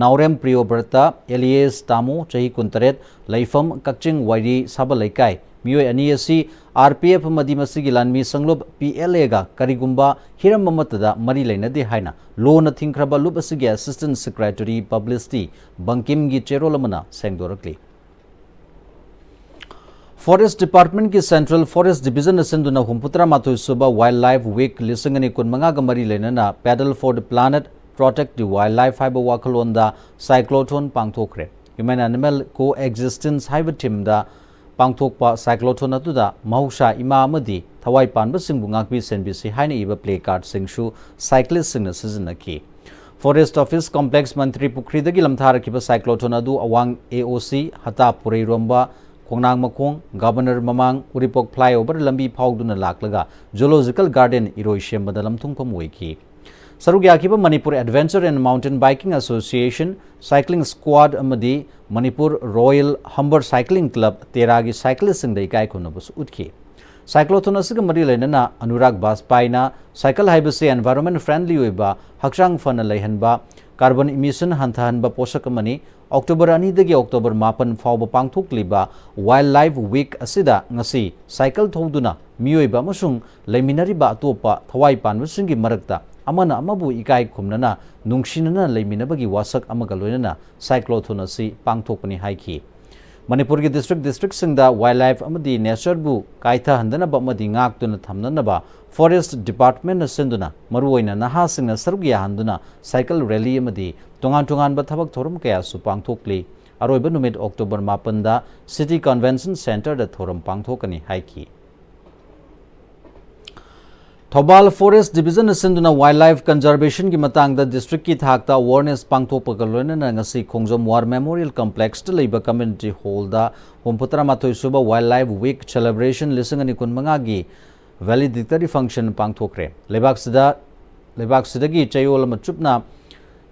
ꯅꯥꯎꯔꯦꯝ ꯄ꯭ꯔꯤꯌꯣꯕ꯭ꯔꯇ ꯑꯦꯂꯤꯌꯦꯁ ꯇꯥꯃꯨ, ꯆꯍꯤ ꯀꯨꯟꯇꯔꯦꯠ, ꯂꯩꯐꯝ ꯀꯛꯆꯤꯡ ꯋꯥꯏꯔꯤ ꯁꯥꯕ ꯂꯩꯀꯥꯏ, ꯃꯤꯑꯣꯏ ꯑꯅꯤ ꯑꯁꯤ ꯑꯥꯔ ꯄꯤ ꯑꯦꯐ ꯑꯃꯗꯤ ꯃꯁꯤꯒꯤ ꯂꯥꯟꯃꯤ ꯁꯪꯂꯨꯞ ꯄꯤ ꯑꯦꯜ ꯑꯦꯒ ꯀꯔꯤꯒꯨꯝꯕ ꯍꯤꯔꯝ ꯑꯃꯠꯇꯗ ꯃꯔꯤ ꯂꯩꯅꯗꯦ ꯍꯥꯏꯅ ꯂꯣꯅ ꯊꯤꯡꯈ꯭ꯔꯕ ꯂꯨꯞ ꯑꯁꯤꯒꯤ ꯑꯦꯁꯤꯁꯇꯦꯟ ꯁꯦꯀ꯭ꯔꯦꯇꯔꯤ ꯄꯕ꯭ꯂꯤꯁꯤꯇꯤ ꯕꯪꯀꯤꯝꯒꯤ ꯆꯦꯔꯣꯜ ꯑꯃꯅ ꯁꯦꯡꯗꯣꯔꯛꯂꯤ꯫ ꯐꯣꯔꯦꯁ ꯗꯤꯄꯥꯔꯠꯃꯦꯟꯠꯀꯤ ꯁꯦꯟꯇ꯭ꯔꯦꯜ ꯐꯣꯔꯦꯁ ꯗꯤꯕꯤꯖꯟꯅ ꯁꯤꯟꯗꯨꯅ ꯍꯨꯝꯐꯨꯇꯔꯥ ꯃꯥꯊꯣꯏ ꯁꯨꯕ ꯋꯥꯏꯜꯗ ꯂꯥꯏꯐ ꯋꯤꯛ ꯂꯤꯁꯤꯡ ꯑꯅꯤ ꯀꯨꯟꯃꯉꯥꯒ ꯃꯔꯤ ꯂꯩꯅꯅ Paddle for the Planet, Protect the Wildlife ꯍꯥꯏꯕ ꯋꯥꯈꯜꯂꯣꯟꯗ ꯁꯥꯏꯀ꯭ꯂꯣꯊꯣꯟ ꯄꯥꯡꯊꯣꯛꯈ꯭ꯔꯦ꯫ Human Animal Coexistence ꯍꯥꯏꯕ ꯊꯤꯝꯗ ꯄꯥꯡꯊꯣꯛꯄ ꯁꯥꯏꯀ꯭ꯂꯣꯊꯣꯟ ꯑꯗꯨꯗ ꯃꯍꯧꯁꯥ ꯏꯃꯥ ꯑꯃꯗꯤ ꯊꯋꯥꯏ ꯄꯥꯟꯕꯁꯤꯡꯕꯨ ꯉꯥꯛꯄꯤ ꯁꯦꯟꯕꯤꯁꯤ ꯍꯥꯏꯅ ꯏꯕ ꯄ꯭ꯂꯦ ꯀꯥꯔꯗꯁꯤꯡꯁꯨ ꯁꯥꯏꯀ꯭ꯂꯤꯁꯁꯤꯡꯅ ꯁꯤꯖꯤꯟꯅꯈꯤ꯫ ꯐꯣꯔꯦꯁꯠ ꯑꯣꯐꯤꯁ ꯀꯣꯝꯄ꯭ꯂꯦꯛꯁ ꯃꯟꯇ꯭ꯔꯤ ꯄꯨꯈ꯭ꯔꯤꯗꯒꯤ ꯂꯝꯊꯥꯔꯛꯈꯤꯕ ꯁꯥꯏꯀ꯭ꯂꯣꯊꯣꯟ ꯑꯗꯨ ꯑꯋꯥꯡ ꯑꯦ ꯑꯣ ꯁꯤ, ꯍꯇꯥ ꯄꯨꯔꯩꯔꯣꯝꯕ, ꯈꯣꯡꯅꯥꯡ ꯃꯈꯣꯡ, ꯒꯕꯔꯅꯔ ꯃꯃꯥꯡ, ꯎꯔꯤꯄꯣꯛ ꯐ꯭ꯂꯥꯏꯑꯣꯚꯔ ꯂꯝꯕꯤ ꯐꯥꯎꯗꯨꯅ ꯂꯥꯛꯂꯒ ꯖꯨꯂꯣꯖꯤꯀꯦꯜ ꯒꯥꯔꯗꯦꯟ ꯏꯔꯣꯏꯁꯦꯝꯕꯗ ꯂꯝꯊꯨꯡꯐꯝ ꯑꯣꯏꯈꯤ꯫ ꯁꯔꯨꯛ ꯌꯥꯈꯤꯕ Manipur adventure and mountain biking association, cycling ꯁ꯭ꯀ꯭ꯋꯥꯗ ꯑꯃꯗꯤ Manipur royal hummer cycling club, ꯇꯦꯔꯥꯒꯤ ꯁꯥꯏꯀ꯭ꯂꯤꯁꯁꯤꯡꯗ ꯏꯀꯥꯏ ꯈꯨꯝꯅꯕꯁꯨ ꯎꯠꯈꯤ꯫ ꯁꯥꯏꯀ꯭ꯂꯣꯊꯣꯟ ꯑꯁꯤꯒ ꯃꯔꯤ ꯂꯩꯅꯅ ꯑꯅꯨꯔꯥꯒ ꯕꯥꯖꯄꯥꯏꯅ ꯁꯥꯏꯀꯜ ꯍꯥꯏꯕꯁꯤ ꯑꯦꯟꯚꯥꯏꯔꯣꯟꯃꯦꯟꯠ ꯐ꯭ꯔꯦꯟꯗꯂꯤ ꯑꯣꯏꯕ, ꯍꯛꯆꯥꯡ ꯐꯅ ꯂꯩꯍꯟꯕ, ꯀꯥꯔꯕꯟ ꯏꯃꯤꯁꯟ ꯍꯟꯊꯍꯟꯕ ꯄꯣꯠꯁꯛ ꯑꯃꯅꯤ꯫ ꯑꯣꯛꯇꯣꯕꯔ ꯑꯅꯤꯗꯒꯤ ꯑꯣꯛꯇꯣꯕꯔ ꯃꯥꯄꯟ ꯐꯥꯎꯕ ꯄꯥꯡꯊꯣꯛꯂꯤꯕ ꯋꯥꯏꯜꯗ ꯂꯥꯏꯐ ꯋꯤꯛ ꯑꯁꯤꯗ ꯉꯁꯤ ꯁꯥꯏꯀꯜ ꯊꯧꯗꯨꯅ ꯃꯤꯑꯣꯏꯕ ꯑꯃꯁꯨꯡ ꯂꯩꯃꯤꯟꯅꯔꯤꯕ ꯑꯇꯣꯞꯄ ꯊꯋꯥꯏ ꯄꯥꯟꯕꯁꯤꯡꯒꯤ ꯃꯔꯛꯇ ꯑꯃꯅ ꯑꯃꯕꯨ ꯏꯀꯥꯏ ꯈꯨꯝꯅꯅ, ꯅꯨꯡꯁꯤꯅꯅ ꯂꯩꯃꯤꯟꯅꯕꯒꯤ ꯋꯥꯁꯛ ꯑꯃꯒ ꯂꯣꯏꯅꯅ ꯁꯥꯏꯀ꯭ꯂꯣꯊꯣꯟ ꯑꯁꯤ ꯄꯥꯡꯊꯣꯛꯄꯅꯤ ꯍꯥꯏꯈꯤ꯫ ꯃꯅꯤꯄꯨꯔꯒꯤ ꯗꯤꯁꯇ꯭ꯔꯤꯛ ꯗꯤꯁꯇ꯭ꯔꯤꯛꯁꯤꯡꯗ ꯋꯥꯏꯜꯗ ꯂꯥꯏꯐ ꯑꯃꯗꯤ ꯅꯦꯆꯔꯕꯨ ꯀꯥꯏꯊꯍꯟꯗꯅꯕ ꯑꯃꯗꯤ ꯉꯥꯛꯇꯨꯅ ꯊꯝꯅꯅꯕ ꯐꯣꯔꯦꯁꯠ ꯗꯤꯄꯥꯔꯠꯃꯦꯟꯠꯅ ꯁꯤꯟꯗꯨꯅ ꯃꯔꯨꯑꯣꯏꯅ ꯅꯍꯥꯁꯤꯡꯅ ꯁꯔꯨꯛ ꯌꯥꯍꯟꯗꯨꯅ ꯁꯥꯏꯀꯜ ꯔꯦꯂꯤ ꯑꯃꯗꯤ ꯇꯣꯉꯥꯟ ꯇꯣꯉꯥꯟꯕ ꯊꯕꯛ ꯊꯧꯔꯝ ꯀꯌꯥꯁꯨ ꯄꯥꯡꯊꯣꯛꯂꯤ꯫ ꯑꯔꯣꯏꯕ ꯅꯨꯃꯤꯠ ꯑꯣꯛꯇꯣꯕꯔ ꯃꯥꯄꯟꯗ ꯁꯤꯇꯤ ꯀꯟꯚꯦꯟꯁꯟ ꯁꯦꯟꯇꯔꯗ ꯊꯧꯔꯝ ꯄꯥꯡꯊꯣꯛꯀꯅꯤ ꯍꯥꯏꯈꯤ꯫ ꯊꯧꯕꯥꯜ ꯐꯣꯔꯦꯁ ꯗꯤꯕꯤꯖꯟꯅ ꯁꯤꯟꯗꯨꯅ ꯋꯥꯏꯜ ꯂꯥꯏꯐ ꯀꯟꯖꯔꯕꯦꯁꯟꯒꯤ ꯃꯇꯥꯡꯗ ꯗꯤꯁꯇ꯭ꯔꯤꯛꯀꯤ ꯊꯥꯛꯇ ꯑꯋꯥꯔꯅꯦꯁ ꯄꯥꯡꯊꯣꯛꯄꯒ ꯂꯣꯏꯅꯅ ꯉꯁꯤ ꯈꯣꯡꯖꯣꯝ ꯋꯥꯔ ꯃꯦꯃꯣꯔꯤꯌꯦꯜ ꯀꯝꯄ꯭ꯂꯦꯛꯁꯇ ꯂꯩꯕ ꯀꯝꯃ꯭ꯌꯨꯅꯤꯇꯤ ꯍꯣꯜꯗ ꯍꯨꯝꯐꯨꯇꯔꯥꯃꯥꯊꯣꯏ ꯁꯨꯕ ꯋꯥꯏꯜ ꯂꯥꯏꯐ ꯋꯤꯛ ꯁꯦꯂꯦꯕ꯭ꯔꯦꯁꯟ ꯂꯤꯁꯤꯡ ꯑꯅꯤ ꯀꯨꯟꯃꯉꯥꯒꯤ ꯚꯦꯂꯤꯗꯤꯛꯇꯔꯤ ꯐꯪꯁꯟ ꯄꯥꯡꯊꯣꯛꯈ꯭ꯔꯦ꯫ ꯂꯩꯕꯥꯛꯁꯤꯗ, ꯂꯩꯕꯥꯛꯁꯤꯗꯒꯤ ꯆꯌꯣꯜ ꯑꯃ ꯆꯨꯞꯅ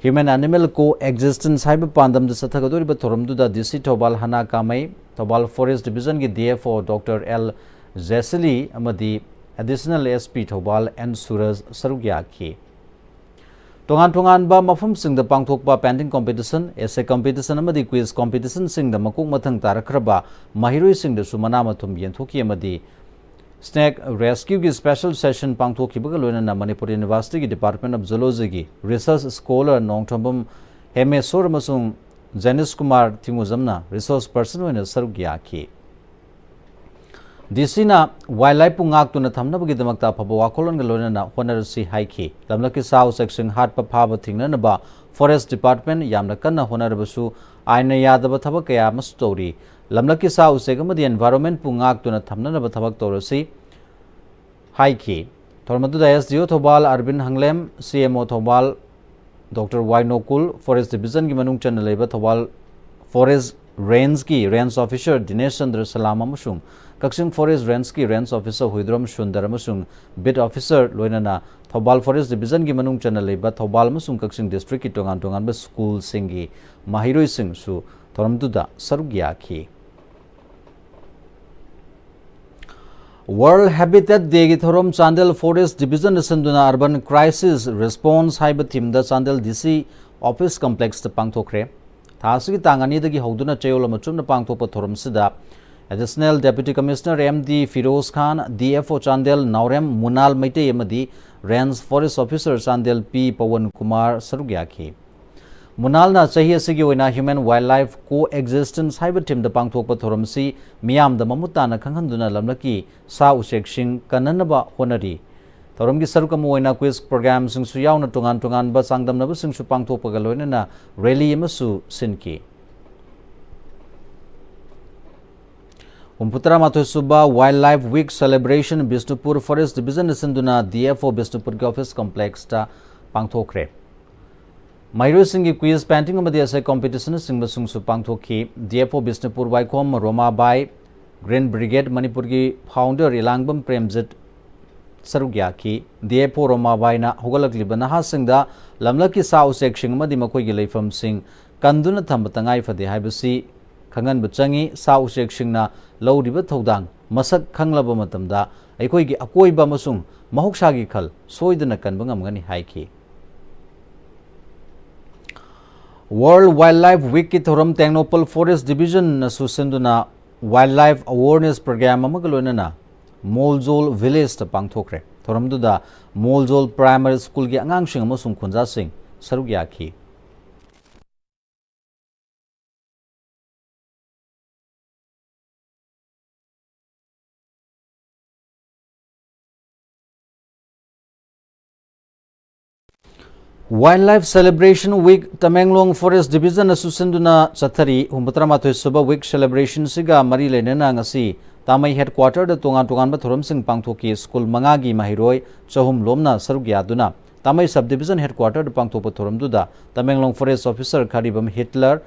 ꯍ꯭ꯌꯨꯃꯦꯟ ꯑꯦꯅꯤꯃꯦꯜ ꯀꯣ ꯑꯦꯛꯖꯤꯁꯇꯦꯟꯁ ꯍꯥꯏꯕ ꯄꯥꯟꯗꯝꯗ ꯆꯠꯊꯒꯗꯧꯔꯤꯕ ꯊꯧꯔꯝꯗꯨꯗ ꯗꯤ ꯁꯤ ꯊꯧꯕꯥꯜ ꯍꯅꯥ ꯀꯥꯃꯩ, ꯊꯧꯕꯥꯜ ꯐꯣꯔꯦꯁ ꯗꯤꯕꯤꯖꯟꯒꯤ D F O doctor L Jessily ꯑꯃꯗꯤ additional S P Thoubal N Suraj ꯁꯔꯨꯛ ꯌꯥꯈꯤ꯫ ꯇꯣꯉꯥꯟ ꯇꯣꯉꯥꯟꯕ ꯃꯐꯝꯁꯤꯡꯗ ꯄꯥꯡꯊꯣꯛꯄ ꯄꯦꯟꯇꯤꯡ ꯀꯣꯝꯄꯤꯇꯤꯁꯟ, ꯑꯦꯁꯦ ꯀꯣꯝꯄꯤꯇꯤꯁꯟ ꯑꯃꯗꯤ ꯀ꯭ꯋꯤꯖ ꯀꯣꯝꯄꯤꯇꯤꯁꯟꯁꯤꯡꯗ ꯃꯀꯣꯛ ꯃꯊꯪ ꯇꯥꯔꯛꯈ꯭ꯔꯕ ꯃꯍꯩꯔꯣꯏꯁꯤꯡꯗꯁꯨ ꯃꯅꯥ ꯃꯊꯨꯝ ꯌꯦꯟꯊꯣꯛꯈꯤ ꯑꯃꯗꯤ ꯁ꯭ꯅꯦꯛ ꯔꯦꯁꯀ꯭ꯌꯨꯒꯤ ꯁ꯭ꯄꯦꯁꯦꯜ ꯁꯦꯁꯟ ꯄꯥꯡꯊꯣꯛꯈꯤꯕꯒ ꯂꯣꯏꯅꯅ ꯃꯅꯤꯄꯨꯔ ꯌꯨꯅꯤꯚꯔꯁꯤꯇꯤꯒꯤ ꯗꯤꯄꯥꯔꯠꯃꯦꯟ ꯑꯣꯐ ꯖꯨꯂꯣꯖꯤꯒꯤ ꯔꯤꯁꯔꯆ ꯁ꯭ꯀꯣꯂꯔ ꯅꯣꯡꯊꯣꯝꯕꯝ ꯍꯦꯃꯦꯁꯣꯔ ꯑꯃꯁꯨꯡ ꯖꯦꯅꯤꯁ ꯀꯨꯃꯥꯔ ꯊꯤꯡꯉꯨꯖꯝꯅ ꯔꯤꯁꯣꯔꯁ ꯄꯔꯁꯟ ꯑꯣꯏꯅ ꯁꯔꯨꯛ ꯌꯥꯈꯤ꯫ ꯗꯤ ꯁꯤꯅ ꯋꯥꯏꯜ ꯂꯥꯏꯐꯄꯨ ꯉꯥꯛꯇꯨꯅ ꯊꯝꯅꯕꯒꯤꯗꯃꯛꯇ ꯑꯐꯕ ꯋꯥꯈꯜꯂꯣꯟꯒ ꯂꯣꯏꯅꯅ ꯍꯣꯠꯅꯔꯁꯤ ꯍꯥꯏꯈꯤ꯫ ꯂꯝꯂꯛꯀꯤ ꯁꯥ ꯎꯆꯦꯛꯁꯤꯡ ꯍꯥꯠꯄ ꯐꯥꯕ ꯊꯤꯡꯅꯅꯕ ꯐꯣꯔꯦꯁ ꯗꯤꯄꯥꯔꯠꯃꯦꯟ ꯌꯥꯝꯅ ꯀꯟꯅ ꯍꯣꯠꯅꯔꯕꯁꯨ ꯑꯥꯏꯟꯅ ꯌꯥꯗꯕ ꯊꯕꯛ ꯀꯌꯥ ꯑꯃꯁꯨ ꯇꯧꯔꯤ꯫ ꯂꯝꯂꯛꯀꯤ ꯁꯥ ꯎꯆꯦꯛ ꯑꯃꯗꯤ ꯑꯦꯟꯚꯥꯏꯔꯣꯟꯃꯦꯟꯠꯄꯨ ꯉꯥꯛꯇꯨꯅ ꯊꯝꯅꯅꯕ ꯊꯕꯛ ꯇꯧꯔꯁꯤ ꯍꯥꯏꯈꯤ꯫ ꯊꯧꯔꯝ ꯑꯗꯨꯗ ꯑꯦꯁ ꯗꯤ ꯑꯣ Thoubal ꯑꯔꯕꯤꯟ ꯍꯪꯂꯦꯝ, C M O Thoubal doctor Y Nokul, forest ꯗꯤꯕꯤꯖꯟꯒꯤ ꯃꯅꯨꯡ ꯆꯟꯅ ꯂꯩꯕ ꯊꯧꯕꯥꯜ ꯐꯣꯔꯦꯁ ꯔꯦꯟꯖꯀꯤ ꯔꯦꯟꯖ ꯑꯣꯐꯤꯁꯔ ꯗꯤꯅꯦꯁ ꯆꯟꯗ꯭ꯔ ꯁꯂꯥꯝ ꯑꯃꯁꯨꯡ ꯀꯛꯆꯤꯡ ꯐꯣꯔꯦꯁ ꯔꯦꯟꯖꯀꯤ ꯔꯦꯟꯖ ꯑꯣꯐꯤꯁꯔ ꯍꯨꯏꯗ꯭ꯔꯣꯝ ꯁꯨꯟꯗꯔ ꯑꯃꯁꯨꯡ ꯕꯤꯠ ꯑꯣꯐꯤꯁꯔ ꯂꯣꯏꯅꯅ ꯊꯧꯕꯥꯜ ꯐꯣꯔꯦꯁ ꯗꯤꯕꯤꯖꯟꯒꯤ ꯃꯅꯨꯡ ꯆꯟꯅ ꯂꯩꯕ ꯊꯧꯕꯥꯜ ꯑꯃꯁꯨꯡ ꯀꯛꯆꯤꯡ ꯗꯤꯁꯇ꯭ꯔꯤꯛꯀꯤ ꯇꯣꯉꯥꯟ ꯇꯣꯉꯥꯟꯕ ꯁ꯭ꯀꯨꯜꯁꯤꯡꯒꯤ ꯃꯍꯩꯔꯣꯏꯁꯤꯡꯁꯨ ꯊꯧꯔꯝꯗꯨꯗ ꯁꯔꯨꯛ ꯌꯥꯈꯤ꯫ ꯋꯥꯔꯜꯗ ꯍꯦꯕꯤꯇꯦꯠ ꯗꯦꯒꯤ ꯊꯧꯔꯝ ꯆꯥꯟꯗꯦꯜ ꯐꯣꯔꯦꯁ ꯗꯤꯕꯤꯖꯟꯅ ꯁꯤꯟꯗꯨꯅ ꯑꯔꯕꯟ ꯀ꯭ꯔꯥꯏꯁꯤꯁ ꯔꯦꯁꯄꯣꯟꯁ ꯍꯥꯏꯕ ꯊꯤꯝꯗ ꯆꯥꯟꯗꯦꯜ ꯗꯤ ꯁꯤ ꯑꯣꯐꯤꯁ ꯀꯝꯄ꯭ꯂꯦꯛꯁꯇ ꯄꯥꯡꯊꯣꯛꯈ꯭ꯔꯦ꯫ ꯊꯥ ꯑꯁꯤꯒꯤ ꯇꯥꯡ ꯑꯅꯤꯗꯒꯤ ꯍꯧꯗꯨꯅ ꯆꯌꯣꯜ ꯑꯃ ꯆꯨꯞꯅ ꯄꯥꯡꯊꯣꯛꯄ ꯊꯧꯔꯝꯁꯤꯗ additional ꯗꯦꯄ꯭ꯌꯨꯇꯤ commissioner M D Firoz ꯈꯥꯟ, ꯗꯤ ꯑꯦꯐ ꯑꯣ ꯆꯥꯟꯗꯦꯜ ꯅꯥꯎꯔꯦꯝ ꯃꯨꯅꯥꯜ ꯃꯩꯇꯩ ꯑꯃꯗꯤ ꯔꯦꯟꯖ ꯐꯣꯔꯦꯁ ꯑꯣꯐꯤꯁꯔ ꯆꯥꯟꯗꯦꯜ ꯄꯤ ꯄꯋꯟ ꯀꯨꯃꯥꯔ ꯁꯔꯨꯛ ꯌꯥꯈꯤ꯫ ꯃꯨꯅꯥꯜꯅ ꯆꯍꯤ ꯑꯁꯤꯒꯤ ꯑꯣꯏꯅ ꯍ꯭ꯌꯨꯃꯦꯟ ꯋꯥꯏꯜꯗ ꯂꯥꯏꯐ ꯀꯣ ꯑꯦꯛꯖꯤꯁꯇꯦꯟꯁ ꯍꯥꯏꯕ ꯊꯤꯝꯗ ꯄꯥꯡꯊꯣꯛꯄ ꯊꯧꯔꯝꯁꯤ ꯃꯤꯌꯥꯝꯗ ꯃꯃꯨꯠ ꯇꯥꯅ ꯈꯪꯍꯟꯗꯨꯅ ꯂꯝꯂꯛꯀꯤ ꯁꯥ ꯎꯆꯦꯛꯁꯤꯡ ꯀꯟꯅꯅꯕ ꯍꯣꯠꯅꯔꯤ꯫ ꯊꯧꯔꯝꯒꯤ ꯁꯔꯨꯛ ꯑꯃ ꯑꯣꯏꯅ ꯀ꯭ꯋꯤꯖ ꯄ꯭ꯔꯣꯒ꯭ꯔꯥꯝꯁꯤꯡꯁꯨ ꯌꯥꯎꯅ ꯇꯣꯉꯥꯟ ꯇꯣꯉꯥꯟꯕ ꯆꯥꯡꯗꯝꯅꯕꯁꯤꯡꯁꯨ ꯄꯥꯡꯊꯣꯛꯄꯒ ꯂꯣꯏꯅꯅ ꯔꯦꯂꯤ ꯑꯃꯁꯨ ꯁꯤꯟꯈꯤ꯫ ꯍꯨꯝꯐꯨꯇꯔꯥꯃꯥꯊꯣꯏ ꯁꯨꯕ Wildlife Week Celebration Bishnupur Forest Division ꯅ ꯁꯤꯟꯗꯨꯅ D F O ꯕꯤꯁꯅꯨꯄꯨꯔꯒꯤ office complex ꯇ ꯄꯥꯡꯊꯣꯛꯈ꯭ꯔꯦ꯫ ꯃꯍꯩꯔꯣꯏꯁꯤꯡꯒꯤ quiz painting ꯑꯃꯗꯤ essay competition ꯅꯆꯤꯡꯕꯁꯤꯡꯁꯨ ꯄꯥꯡꯊꯣꯛꯈꯤ꯫ D F O ꯕꯤꯁꯅꯨꯄꯨꯔ ꯋꯥꯏꯈꯣꯝ ꯔꯣꯃꯥꯕꯥꯏ, Green Brigade ꯃꯅꯤꯄꯨꯔꯒꯤ founder ꯏꯂꯥꯡꯕꯝ ꯄ꯭ꯔꯦꯝꯖꯤꯠ ꯁꯔꯨꯛ ꯌꯥꯈꯤ꯫ D F O ꯔꯣꯃꯥꯕꯥꯏꯅ ꯍꯧꯒꯠꯂꯛꯂꯤꯕ ꯅꯍꯥꯁꯤꯡꯗ ꯂꯝꯂꯛꯀꯤ ꯁꯥ ꯎꯆꯦꯛꯁꯤꯡ ꯑꯃꯗꯤ ꯃꯈꯣꯏꯒꯤ ꯂꯩꯐꯝꯁꯤꯡ ꯀꯟꯗꯨꯅ ꯊꯝꯕ ꯇꯉꯥꯏ ꯐꯗꯦ ꯍꯥꯏꯕꯁꯤ ꯈꯪꯍꯟꯕ ꯆꯪꯏ꯫ ꯁꯥ ꯎꯆꯦꯛꯁꯤꯡꯅ ꯂꯧꯔꯤꯕ ꯊꯧꯗꯥꯡ ꯃꯁꯛ ꯈꯪꯂꯕ ꯃꯇꯝꯗ ꯑꯩꯈꯣꯏꯒꯤ ꯑꯀꯣꯏꯕ ꯑꯃꯁꯨꯡ ꯃꯍꯧꯁꯥꯒꯤ ꯈꯜ ꯁꯣꯏꯗꯅ ꯀꯟꯕ ꯉꯝꯒꯅꯤ ꯍꯥꯏꯈꯤ꯫ World Wildlife Week ꯀꯤ ꯊꯧꯔꯝ ꯇꯦꯡꯅꯧꯄꯜ Forest Division ꯅꯁꯨ ꯁꯤꯟꯗꯨꯅ Wildlife Awareness Program ꯑꯃꯒ ꯂꯣꯏꯅꯅ ꯃꯣꯜꯖꯣꯜ Village ꯇ ꯄꯥꯡꯊꯣꯛꯈ꯭ꯔꯦ꯫ ꯊꯧꯔꯝꯗꯨꯗ ꯃꯣꯜꯖꯣꯜ Primary School ꯒꯤ ꯑꯉꯥꯡꯁꯤꯡ ꯑꯃꯁꯨꯡ ꯈꯨꯟꯖꯥꯁꯤꯡ ꯁꯔꯨꯛ ꯌꯥꯈꯤ꯫ Wildlife Celebration Week Tamenglong Forest Division ꯅꯁꯨ ꯁꯤꯟꯗꯨꯅ ꯆꯠꯊꯔꯤ꯫ ꯍꯨꯝꯐꯨꯇꯔꯥꯃꯥꯊꯣꯏ ꯁꯨꯕ Week Celebration ꯁꯤꯒ ꯃꯔꯤ ꯂꯩꯅꯅ ꯉꯁꯤ ꯇꯥꯃꯩ Headquarter ꯗ ꯇꯣꯉꯥꯟ ꯇꯣꯉꯥꯟꯕ ꯊꯧꯔꯝꯁꯤꯡ ꯄꯥꯡꯊꯣꯛꯈꯤ꯫ School ꯃꯉꯥꯒꯤ ꯃꯍꯩꯔꯣꯏ ꯆꯍꯨꯝ ꯂꯣꯝꯅ ꯁꯔꯨꯛ ꯌꯥꯗꯨꯅ ꯇꯥꯃꯩ Sub Division Headquarter ꯗ ꯄꯥꯡꯊꯣꯛꯄ ꯊꯧꯔꯝꯗꯨꯗ ꯇꯃꯦꯡꯂꯣꯡ Forest Officer ꯈꯥꯔꯤꯕꯝ ꯍꯤꯠꯂꯔ,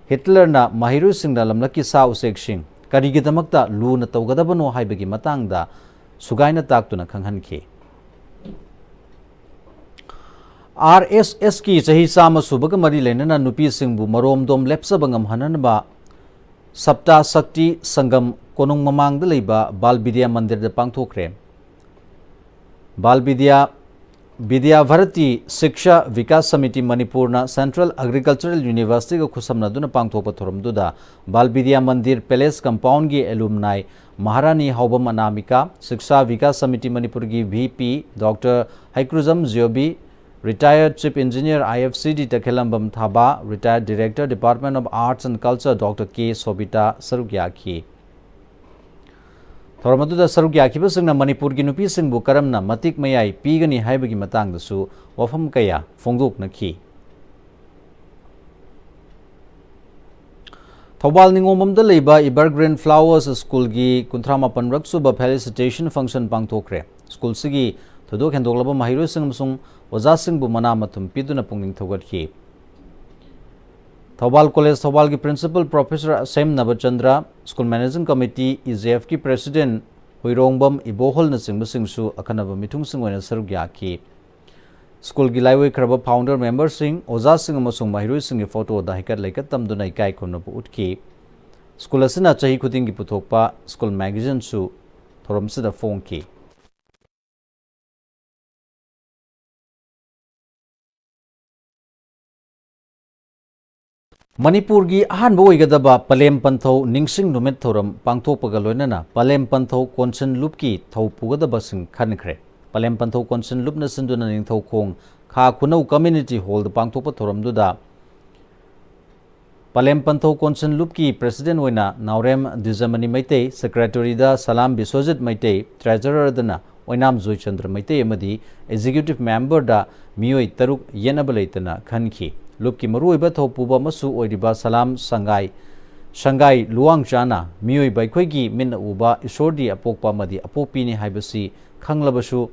ꯍꯤꯠꯂꯔꯅ ꯃꯍꯩꯔꯣꯏꯁꯤꯡꯗ ꯂꯝꯂꯛꯀꯤ ꯁꯥ ꯎꯆꯦꯛꯁꯤꯡ ꯀꯔꯤꯒꯤꯗꯃꯛꯇ ꯂꯨꯅ ꯇꯧꯒꯗꯕꯅꯣ ꯍꯥꯏꯕꯒꯤ ꯃꯇꯥꯡꯗ ꯁꯨꯒꯥꯏꯅ ꯇꯥꯛꯇꯨꯅ ꯈꯪꯍꯟꯈꯤ꯫ R S S ꯀꯤ ꯆꯍꯤ ꯆꯥꯝꯃ ꯁꯨꯕꯒ ꯃꯔꯤ ꯂꯩꯅꯅ ꯅꯨꯄꯤꯁꯤꯡꯕꯨ ꯃꯔꯣꯝꯗꯣꯝ ꯂꯦꯞꯆꯕ ꯉꯝꯍꯟꯅꯅꯕ ꯁꯞꯇꯥ ꯁꯛꯇꯤ ꯁꯪꯒꯝ ꯀꯣꯅꯨꯡ ꯃꯃꯥꯡꯗ ꯂꯩꯕ ꯕꯥꯜ ꯕꯤꯗ꯭ꯌꯥ ꯃꯟꯗꯤꯔꯗ ꯄꯥꯡꯊꯣꯛꯈ꯭ꯔꯦ꯫ ꯕꯥꯜ ꯕꯤꯗ꯭ꯌꯥ, ꯕꯤꯗ꯭ꯌꯥ ꯚꯥꯔꯇꯤ ꯁꯤꯛꯁꯥ ꯚꯤꯀꯥꯁ ꯁꯃꯤꯇꯤ ꯃꯅꯤꯄꯨꯔꯅ Central Agricultural University ꯒ ꯈꯨꯠꯁꯝꯅꯗꯨꯅ ꯄꯥꯡꯊꯣꯛꯄ ꯊꯧꯔꯝꯗꯨꯗ ꯕꯥꯜ ꯕꯤꯗ꯭ꯌꯥ ꯃꯟꯗꯤꯔ Palace Compound ꯒꯤ alumni ꯃꯍꯥꯔꯥꯅꯤ ꯍꯥꯎꯕꯝ ꯑꯅꯥꯃꯤꯀꯥ, ꯁꯤꯛꯁꯥ ꯚꯤꯀꯥꯁ ꯁꯃꯤꯇꯤ ꯃꯅꯤꯄꯨꯔꯒꯤ V P Doctor Heikrujam ꯖꯤꯑꯣꯕꯤ, Retired Chief Engineer I F C D ꯇꯈꯦꯂꯝꯕꯝ ꯊꯥꯕ, Retired Director Department of Arts and Culture Doctor K ꯁꯣꯕꯤꯇꯥ ꯁꯔꯨꯛ ꯌꯥꯈꯤ꯫ ꯊꯧꯔꯝ ꯑꯗꯨꯗ ꯁꯔꯨꯛ ꯌꯥꯈꯤꯕꯁꯤꯡꯅ ꯃꯅꯤꯄꯨꯔꯒꯤ ꯅꯨꯄꯤꯁꯤꯡꯕꯨ ꯀꯔꯝꯅ ꯃꯇꯤꯛ ꯃꯌꯥꯏ ꯄꯤꯒꯅꯤ ꯍꯥꯏꯕꯒꯤ ꯃꯇꯥꯡꯗꯁꯨ ꯋꯥꯐꯝ ꯀꯌꯥ ꯐꯣꯡꯗꯣꯛꯅꯈꯤ꯫ ꯊꯧꯕꯥꯜ ꯅꯤꯉꯣꯝꯕꯝꯗ ꯂꯩꯕ Evergreen Flowers ꯁ꯭ꯀꯨꯜꯒꯤ ꯀꯨꯟꯊ꯭ꯔꯥ ꯃꯥꯄꯟꯔꯛ ꯁꯨꯕ felicitation function ꯄꯥꯡꯊꯣꯛꯈ꯭ꯔꯦ꯫ ꯁ꯭ꯀꯨꯜꯁꯤꯒꯤ ꯊꯣꯏꯗꯣꯛ ꯍꯦꯟꯗꯣꯛꯂꯕ ꯃꯍꯩꯔꯣꯏꯁꯤꯡ ꯑꯃꯁꯨꯡ ꯑꯣꯖꯥꯁꯤꯡꯕꯨ ꯃꯅꯥ ꯃꯊꯨꯝ ꯄꯤꯗꯨꯅ ꯄꯨꯛꯅꯤꯡ ꯊꯧꯒꯠꯈꯤ꯫ ꯊꯧꯕꯥꯜ ꯀꯣꯂꯦꯖ ꯊꯧꯕꯥꯜꯒꯤ principal professor Asem Nabachandra, school managing committee, E J F ꯀꯤ president ꯍꯨꯏꯔꯣꯡꯕꯝ ꯏꯕꯣꯍꯜꯅꯆꯤꯡꯕꯁꯤꯡꯁꯨ ꯑꯈꯟꯅꯕ ꯃꯤꯊꯨꯡꯁꯤꯡ ꯑꯣꯏꯅ ꯁꯔꯨꯛ ꯌꯥꯈꯤ꯫ ꯁ꯭ꯀꯨꯜꯒꯤ ꯂꯥꯏꯑꯣꯏꯈ꯭ꯔꯕ founder memberꯁꯤꯡ, ꯑꯣꯖꯥꯁꯤꯡ ꯑꯃꯁꯨꯡ ꯃꯍꯩꯔꯣꯏꯁꯤꯡꯒꯤ photoꯗ ꯍꯩꯀꯠ ꯂꯩꯀꯠ ꯇꯝꯗꯨꯅ ꯏꯀꯥꯏ ꯈꯨꯝꯅꯕ ꯎꯠꯈꯤ꯫ ꯁ꯭ꯀꯨꯜ ꯑꯁꯤꯅ ꯆꯍꯤ ꯈꯨꯗꯤꯡꯒꯤ ꯄꯨꯊꯣꯛꯄ school magazineꯁꯨ ꯊꯧꯔꯝꯁꯤꯗ ꯐꯣꯡꯈꯤ꯫ ꯃꯅꯤꯄꯨꯔꯒꯤ ꯑꯍꯥꯟꯕ ꯑꯣꯏꯒꯗꯕ ꯄꯂꯦꯝ ꯄꯟꯊꯧ ꯅꯤꯡꯁꯤꯡ ꯅꯨꯃꯤꯠ ꯊꯧꯔꯝ ꯄꯥꯡꯊꯣꯛꯄꯒ ꯂꯣꯏꯅꯅ ꯄꯂꯦꯝ ꯄꯟꯊꯧ ꯀꯣꯟꯁꯟ ꯂꯨꯞꯀꯤ ꯊꯧ ꯄꯨꯒꯗꯕꯁꯤꯡ ꯈꯟꯈ꯭ꯔꯦ꯫ ꯄꯂꯦꯝ ꯄꯟꯊꯧ ꯀꯣꯟꯁꯟ ꯂꯨꯞꯅ ꯁꯤꯟꯗꯨꯅ ꯅꯤꯡꯊꯧꯈꯣꯡ ꯈꯥ ꯈꯨꯅꯧ community hallꯗ ꯄꯥꯡꯊꯣꯛꯄ ꯊꯧꯔꯝꯗꯨꯗ ꯄꯂꯦꯝ ꯄꯟꯊꯧ ꯀꯣꯟꯁꯟ ꯂꯨꯞꯀꯤ president ꯑꯣꯏꯅ ꯅꯥꯎꯔꯦꯝ ꯗꯤꯖꯃꯅꯤ ꯃꯩꯇꯩ, secretaryꯗ ꯁꯂꯥꯝ ꯕꯤꯁ꯭ꯋꯖꯤꯠ ꯃꯩꯇꯩ, treasurerꯗꯅ ꯑꯣꯏꯅꯥꯝ ꯖꯣꯏꯆꯟꯗ꯭ꯔ ꯃꯩꯇꯩ ꯑꯃꯗꯤ executive memberꯗ ꯃꯤꯑꯣꯏ ꯇꯔꯨꯛ ꯌꯦꯠꯅꯕ ꯂꯩꯇꯅ ꯈꯟꯈꯤ꯫ ꯂꯨꯞꯀꯤ ꯃꯔꯨꯑꯣꯏꯕ ꯊꯧꯄꯨꯕ ꯑꯃꯁꯨ ꯑꯣꯏꯔꯤꯕ ꯁꯂꯥꯝ ꯁꯪꯒꯥꯏ, ꯁꯪꯒꯥꯏ ꯂꯨꯋꯥꯡꯆꯥꯅ ꯃꯤꯑꯣꯏꯕ ꯑꯩꯈꯣꯏꯒꯤ ꯃꯤꯠꯅ ꯎꯕ ꯏꯁꯣꯔꯗꯤ ꯑꯄꯣꯛꯄ ꯑꯃꯗꯤ ꯑꯄꯣꯛꯄꯤꯅꯤ ꯍꯥꯏꯕꯁꯤ ꯈꯪꯂꯕꯁꯨ,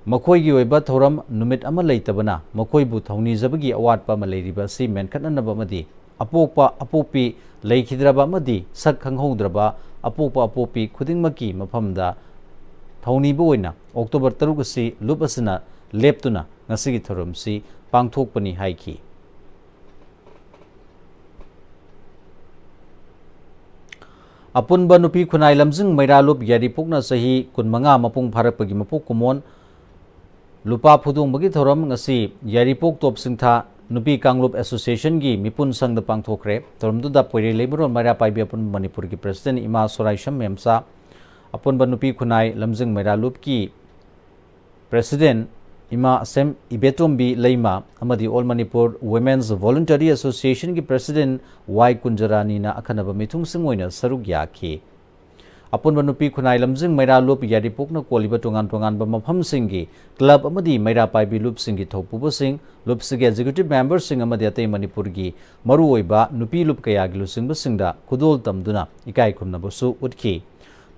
ꯃꯈꯣꯏꯒꯤ ꯑꯣꯏꯕ ꯊꯧꯔꯝ ꯅꯨꯃꯤꯠ ꯑꯃ ꯂꯩꯇꯕꯅ ꯃꯈꯣꯏꯕꯨ ꯊꯧꯅꯤꯖꯕꯒꯤ ꯑꯋꯥꯠꯄ ꯑꯃ ꯂꯩꯔꯤꯕ ꯑꯁꯤ ꯃꯦꯟꯈꯠꯅꯅꯕ ꯑꯃꯗꯤ ꯑꯄꯣꯛꯄ ꯑꯄꯣꯛꯄꯤ ꯂꯩꯈꯤꯗ꯭ꯔꯕ ꯑꯃꯗꯤ ꯁꯛ ꯈꯪꯍꯧꯗ꯭ꯔꯕ ꯑꯄꯣꯛꯄ ꯑꯄꯣꯛꯄꯤ ꯈꯨꯗꯤꯡꯃꯛꯀꯤ ꯃꯐꯝꯗ ꯊꯧꯅꯤꯕ ꯑꯣꯏꯅ October ꯇꯔꯨꯛ ꯑꯁꯤ ꯂꯨꯞ ꯑꯁꯤꯅ ꯂꯦꯞꯇꯨꯅ ꯉꯁꯤꯒꯤ ꯊꯧꯔꯝꯁꯤ ꯄꯥꯡꯊꯣꯛꯄꯅꯤ ꯍꯥꯏꯈꯤ꯫ ꯑꯄꯨꯟꯕ ꯅꯨꯄꯤ ꯈꯨꯟꯅꯥꯏ ꯂꯝꯖꯤꯡ ꯃꯩꯔꯥ ꯂꯨꯞ ꯌꯥꯏꯔꯤꯄꯣꯛꯅ ꯆꯍꯤ ꯀꯨꯟꯃꯉꯥ ꯃꯄꯨꯡ ꯐꯥꯔꯛꯄꯒꯤ ꯃꯄꯣꯛ ꯀꯨꯝꯑꯣꯟ ꯂꯨꯄꯥ ꯐꯨꯗꯣꯡꯕꯒꯤ ꯊꯧꯔꯝ ꯉꯁꯤ ꯌꯥꯏꯔꯤꯄꯣꯛ ꯇꯣꯞ ꯁꯤꯡꯊꯥ ꯅꯨꯄꯤ ꯀꯥꯡꯂꯨꯞ associationꯒꯤ ꯃꯤꯄꯨꯟ ꯁꯪꯗ ꯄꯥꯡꯊꯣꯛꯈ꯭ꯔꯦ꯫ ꯊꯧꯔꯝꯗꯨꯗ ꯄꯣꯏꯔꯩ ꯂꯩꯃꯔꯣꯟ ꯃꯩꯔꯥ ꯄꯥꯏꯕꯤ ꯑꯄꯨꯟꯕ ꯃꯅꯤꯄꯨꯔꯒꯤ president ꯏꯃꯥ ꯁꯣꯔꯥꯏꯁꯝ ꯃꯦꯝꯆꯥ, ꯑꯄꯨꯟꯕ ꯅꯨꯄꯤ ꯈꯨꯟꯅꯥꯏ ꯂꯝꯖꯤꯡ ꯃꯩꯔꯥ ꯂꯨꯞꯀꯤ president ꯏꯃꯥ ꯑꯁꯦꯝ ꯏꯕꯦꯇꯣꯝꯕꯤ ꯂꯩꯃ ꯑꯃꯗꯤ All Manipur Women's Voluntary Associationꯒꯤ president ꯋꯥꯏ ꯀꯨꯟꯖꯔꯥꯅꯤꯅ ꯑꯈꯟꯅꯕ ꯃꯤꯊꯨꯡꯁꯤꯡ ꯑꯣꯏꯅ ꯁꯔꯨꯛ ꯌꯥꯈꯤ꯫ ꯑꯄꯨꯟꯕ ꯅꯨꯄꯤ ꯈꯨꯟꯅꯥꯏ ꯂꯝꯖꯤꯡ ꯃꯩꯔꯥ ꯂꯨꯞ ꯌꯥꯏꯔꯤꯄꯣꯛꯅ ꯀꯣꯜꯂꯤꯕ ꯇꯣꯉꯥꯟ ꯇꯣꯉꯥꯟꯕ ꯃꯐꯝꯁꯤꯡꯒꯤ ꯀ꯭ꯂꯕ ꯑꯃꯗꯤ ꯃꯩꯔꯥ ꯄꯥꯏꯕꯤ ꯂꯨꯞꯁꯤꯡꯒꯤ ꯊꯧꯄꯨꯕꯁꯤꯡ, ꯂꯨꯞꯁꯤꯒꯤ ꯑꯦꯛꯖꯤꯀ꯭ꯌꯨꯇꯤꯚ ꯃꯦꯝꯕꯔꯁꯤꯡ ꯑꯃꯗꯤ ꯑꯇꯩ ꯃꯅꯤꯄꯨꯔꯒꯤ ꯃꯔꯨꯑꯣꯏꯕ ꯅꯨꯄꯤ ꯂꯨꯞ ꯀꯌꯥꯒꯤ ꯂꯨꯆꯤꯡꯕꯁꯤꯡꯗ ꯈꯨꯗꯣꯜ ꯇꯝꯗꯨꯅ ꯏꯀꯥꯏ ꯈꯨꯝꯅꯕꯁꯨ ꯎꯠꯈꯤ꯫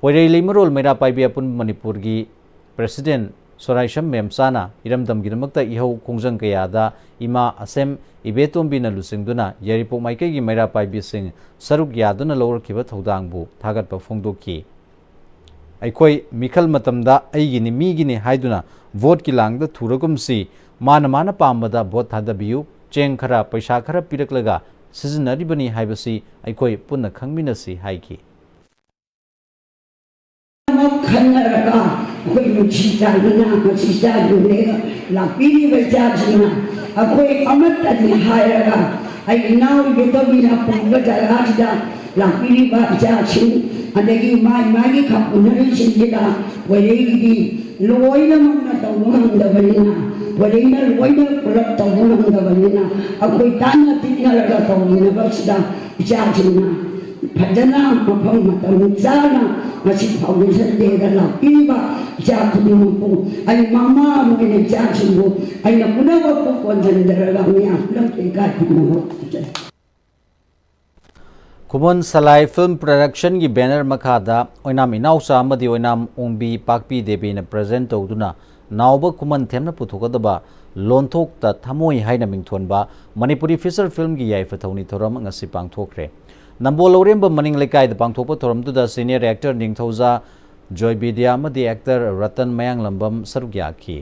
ꯄꯣꯏꯔꯩ ꯂꯩꯃꯔꯣꯜ ꯃꯩꯔꯥ ꯄꯥꯏꯕꯤ ꯑꯄꯨꯟꯕ ꯃꯅꯤꯄꯨꯔꯒꯤ ꯄ꯭ꯔꯦꯁꯤꯗꯦꯟꯠ ꯁꯣꯔꯥꯏꯁꯝ ꯃꯦꯝꯆꯥꯅ ꯏꯔꯝꯗꯝꯒꯤꯗꯃꯛꯇ ꯏꯍꯧ ꯈꯣꯡꯖꯪ ꯀꯌꯥꯗ ꯏꯃꯥ ꯑꯁꯦꯝ ꯏꯕꯦꯇꯣꯝꯕꯤꯅ ꯂꯨꯆꯤꯡꯗꯨꯅ ꯌꯥꯏꯔꯤꯄꯣꯛ ꯃꯥꯏꯀꯩꯒꯤ ꯃꯩꯔꯥ ꯄꯥꯏꯕꯤꯁꯤꯡ ꯁꯔꯨꯛ ꯌꯥꯗꯨꯅ ꯂꯧꯔꯛꯈꯤꯕ ꯊꯧꯗꯥꯡꯕꯨ ꯊꯥꯒꯠꯄ ꯐꯣꯡꯗꯣꯛꯈꯤ꯫ ꯑꯩꯈꯣꯏ ꯃꯤꯈꯜ ꯃꯇꯝꯗ ꯑꯩꯒꯤꯅꯤ ꯃꯤꯒꯤꯅꯤ ꯍꯥꯏꯗꯨꯅ ꯚꯣꯠꯀꯤ ꯂꯥꯡꯗ ꯊꯨꯔꯒꯨꯝꯁꯤ, ꯃꯥꯅ ꯃꯥꯅ ꯄꯥꯝꯕꯗ ꯚꯣꯠ ꯊꯥꯗꯕꯤꯌꯨ, ꯆꯦꯡ ꯈꯔ ꯄꯩꯁꯥ ꯈꯔ ꯄꯤꯔꯛꯂꯒ ꯁꯤꯖꯤꯟꯅꯔꯤꯕꯅꯤ ꯍꯥꯏꯕꯁꯤ ꯑꯩꯈꯣꯏ ꯄꯨꯟꯅ ꯈꯪꯃꯤꯟꯅꯁꯤ ꯍꯥꯏꯈꯤ꯫ ꯑꯃ ꯈꯟꯅꯔꯒ ꯑꯩꯈꯣꯏ ꯅꯨꯡꯁꯤ ꯆꯥꯟꯅꯅ ꯃꯁꯤ ꯆꯥꯗꯨꯅꯦ꯫ ꯂꯥꯛꯄꯤꯔꯤꯕ ꯏꯆꯥꯁꯤꯡꯅ ꯑꯩꯈꯣꯏ ꯑꯃꯠꯇꯅꯤ ꯍꯥꯏꯔꯒ ꯑꯩ ꯏꯅꯥꯎ ꯏꯕꯦꯇꯣꯝꯕꯤꯅ ꯄꯨꯔꯤꯕ ꯖꯒꯥꯁꯤꯗ ꯂꯥꯛꯄꯤꯔꯤꯕ ꯏꯆꯥꯁꯤꯡ ꯑꯗꯒꯤ ꯃꯥꯏ ꯃꯥꯒꯤ ꯈꯥꯎꯄꯨꯅꯔꯤꯁꯤꯡꯁꯤꯗ ꯄꯣꯏꯔꯩꯒꯤꯗꯤ ꯂꯣꯏꯅꯃꯛꯅ ꯇꯧꯕ ꯉꯝꯗꯕꯅꯤꯅ, ꯄꯣꯏꯔꯩꯅ ꯂꯣꯏꯅ ꯄꯨꯂꯞ ꯇꯧꯕ ꯉꯝꯗꯕꯅꯤꯅ ꯑꯩꯈꯣꯏ ꯇꯥꯟꯅ ꯇꯤꯟꯅꯔꯒ ꯇꯧꯃꯤꯟꯅꯕꯁꯤꯗ ꯏꯆꯥꯁꯤꯡꯅ ꯐꯖꯅ ꯃꯐꯝ ꯃꯇꯝ ꯆꯥꯅ ꯉꯁꯤ ꯐꯥꯎꯟꯗꯦꯁꯟ ꯗꯦꯗ ꯂꯥꯛꯄꯤꯔꯤꯕ ꯏꯆꯥ ꯈꯨꯗꯤꯡꯃꯛꯄꯨ ꯑꯩ ꯃꯃꯥ ꯑꯃ ꯑꯣꯏꯅ ꯏꯆꯥꯁꯤꯡꯕꯨ ꯑꯩꯅ ꯄꯨꯝꯅꯃꯛꯄꯨ ꯀꯣꯟꯁꯤꯟꯖꯔꯒ ꯃꯤꯌꯥꯝ ꯄꯨꯝꯅꯃꯛꯇ ꯏꯀꯥꯏ ꯈꯨꯝꯅꯕ ꯎꯠꯆꯔꯤ꯫ ꯈꯨꯃꯟ ꯁꯂꯥꯏ ꯐꯤꯜꯝ ꯄ꯭ꯔꯗꯛꯁꯟꯒꯤ ꯕꯦꯅꯔ ꯃꯈꯥꯗ ꯑꯣꯏꯅꯥꯝ ꯏꯅꯥꯎꯆꯥ ꯑꯃꯗꯤ ꯑꯣꯏꯅꯥꯝ ꯑꯣꯡꯕꯤ ꯄꯥꯛꯄꯤ ꯗꯦꯕꯤꯅ ꯄ꯭ꯔꯖꯦꯟ ꯇꯧꯗꯨꯅ ꯅꯥꯎꯕ ꯈꯨꯃꯟ ꯊꯦꯝꯅ ꯄꯨꯊꯣꯛꯀꯗꯕ ꯂꯣꯟꯊꯣꯛꯇ ꯊꯃꯣꯏ ꯍꯥꯏꯅ ꯃꯤꯡꯊꯣꯟꯕ ꯃꯅꯤꯄꯨꯔꯤ ꯐꯤꯆꯔ ꯐꯤꯜꯝꯒꯤ ꯌꯥꯏꯐ ꯊꯧꯅꯤ ꯊꯧꯔꯝ ꯉꯁꯤ ꯄꯥꯡꯊꯣꯛꯈ꯭ꯔꯦ꯫ ꯅꯝꯕꯣꯜ ꯂꯧꯔꯦꯝꯕꯝ ꯃꯅꯤꯡ ꯂꯩꯀꯥꯏꯗ ꯄꯥꯡꯊꯣꯛꯄ ꯊꯧꯔꯝꯗꯨꯗ ꯁꯤꯅꯤꯌꯔ ꯑꯦꯛꯇꯔ ꯅꯤꯡꯊꯧꯖꯥ ꯖꯣꯏꯕꯤꯗ꯭ꯌꯥ ꯑꯃꯗꯤ ꯑꯦꯛꯇꯔ ꯔꯇꯟ ꯃꯌꯥꯡꯂꯝꯕꯝ ꯁꯔꯨꯛ ꯌꯥꯈꯤ꯫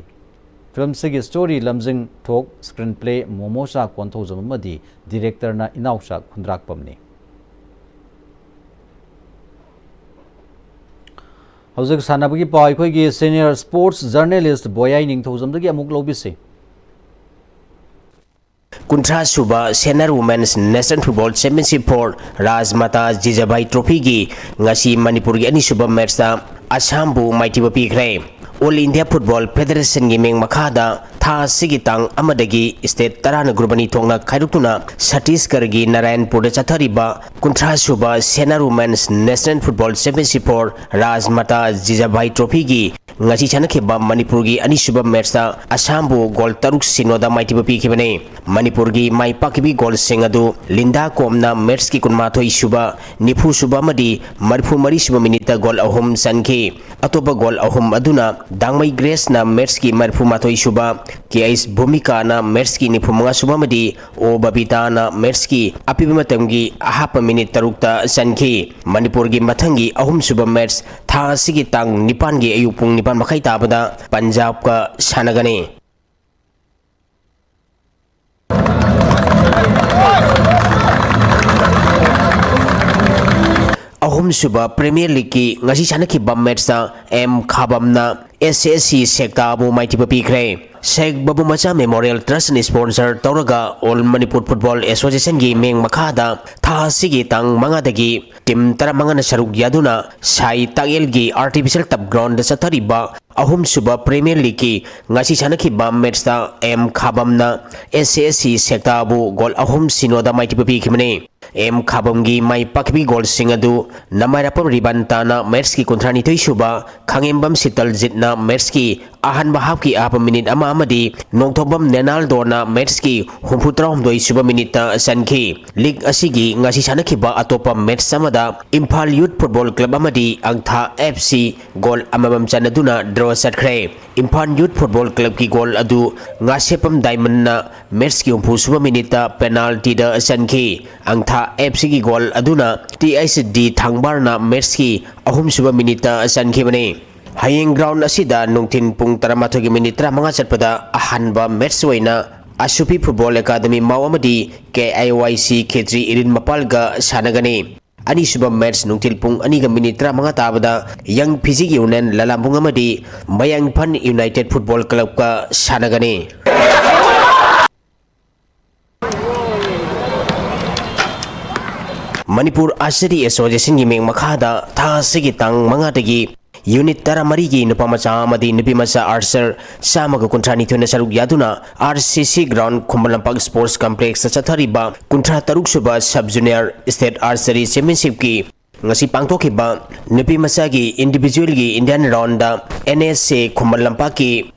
ꯐꯤꯜꯝꯁꯤꯒꯤ ꯁ꯭ꯇꯣꯔꯤ ꯂꯝꯖꯤꯡ ꯊꯣꯛ, ꯁ꯭ꯀ꯭ꯔꯤꯟ ꯄ꯭ꯂꯦ ꯃꯣꯃꯣꯆꯥ ꯀꯣꯟꯊꯧꯖꯝ ꯑꯃꯗꯤ ꯗꯤꯔꯦꯛꯇꯔꯅ ꯏꯅꯥꯎꯆꯥ ꯈꯨꯟꯗ꯭ꯔꯥꯛꯄꯝꯅꯤ꯫ ꯍꯧꯖꯤꯛ ꯁꯥꯟꯅꯕꯒꯤ ꯄꯥꯎ ꯑꯩꯈꯣꯏꯒꯤ ꯁꯤꯅꯤꯌꯔ ꯁ꯭ꯄꯣꯔꯠꯁ ꯖꯔꯅꯦꯂꯤꯁ꯭ꯠ ꯕꯣꯌꯥꯏ ꯅꯤꯡꯊꯧꯖꯝꯗꯒꯤ ꯑꯃꯨꯛ ꯂꯧꯕꯤꯁꯤ꯫ ꯀꯨꯟꯊ꯭ꯔꯥ ꯁꯨꯕ senior women's national football championship for Rajmata Jijabai ꯇ꯭ꯔꯣꯐꯤꯒꯤ ꯉꯁꯤ ꯃꯅꯤꯄꯨꯔꯒꯤ ꯑꯅꯤꯁꯨꯕ ꯃꯦꯠꯁꯇ ꯑꯁꯥꯝꯕꯨ ꯃꯥꯏꯊꯤꯕ ꯄꯤꯈ꯭ꯔꯦ꯫ All India Football Federationꯒꯤ ꯃꯤꯡ ꯃꯈꯥꯗ ꯊꯥ ꯑꯁꯤꯒꯤ ꯇꯥꯡ ꯑꯃꯗꯒꯤ state ꯇꯔꯥꯅ group ꯑꯅꯤ ꯊꯣꯛꯅ ꯈꯥꯏꯗꯣꯛꯇꯨꯅ ꯁꯠꯇꯤꯁꯒꯔꯒꯤ ꯅꯥꯔꯥꯌꯟꯄꯨꯔꯗ ꯆꯠꯊꯔꯤꯕ ꯀꯨꯟꯊ꯭ꯔꯥ ꯁꯨꯕ Sena Women's National Football Championship for Rajmata Jijabhai Trophyꯒꯤ ꯉꯁꯤ ꯁꯥꯟꯅꯈꯤꯕ ꯃꯅꯤꯄꯨꯔꯒꯤ ꯑꯅꯤꯁꯨꯕ matchꯇ ꯑꯁꯥꯝꯕꯨ goal ꯇꯔꯨꯛ ꯁꯤꯅꯣꯗ ꯃꯥꯏꯊꯤꯕ ꯄꯤꯈꯤꯕꯅꯤ꯫ ꯃꯅꯤꯄꯨꯔꯒꯤ ꯃꯥꯏ ꯄꯥꯛꯈꯤꯕ goalꯁꯤꯡ ꯑꯗꯨ ꯂꯤꯟꯗꯥ ꯀꯣꯝꯅ matchꯀꯤ ꯀꯨꯟꯃꯥꯊꯣꯏ ꯁꯨꯕ, ꯅꯤꯐꯨ ꯁꯨꯕ ꯑꯃꯗꯤ ꯃꯔꯤꯐꯨ ꯃꯔꯤ ꯁꯨꯕ minuteꯇ goal ꯑꯍꯨꯝ ꯆꯟꯈꯤ꯫ ꯑꯇꯣꯞꯄ goal ꯑꯍꯨꯝ ꯑꯗꯨꯅ ꯗꯥꯡꯃꯩ ꯒ꯭ꯔꯦꯁꯅ matchꯀꯤ ꯃꯔꯤꯐꯨ ꯃꯥꯊꯣꯏ ꯁꯨꯕ, ꯀꯦ ꯑꯩꯆ ꯚꯨꯃꯤꯀꯥꯅ matchꯀꯤ ꯅꯤꯐꯨ ꯃꯉꯥ ꯁꯨꯕ ꯑꯃꯗꯤ ꯑꯣ ꯕꯕꯤꯇꯥꯅ matchꯀꯤ ꯑꯄꯤꯕ ꯃꯇꯝꯒꯤ ꯑꯍꯥꯞꯄ minute ꯇꯔꯨꯛꯇ ꯆꯟꯈꯤ꯫ ꯃꯅꯤꯄꯨꯔꯒꯤ ꯃꯊꯪꯒꯤ ꯑꯍꯨꯝꯁꯨꯕ match ꯊꯥ ꯑꯁꯤꯒꯤ ꯇꯥꯡ ꯅꯤꯄꯥꯟꯒꯤ ꯑꯌꯨꯛ ꯄꯨꯡ ꯅꯤꯄꯥꯟ ꯃꯈꯥꯏ ꯇꯥꯕꯗ ꯄꯟꯖꯥꯕꯀ ꯁꯥꯟꯅꯒꯅꯤ꯫ ꯑꯍꯨꯝꯁꯨꯕ Premier Leagueꯀꯤ ꯉꯁꯤ ꯁꯥꯟꯅꯈꯤꯕ matchꯇ ꯑꯦꯝ ꯈꯥꯕꯝꯅ ꯑꯦꯁ ꯑꯦꯁ ꯁꯤ ꯁꯦꯛꯇꯥꯕꯨ ꯃꯥꯏꯊꯤꯕ ꯄꯤꯈ꯭ꯔꯦ꯫ ꯁꯦꯛ ꯕꯕꯨ ꯃꯆꯥ Memorial Trustꯅ sponsor ꯇꯧꯔꯒ All Manipur Football Associationꯒꯤ ꯃꯤꯡ ꯃꯈꯥꯗ ꯊꯥ ꯑꯁꯤꯒꯤ ꯇꯥꯡ ꯃꯉꯥꯗꯒꯤ team ꯇꯔꯥꯃꯉꯥꯅ ꯁꯔꯨꯛ ꯌꯥꯗꯨꯅ ꯁꯥꯏ ꯇꯥꯛꯌꯦꯜꯒꯤ artificial turf groundꯗ ꯆꯠꯊꯔꯤꯕ ꯑꯍꯨꯝꯁꯨꯕ Premier Leagueꯀꯤ ꯉꯁꯤ ꯁꯥꯟꯅꯈꯤꯕ matchꯇ ꯑꯦꯝ ꯈꯥꯕꯝꯅ ꯑꯦꯁ ꯑꯦꯁ ꯁꯤ ꯁꯦꯛꯇꯥꯕꯨ goal ꯑꯍꯨꯝ ꯁꯤꯅꯣꯗ ꯃꯥꯏꯊꯤꯕ ꯄꯤꯈꯤꯕꯅꯤ꯫ ꯑꯦꯝ ꯈꯥꯕꯝꯒꯤ ꯃꯥꯏ ꯄꯥꯛꯈꯤꯕ goalꯁꯤꯡ ꯑꯗꯨ ꯅꯃꯥꯏꯔꯥꯛꯄꯝ ꯔꯤꯕꯟꯇꯥꯅ matchꯀꯤ ꯀꯨꯟꯊ꯭ꯔꯥꯅꯤꯊꯣꯏ ꯁꯨꯕ, ꯈꯥꯉꯦꯝꯕꯝ ꯁꯤꯇꯜꯖꯤꯠꯅ matchꯀꯤ ꯑꯍꯥꯟꯕ halfꯀꯤ ꯑꯍꯥꯞꯄ minute ꯑꯃ ꯑꯃꯗꯤ ꯅꯣꯡꯊꯣꯝꯕꯝ ꯅꯦꯅꯥꯜꯗꯣꯅ matchꯀꯤ ꯍꯨꯝꯐꯨꯇꯔꯥꯍꯨꯝꯗꯣꯏ ꯁꯨꯕ minuteꯇ ꯆꯟꯈꯤ꯫ League ꯑꯁꯤꯒꯤ ꯉꯁꯤ ꯁꯥꯟꯅꯈꯤꯕ ꯑꯇꯣꯞꯄ match ꯑꯃꯗ ꯏꯝꯐꯥꯜ Youth Football Club ꯑꯃꯗꯤ ꯑꯪꯊꯥ F C goal ꯑꯃꯃꯝ ꯆꯟꯅꯗꯨꯅ draw ꯆꯠꯈ꯭ꯔꯦ꯫ ꯏꯝꯐꯥꯜ Youth Football Clubꯀꯤ goal ꯑꯗꯨ ꯉꯥꯁꯦꯞꯄꯝ ꯗꯥꯏꯃꯟꯅ matchꯀꯤ ꯍꯨꯝꯐꯨ ꯁꯨꯕ minuteꯇ penaltyꯗ ꯆꯟꯈꯤ꯫ ꯑꯪꯊꯥ F Cꯒꯤ goal ꯑꯗꯨꯅ ꯇꯤ ꯑꯩꯆ ꯗꯤ ꯊꯥꯡꯕꯥꯔꯅ matchꯀꯤ ꯑꯍꯨꯝ ꯁꯨꯕ minuteꯇ ꯆꯟꯈꯤꯕꯅꯤ꯫ ꯍꯌꯦꯡ ground ꯑꯁꯤꯗ ꯅꯨꯡꯊꯤꯜ ꯄꯨꯡ ꯇꯔꯥꯃꯥꯊꯣꯏꯒꯤ minute ꯇꯔꯥꯃꯉꯥ ꯆꯠꯄꯗ ꯑꯍꯥꯟꯕ match ꯑꯣꯏꯅ ꯑꯁꯨꯄꯤ Football Academy ꯃꯥꯎ ꯑꯃꯗꯤ ꯀꯦ ꯑꯥꯏ ꯋꯥꯏ ꯁꯤ ꯈꯦꯇ꯭ꯔꯤ ꯏꯔꯤꯟ ꯃꯄꯥꯜꯒ ꯁꯥꯟꯅꯒꯅꯤ꯫ ꯑꯅꯤꯁꯨꯕ match ꯅꯨꯡꯊꯤꯜ ꯄꯨꯡ ꯑꯅꯤꯒ minute ꯇꯔꯥꯃꯉꯥ ꯇꯥꯕꯗ Young Fiji Union ꯂꯂꯥꯝꯕꯨꯡ ꯑꯃꯗꯤ ꯃꯌꯥꯡ ꯏꯝꯐꯥꯜ United Football Clubꯀ ꯁꯥꯟꯅꯒꯅꯤ꯫ ꯃꯅꯤꯄꯨꯔ Archery Associationꯒꯤ ꯃꯤꯡ ꯃꯈꯥꯗ ꯊꯥ ꯑꯁꯤꯒꯤ ꯇꯥꯡ ꯃꯉꯥꯗꯒꯤ ꯌꯨꯅꯤꯠ ꯇꯔꯥꯃꯔꯤꯒꯤ ꯅꯨꯄꯥ ꯃꯆꯥ ꯑꯃꯗꯤ ꯅꯨꯄꯤ ꯃꯆꯥ ꯑꯥꯔꯆꯔ ꯆꯥꯝꯃꯒ ꯀꯨꯟꯊ꯭ꯔꯥ ꯅꯤꯊꯣꯏꯅ ꯁꯔꯨꯛ ꯌꯥꯗꯨꯅ ꯑꯥꯔ ꯁꯤ ꯁꯤ ꯒ꯭ꯔꯥꯎꯟ ꯈꯨꯃꯟ ꯂꯝꯄꯥꯛ ꯁ꯭ꯄꯣꯔꯠꯁ ꯀꯝꯄ꯭ꯂꯦꯛꯁꯇ ꯆꯠꯊꯔꯤꯕ ꯀꯨꯟꯊ꯭ꯔꯥ ꯇꯔꯨꯛ ꯁꯨꯕ ꯁꯕ ꯖꯨꯅꯤꯌꯔ ꯁ꯭ꯇꯦꯠ ꯑꯥꯔꯆꯔꯤ ꯆꯦꯝꯄꯤꯌꯟꯁꯤꯞꯀꯤ ꯉꯁꯤ ꯄꯥꯡꯊꯣꯛꯈꯤꯕ ꯅꯨꯄꯤ ꯃꯆꯥꯒꯤ ꯏꯟꯗꯤꯚꯤꯖꯨꯋꯦꯜꯒꯤ ꯏꯟꯗꯤꯌꯥꯟ ꯔꯥꯎꯟꯗ ꯑꯦꯟ ꯑꯦꯁ ꯑꯦ ꯈꯨꯃꯟ ꯂꯝꯄꯥꯛꯀꯤ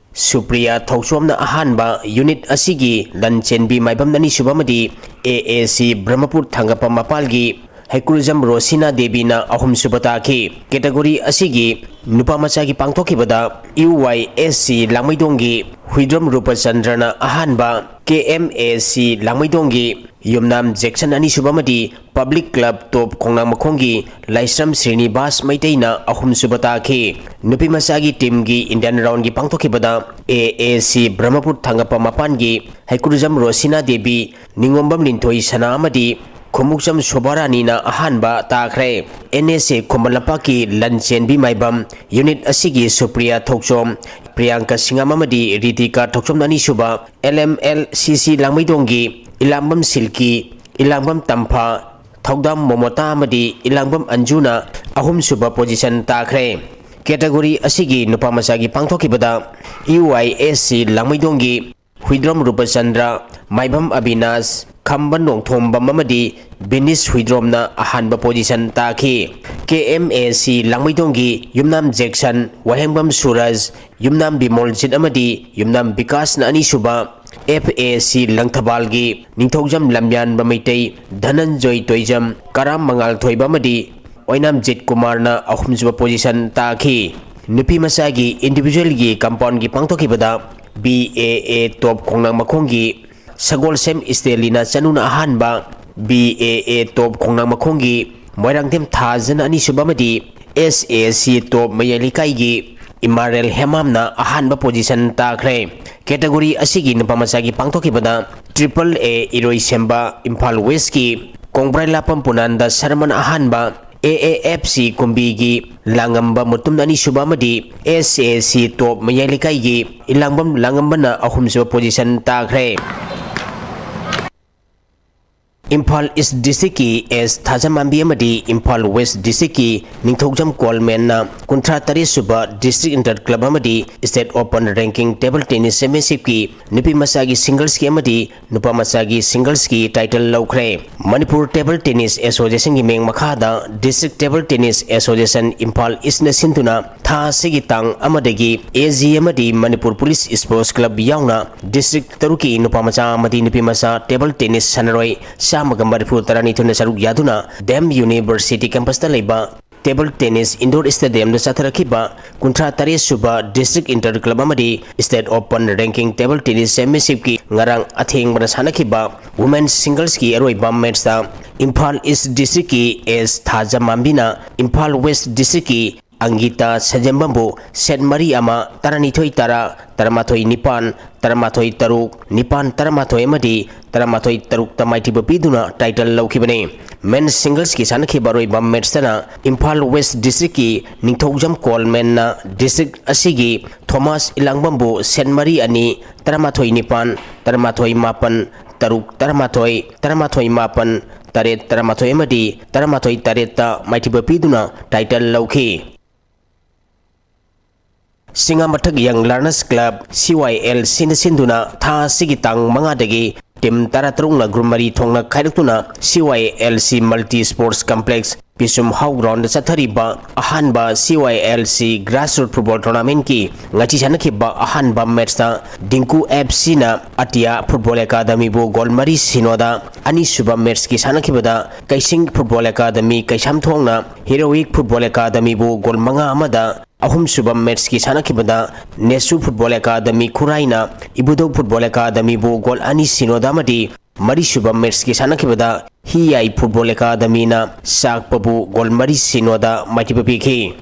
ꯁꯨꯄ꯭ꯔꯤꯌꯥ ꯊꯧꯆꯣꯝꯅ ꯑꯍꯥꯟꯕ, ꯌꯨꯅꯤꯠ ꯑꯁꯤꯒꯤ ꯂꯟ ꯆꯦꯟꯕꯤ ꯃꯥꯏꯕꯝ ꯑꯅꯤꯁꯨꯕ ꯑꯃꯗꯤ ꯑꯦ ꯑꯦ ꯁꯤ ꯕ꯭ꯔꯍ꯭ꯃꯄꯨꯔ ꯊꯥꯡꯒꯄꯝ ꯃꯄꯥꯜꯒꯤ ꯍꯩꯀ꯭ꯔꯨꯖꯝ ꯔꯣꯁꯤꯅꯥ ꯗꯦꯕꯤꯅ ꯑꯍꯨꯝꯁꯨꯕ ꯇꯥꯈꯤ꯫ ꯀꯦꯇꯒꯣꯔꯤ ꯑꯁꯤꯒꯤ ꯅꯨꯄꯥ ꯃꯆꯥꯒꯤ ꯄꯥꯡꯊꯣꯛꯈꯤꯕꯗ ꯌꯨ ꯋꯥꯏ ꯑꯦꯁ ꯁꯤ ꯂꯥꯡꯃꯩꯗꯣꯡꯒꯤ ꯍꯨꯏꯗ꯭ꯔꯣꯝ ꯔꯨꯄꯆꯟꯗ꯭ꯔꯅ ꯑꯍꯥꯟꯕ, ꯀꯦ ꯑꯦꯝ ꯑꯦ ꯁꯤ ꯂꯥꯡꯃꯩꯗꯣꯡꯒꯤ ꯌꯨꯝꯅꯥꯝ ꯖꯦꯛꯁꯟ ꯑꯅꯤꯁꯨꯕ ꯑꯃꯗꯤ ꯄꯕ꯭ꯂꯤꯛ ꯀ꯭ꯂꯕ ꯇꯣꯞ ꯈꯣꯡꯅꯥꯡ ꯃꯈꯣꯡꯒꯤ ꯂꯥꯏꯁ꯭ꯔꯝ ꯁ꯭ꯔꯤꯅꯤꯕꯥꯁ ꯃꯩꯇꯩꯅ ꯑꯍꯨꯝꯁꯨꯕ ꯇꯥꯈꯤ꯫ ꯅꯨꯄꯤ ꯃꯆꯥꯒꯤ ꯇꯤꯝꯒꯤ ꯏꯟꯗꯤꯌꯥꯟ ꯔꯥꯎꯟꯒꯤ ꯄꯥꯡꯊꯣꯛꯈꯤꯕꯗ ꯑꯦ ꯑꯦ ꯁꯤ ꯕ꯭ꯔꯍ꯭ꯃꯄꯨꯔ ꯊꯥꯡꯒꯄꯝ ꯃꯄꯥꯟꯒꯤ ꯍꯩꯀ꯭ꯔꯨꯖꯝ ꯔꯣꯁꯤꯅꯥ ꯗꯦꯕꯤ, ꯅꯤꯉꯣꯝꯕꯝ ꯂꯤꯟꯊꯣꯏ ꯁꯅꯥ ꯑꯃꯗꯤ ꯈꯨꯃꯨꯛꯆꯝ ꯁꯣꯚꯥꯔꯥꯅꯤꯅ ꯑꯍꯥꯟꯕ ꯇꯥꯈ꯭ꯔꯦ꯫ ꯑꯦꯟ ꯑꯦꯁ ꯑꯦ ꯈꯨꯃꯟ ꯂꯝꯄꯥꯛꯀꯤ ꯂꯟ ꯆꯦꯟꯕꯤ ꯃꯥꯏꯕꯝ ꯌꯨꯅꯤꯠ ꯑꯁꯤꯒꯤ ꯁꯨꯄ꯭ꯔꯤꯌꯥ ꯊꯧꯆꯣꯝ, ꯄ꯭ꯔꯤꯌꯥꯡꯀꯥ ꯁꯤꯡꯉꯥꯝ ꯑꯃꯗꯤ ꯔꯤꯇꯤꯀꯥ ꯊꯧꯆꯣꯝꯅ ꯑꯅꯤꯁꯨꯕ, ꯑꯦꯜ ꯑꯦꯝ ꯑꯦꯜ ꯁꯤ ꯁꯤ ꯂꯥꯡꯃꯩꯗꯣꯡꯒꯤ ꯏꯂꯥꯝꯕꯝ ꯁꯤꯜꯀꯤ, ꯏꯂꯥꯝꯕꯝ ꯇꯝꯐꯥ, ꯊꯧꯗꯥꯝ ꯃꯣꯃꯣꯇꯥ ꯑꯃꯗꯤ ꯏꯂꯥꯡꯕꯝ ꯑꯟꯖꯨꯅ ꯑꯍꯨꯝꯁꯨꯕ ꯄꯣꯖꯤꯁꯟ ꯇꯥꯈ꯭ꯔꯦ꯫ ꯀꯦꯇꯒꯣꯔꯤ ꯑꯁꯤꯒꯤ ꯅꯨꯄꯥ ꯃꯆꯥꯒꯤ ꯄꯥꯡꯊꯣꯛꯈꯤꯕꯗ U I S C ꯂꯥꯡꯃꯩꯗꯣꯡꯒꯤ Huidrom ꯔꯨꯄꯆꯟꯗ꯭ꯔ, ꯃꯥꯏꯕꯝ ꯑꯕꯤꯅꯥꯁ, ꯈꯝꯕ ꯅꯣꯡꯊꯣꯝꯕꯝ ꯑꯃꯗꯤ ꯕꯤꯅꯤꯁ ꯍꯨꯏꯗ꯭ꯔꯣꯝꯅ ꯑꯍꯥꯟꯕ ꯄꯣꯖꯤꯁꯟ ꯇꯥꯈꯤ꯫ ꯀꯦ ꯑꯦꯝ ꯑꯦ ꯁꯤ ꯂꯥꯡꯃꯩꯗꯣꯡꯒꯤ ꯌꯨꯝꯅꯥꯝ ꯖꯦꯛꯁꯟ, ꯋꯥꯍꯦꯡꯕꯝ ꯁꯨꯔꯖ, ꯌꯨꯝꯅꯥꯝ ꯕꯤꯃꯣꯜꯖꯤꯠ ꯑꯃꯗꯤ ꯌꯨꯝꯅꯥꯝ ꯕꯤꯀꯥꯁꯅ ꯑꯅꯤꯁꯨꯕ, ꯑꯦꯐ ꯑꯦ ꯁꯤ ꯂꯪꯊꯕꯥꯜꯒꯤ ꯅꯤꯡꯊꯧꯖꯝ ꯂꯝꯌꯥꯟꯕ ꯃꯩꯇꯩ ꯙꯅꯟꯖꯣꯏ ꯇꯣꯏꯖꯝ, ꯀꯔꯥꯝ ꯃꯉꯥꯜꯊꯣꯏꯕ ꯑꯃꯗꯤ ꯑꯣꯏꯅꯥꯝ ꯖꯤꯠ ꯀꯨꯃꯥꯔꯅ ꯑꯍꯨꯝꯁꯨꯕ ꯄꯣꯖꯤꯁꯟ ꯇꯥꯈꯤ꯫ ꯅꯨꯄꯤ ꯃꯆꯥꯒꯤ ꯏꯟꯗꯤꯚꯤꯖꯨꯋꯦꯜꯒꯤ ꯀꯝꯄꯥꯎꯟꯒꯤ ꯄꯥꯡꯊꯣꯛꯈꯤꯕꯗ ꯕꯤ ꯑꯦ ꯑꯦ ꯇꯣꯞ ꯈꯣꯡꯅꯥꯡ ꯃꯈꯣꯡꯒꯤ ꯁꯒꯣꯜꯁꯦꯝ ꯏꯁꯇꯦꯂꯤꯅ ꯆꯅꯨꯅ ꯑꯍꯥꯟꯕ, ꯕꯤ ꯑꯦ ꯑꯦ ꯇꯣꯞ ꯈꯣꯡꯅꯥꯡ ꯃꯈꯣꯡꯒꯤ ꯃꯣꯏꯔꯥꯡꯊꯦꯝ ꯊꯥꯖꯅ ꯑꯅꯤꯁꯨꯕ ꯑꯃꯗꯤ ꯑꯦꯁ ꯑꯦ ꯁꯤ ꯇꯣꯞ ꯃꯌꯥꯏ ꯂꯩꯀꯥꯏꯒꯤ ꯏꯃꯥꯔꯦꯜ ꯍꯦꯃꯥꯝꯅ ꯑꯍꯥꯟꯕ ꯄꯣꯖꯤꯁꯟ ꯇꯥꯈ꯭ꯔꯦ꯫ ꯀꯦꯇꯒꯣꯔꯤ ꯑꯁꯤꯒꯤ ꯅꯨꯄꯥ ꯃꯆꯥꯒꯤ ꯄꯥꯡꯊꯣꯛꯈꯤꯕꯗ ꯇ꯭ꯔꯤꯄꯜ ꯑꯦ ꯏꯔꯣꯏꯁꯦꯝꯕ ꯏꯝꯐꯥꯜ ꯋꯦꯁꯀꯤ ꯀꯣꯡꯕ꯭ꯔꯥꯏꯂꯥꯄꯝ ꯄꯨꯅꯥꯟꯗ ꯁꯔꯃꯟ ꯑꯍꯥꯟꯕ, ꯑꯦ ꯑꯦ ꯑꯦꯐ ꯁꯤ ꯀꯨꯝꯕꯤꯒꯤ ꯂꯥꯡꯉꯝꯕ ꯃꯨꯇꯨꯝ ꯑꯅꯤꯁꯨꯕ ꯑꯃꯗꯤ ꯑꯦꯁ ꯑꯦ ꯁꯤ ꯇꯣꯞ ꯃꯌꯥꯏ ꯂꯩꯀꯥꯏꯒꯤ ꯏꯂꯥꯡꯕꯝ ꯂꯥꯡꯉꯝꯕꯅ ꯑꯍꯨꯝꯁꯨꯕ ꯄꯣꯖꯤꯁꯟ ꯇꯥꯈ꯭ꯔꯦ꯫ ꯏꯝꯐꯥꯜ ꯏꯁ ꯗꯤꯁꯇ꯭ꯔꯤꯛꯀꯤ ꯑꯦꯁ ꯊꯥꯖꯃꯥꯟꯕꯤ ꯑꯃꯗꯤ ꯏꯝꯐꯥꯜ ꯋꯦꯁ ꯗꯤꯁꯇ꯭ꯔꯤꯛꯀꯤ ꯅꯤꯡꯊꯧꯖꯝ ꯀꯣꯜꯃꯦꯟꯅ ꯀꯨꯟꯊ꯭ꯔꯥ ꯇꯔꯦꯠ ꯁꯨꯕ ꯗꯤꯁꯇ꯭ꯔꯤꯛ ꯏꯟꯇꯔ ꯀ꯭ꯂꯕ ꯑꯃꯗꯤ state open ranking table tennis ꯆꯦꯝꯄꯤꯌꯟꯁꯤꯞꯀꯤ ꯅꯨꯄꯤ ꯃꯆꯥꯒꯤ ꯁꯤꯡꯒꯜꯁꯀꯤ ꯑꯃꯗꯤ ꯅꯨꯄꯥ ꯃꯆꯥꯒꯤ ꯁꯤꯡꯒꯜꯁꯀꯤ ꯇꯥꯏꯇꯜ ꯂꯧꯈ꯭ꯔꯦ꯫ ꯃꯅꯤꯄꯨꯔ ꯇꯦꯕꯜ ꯇꯦꯅꯤꯁ ꯑꯦꯁꯣꯁꯤꯌꯦꯁꯟꯒꯤ ꯃꯤꯡ ꯃꯈꯥꯗ district table tennis association Imphal ꯏꯁꯅ ꯁꯤꯟꯗꯨꯅ ꯊꯥ ꯑꯁꯤꯒꯤ ꯇꯥꯡ ꯑꯃꯗꯒꯤ ꯑꯦ ꯖꯤ ꯑꯃꯗꯤ ꯃꯅꯤꯄꯨꯔ ꯄꯨꯂꯤꯁ ꯁ꯭ꯄꯣꯔꯠꯁ ꯀ꯭ꯂꯕ ꯌꯥꯎꯅ ꯗꯤꯁꯇ꯭ꯔꯤꯛ ꯇꯔꯨꯛꯀꯤ ꯅꯨꯄꯥ ꯃꯆꯥ ꯑꯃꯗꯤ ꯅꯨꯄꯤ ꯃꯆꯥ ꯇꯦꯕꯜ ꯇꯦꯅꯤꯁ ꯁꯥꯟꯅꯔꯣꯏ ꯆꯥꯝꯃꯒ ꯃꯔꯤꯐꯨ ꯇꯔꯥꯅꯤꯊꯣꯏꯅ ꯁꯔꯨꯛ ꯌꯥꯗꯨꯅ ꯗꯦꯝ ꯌꯨꯅꯤꯚꯔꯁꯤꯇꯤ ꯀꯦꯝꯄꯁꯇ ꯂꯩꯕ ꯇꯦꯕꯜ ꯇꯦꯅꯤꯁ ꯏꯟꯗꯣꯔ ꯁ꯭ꯇꯦꯗꯤꯌꯝꯗ ꯆꯠꯊꯔꯛꯈꯤꯕ ꯀꯨꯟꯊ꯭ꯔꯥ ꯇꯔꯦꯠ ꯁꯨꯕ ꯗꯤꯁꯇ꯭ꯔꯤꯛ ꯏꯟꯇꯔ ꯀ꯭ꯂꯕ ꯑꯃꯗꯤ state open ranking table tennis ꯆꯦꯝꯄꯤꯌꯟꯁꯤꯞꯀꯤ ꯉꯔꯥꯡ ꯑꯊꯦꯡꯕꯗ ꯁꯥꯟꯅꯈꯤꯕ ꯋꯨꯃꯦꯟꯁ ꯁꯤꯡꯒꯜꯁꯀꯤ ꯑꯔꯣꯏꯕ ꯃꯦꯠꯆꯇ ꯏꯝꯐꯥꯜ ꯏꯁ ꯗꯤꯁꯇ꯭ꯔꯤꯛꯀꯤ ꯑꯦꯁ ꯊꯥꯖꯃꯥꯟꯕꯤꯅ ꯏꯝꯐꯥꯜ ꯋꯦꯁ ꯗꯤꯁꯇ꯭ꯔꯤꯛꯀꯤ ꯑꯪꯒꯤꯇꯥ ꯁꯟꯖꯦꯝꯕꯝꯕꯨ ꯁꯦꯠ ꯃꯔꯤ ꯑꯃ, ꯇꯔꯥꯅꯤꯊꯣꯏ ꯇꯔꯥ, ꯇꯔꯥꯃꯥꯊꯣꯏ ꯅꯤꯄꯥꯟ, ꯇꯔꯥꯃꯥꯊꯣꯏ ꯇꯔꯨꯛ, ꯅꯤꯄꯥꯟ ꯇꯔꯥꯃꯥꯊꯣꯏ ꯑꯃꯗꯤ ꯇꯔꯥꯃꯥꯊꯣꯏ ꯇꯔꯨꯛꯇ ꯃꯥꯏꯊꯤꯕ ꯄꯤꯗꯨꯅ ꯇꯥꯏꯇꯜ ꯂꯧꯈꯤꯕꯅꯤ꯫ ꯃꯦꯟ ꯁꯤꯡꯒꯜꯁꯀꯤ ꯁꯥꯟꯅꯈꯤꯕ ꯑꯔꯣꯏꯕ ꯃꯦꯠꯆꯇꯅ ꯏꯝꯐꯥꯜ ꯋꯦꯁ ꯗꯤꯁꯇ꯭ꯔꯤꯛꯀꯤ ꯅꯤꯡꯊꯧꯖꯝ ꯀꯣꯜꯃꯦꯟꯅ ꯗꯤꯁꯇ꯭ꯔꯤꯛ ꯑꯁꯤꯒꯤ ꯊꯣꯃꯥꯁ ꯏꯂꯥꯡꯕꯝꯕꯨ ꯁꯦꯠ ꯃꯔꯤ ꯑꯅꯤ, ꯇꯔꯥꯃꯥꯊꯣꯏ ꯅꯤꯄꯥꯟ, ꯇꯔꯥꯃꯥꯊꯣꯏ ꯃꯥꯄꯟ, ꯇꯔꯨꯛ ꯇꯔꯥꯃꯥꯊꯣꯏ, ꯇꯔꯥꯃꯥꯊꯣꯏ ꯃꯥꯄꯟ, ꯇꯔꯦꯠ ꯇꯔꯥꯃꯥꯊꯣꯏ ꯑꯃꯗꯤ ꯇꯔꯥꯃꯥꯊꯣꯏ ꯇꯔꯦꯠꯇ ꯃꯥꯏꯊꯤꯕ ꯄꯤꯗꯨꯅ ꯇꯥꯏꯇꯜ ꯂꯧꯈꯤ꯫ ꯁꯤꯡꯉꯥꯃꯊꯛ ꯌꯪ ꯂꯔꯅꯔꯁ ꯀ꯭ꯂꯕ, ꯁꯤ ꯋꯥꯏ ꯑꯦꯜ ꯁꯤꯅ ꯁꯤꯟꯗꯨꯅ ꯊꯥ ꯑꯁꯤꯒꯤ ꯇꯥꯡ ꯃꯉꯥꯗꯒꯤ ꯇꯤꯝ ꯇꯔꯥꯇꯔꯨꯛꯅ ꯒ꯭ꯔꯨꯞ ꯃꯔꯤ ꯊꯣꯛꯅ ꯈꯥꯏꯗꯣꯛꯇꯨꯅ C Y L C multi sports complex ꯄꯤꯁꯨꯝ ꯍꯥꯎ ꯒ꯭ꯔꯥꯎꯟꯗ ꯆꯠꯊꯔꯤꯕ ꯑꯍꯥꯟꯕ C Y L C grassroot football ꯇꯣꯔꯅꯥꯃꯦꯟꯠꯀꯤ ꯉꯁꯤ ꯁꯥꯟꯅꯈꯤꯕ ꯑꯍꯥꯟꯕ ꯃꯦꯠꯆꯇ ꯗꯤꯡꯀꯨ ꯑꯦꯐ ꯁꯤꯅ ꯑꯇꯤꯌꯥ ꯐꯨꯠꯕꯣꯜ ꯑꯦꯀꯥꯗꯃꯤꯕꯨ ꯒꯣꯜ ꯃꯔꯤ ꯁꯤꯅꯣꯗ, ꯑꯅꯤꯁꯨꯕ ꯃꯦꯠꯆꯀꯤ ꯁꯥꯟꯅꯈꯤꯕꯗ ꯀꯩꯁꯤꯡ ꯐꯨꯠꯕꯣꯜ ꯑꯦꯀꯥꯗꯃꯤ ꯀꯩꯁꯥꯝꯊꯣꯡꯅ ꯍꯤꯔꯣꯏꯛ ꯐꯨꯠꯕꯣꯜ ꯑꯦꯀꯥꯗꯃꯤꯕꯨ ꯒꯣꯜ ꯃꯉꯥ ꯑꯃꯗ, ꯑꯍꯨꯝꯁꯨꯕ ꯃꯦꯠꯆꯀꯤ ꯁꯥꯟꯅꯈꯤꯕꯗ ꯅꯦꯁꯨ ꯐꯨꯠꯕꯣꯜ ꯑꯦꯀꯥꯗꯃꯤ ꯈꯨꯔꯥꯏꯅ ꯏꯕꯨꯙꯧ ꯐꯨꯠꯕꯣꯜ ꯑꯦꯀꯥꯗꯃꯤꯕꯨ ꯒꯣꯜ ꯑꯅꯤ ꯁꯤꯅꯣꯗ ꯑꯃꯗꯤ ꯃꯔꯤꯁꯨꯕ ꯃꯦꯠꯆꯀꯤ ꯁꯥꯟꯅꯈꯤꯕꯗ ꯍꯤꯌꯥꯏ ꯐꯨꯠꯕꯣꯜ ꯑꯦꯀꯥꯗꯃꯤꯅ ꯆꯥꯛꯄꯕꯨ ꯒꯣꯜ ꯃꯔꯤ ꯁꯤꯅꯣꯗ ꯃꯥꯏꯊꯤꯕ ꯄꯤꯈꯤ꯫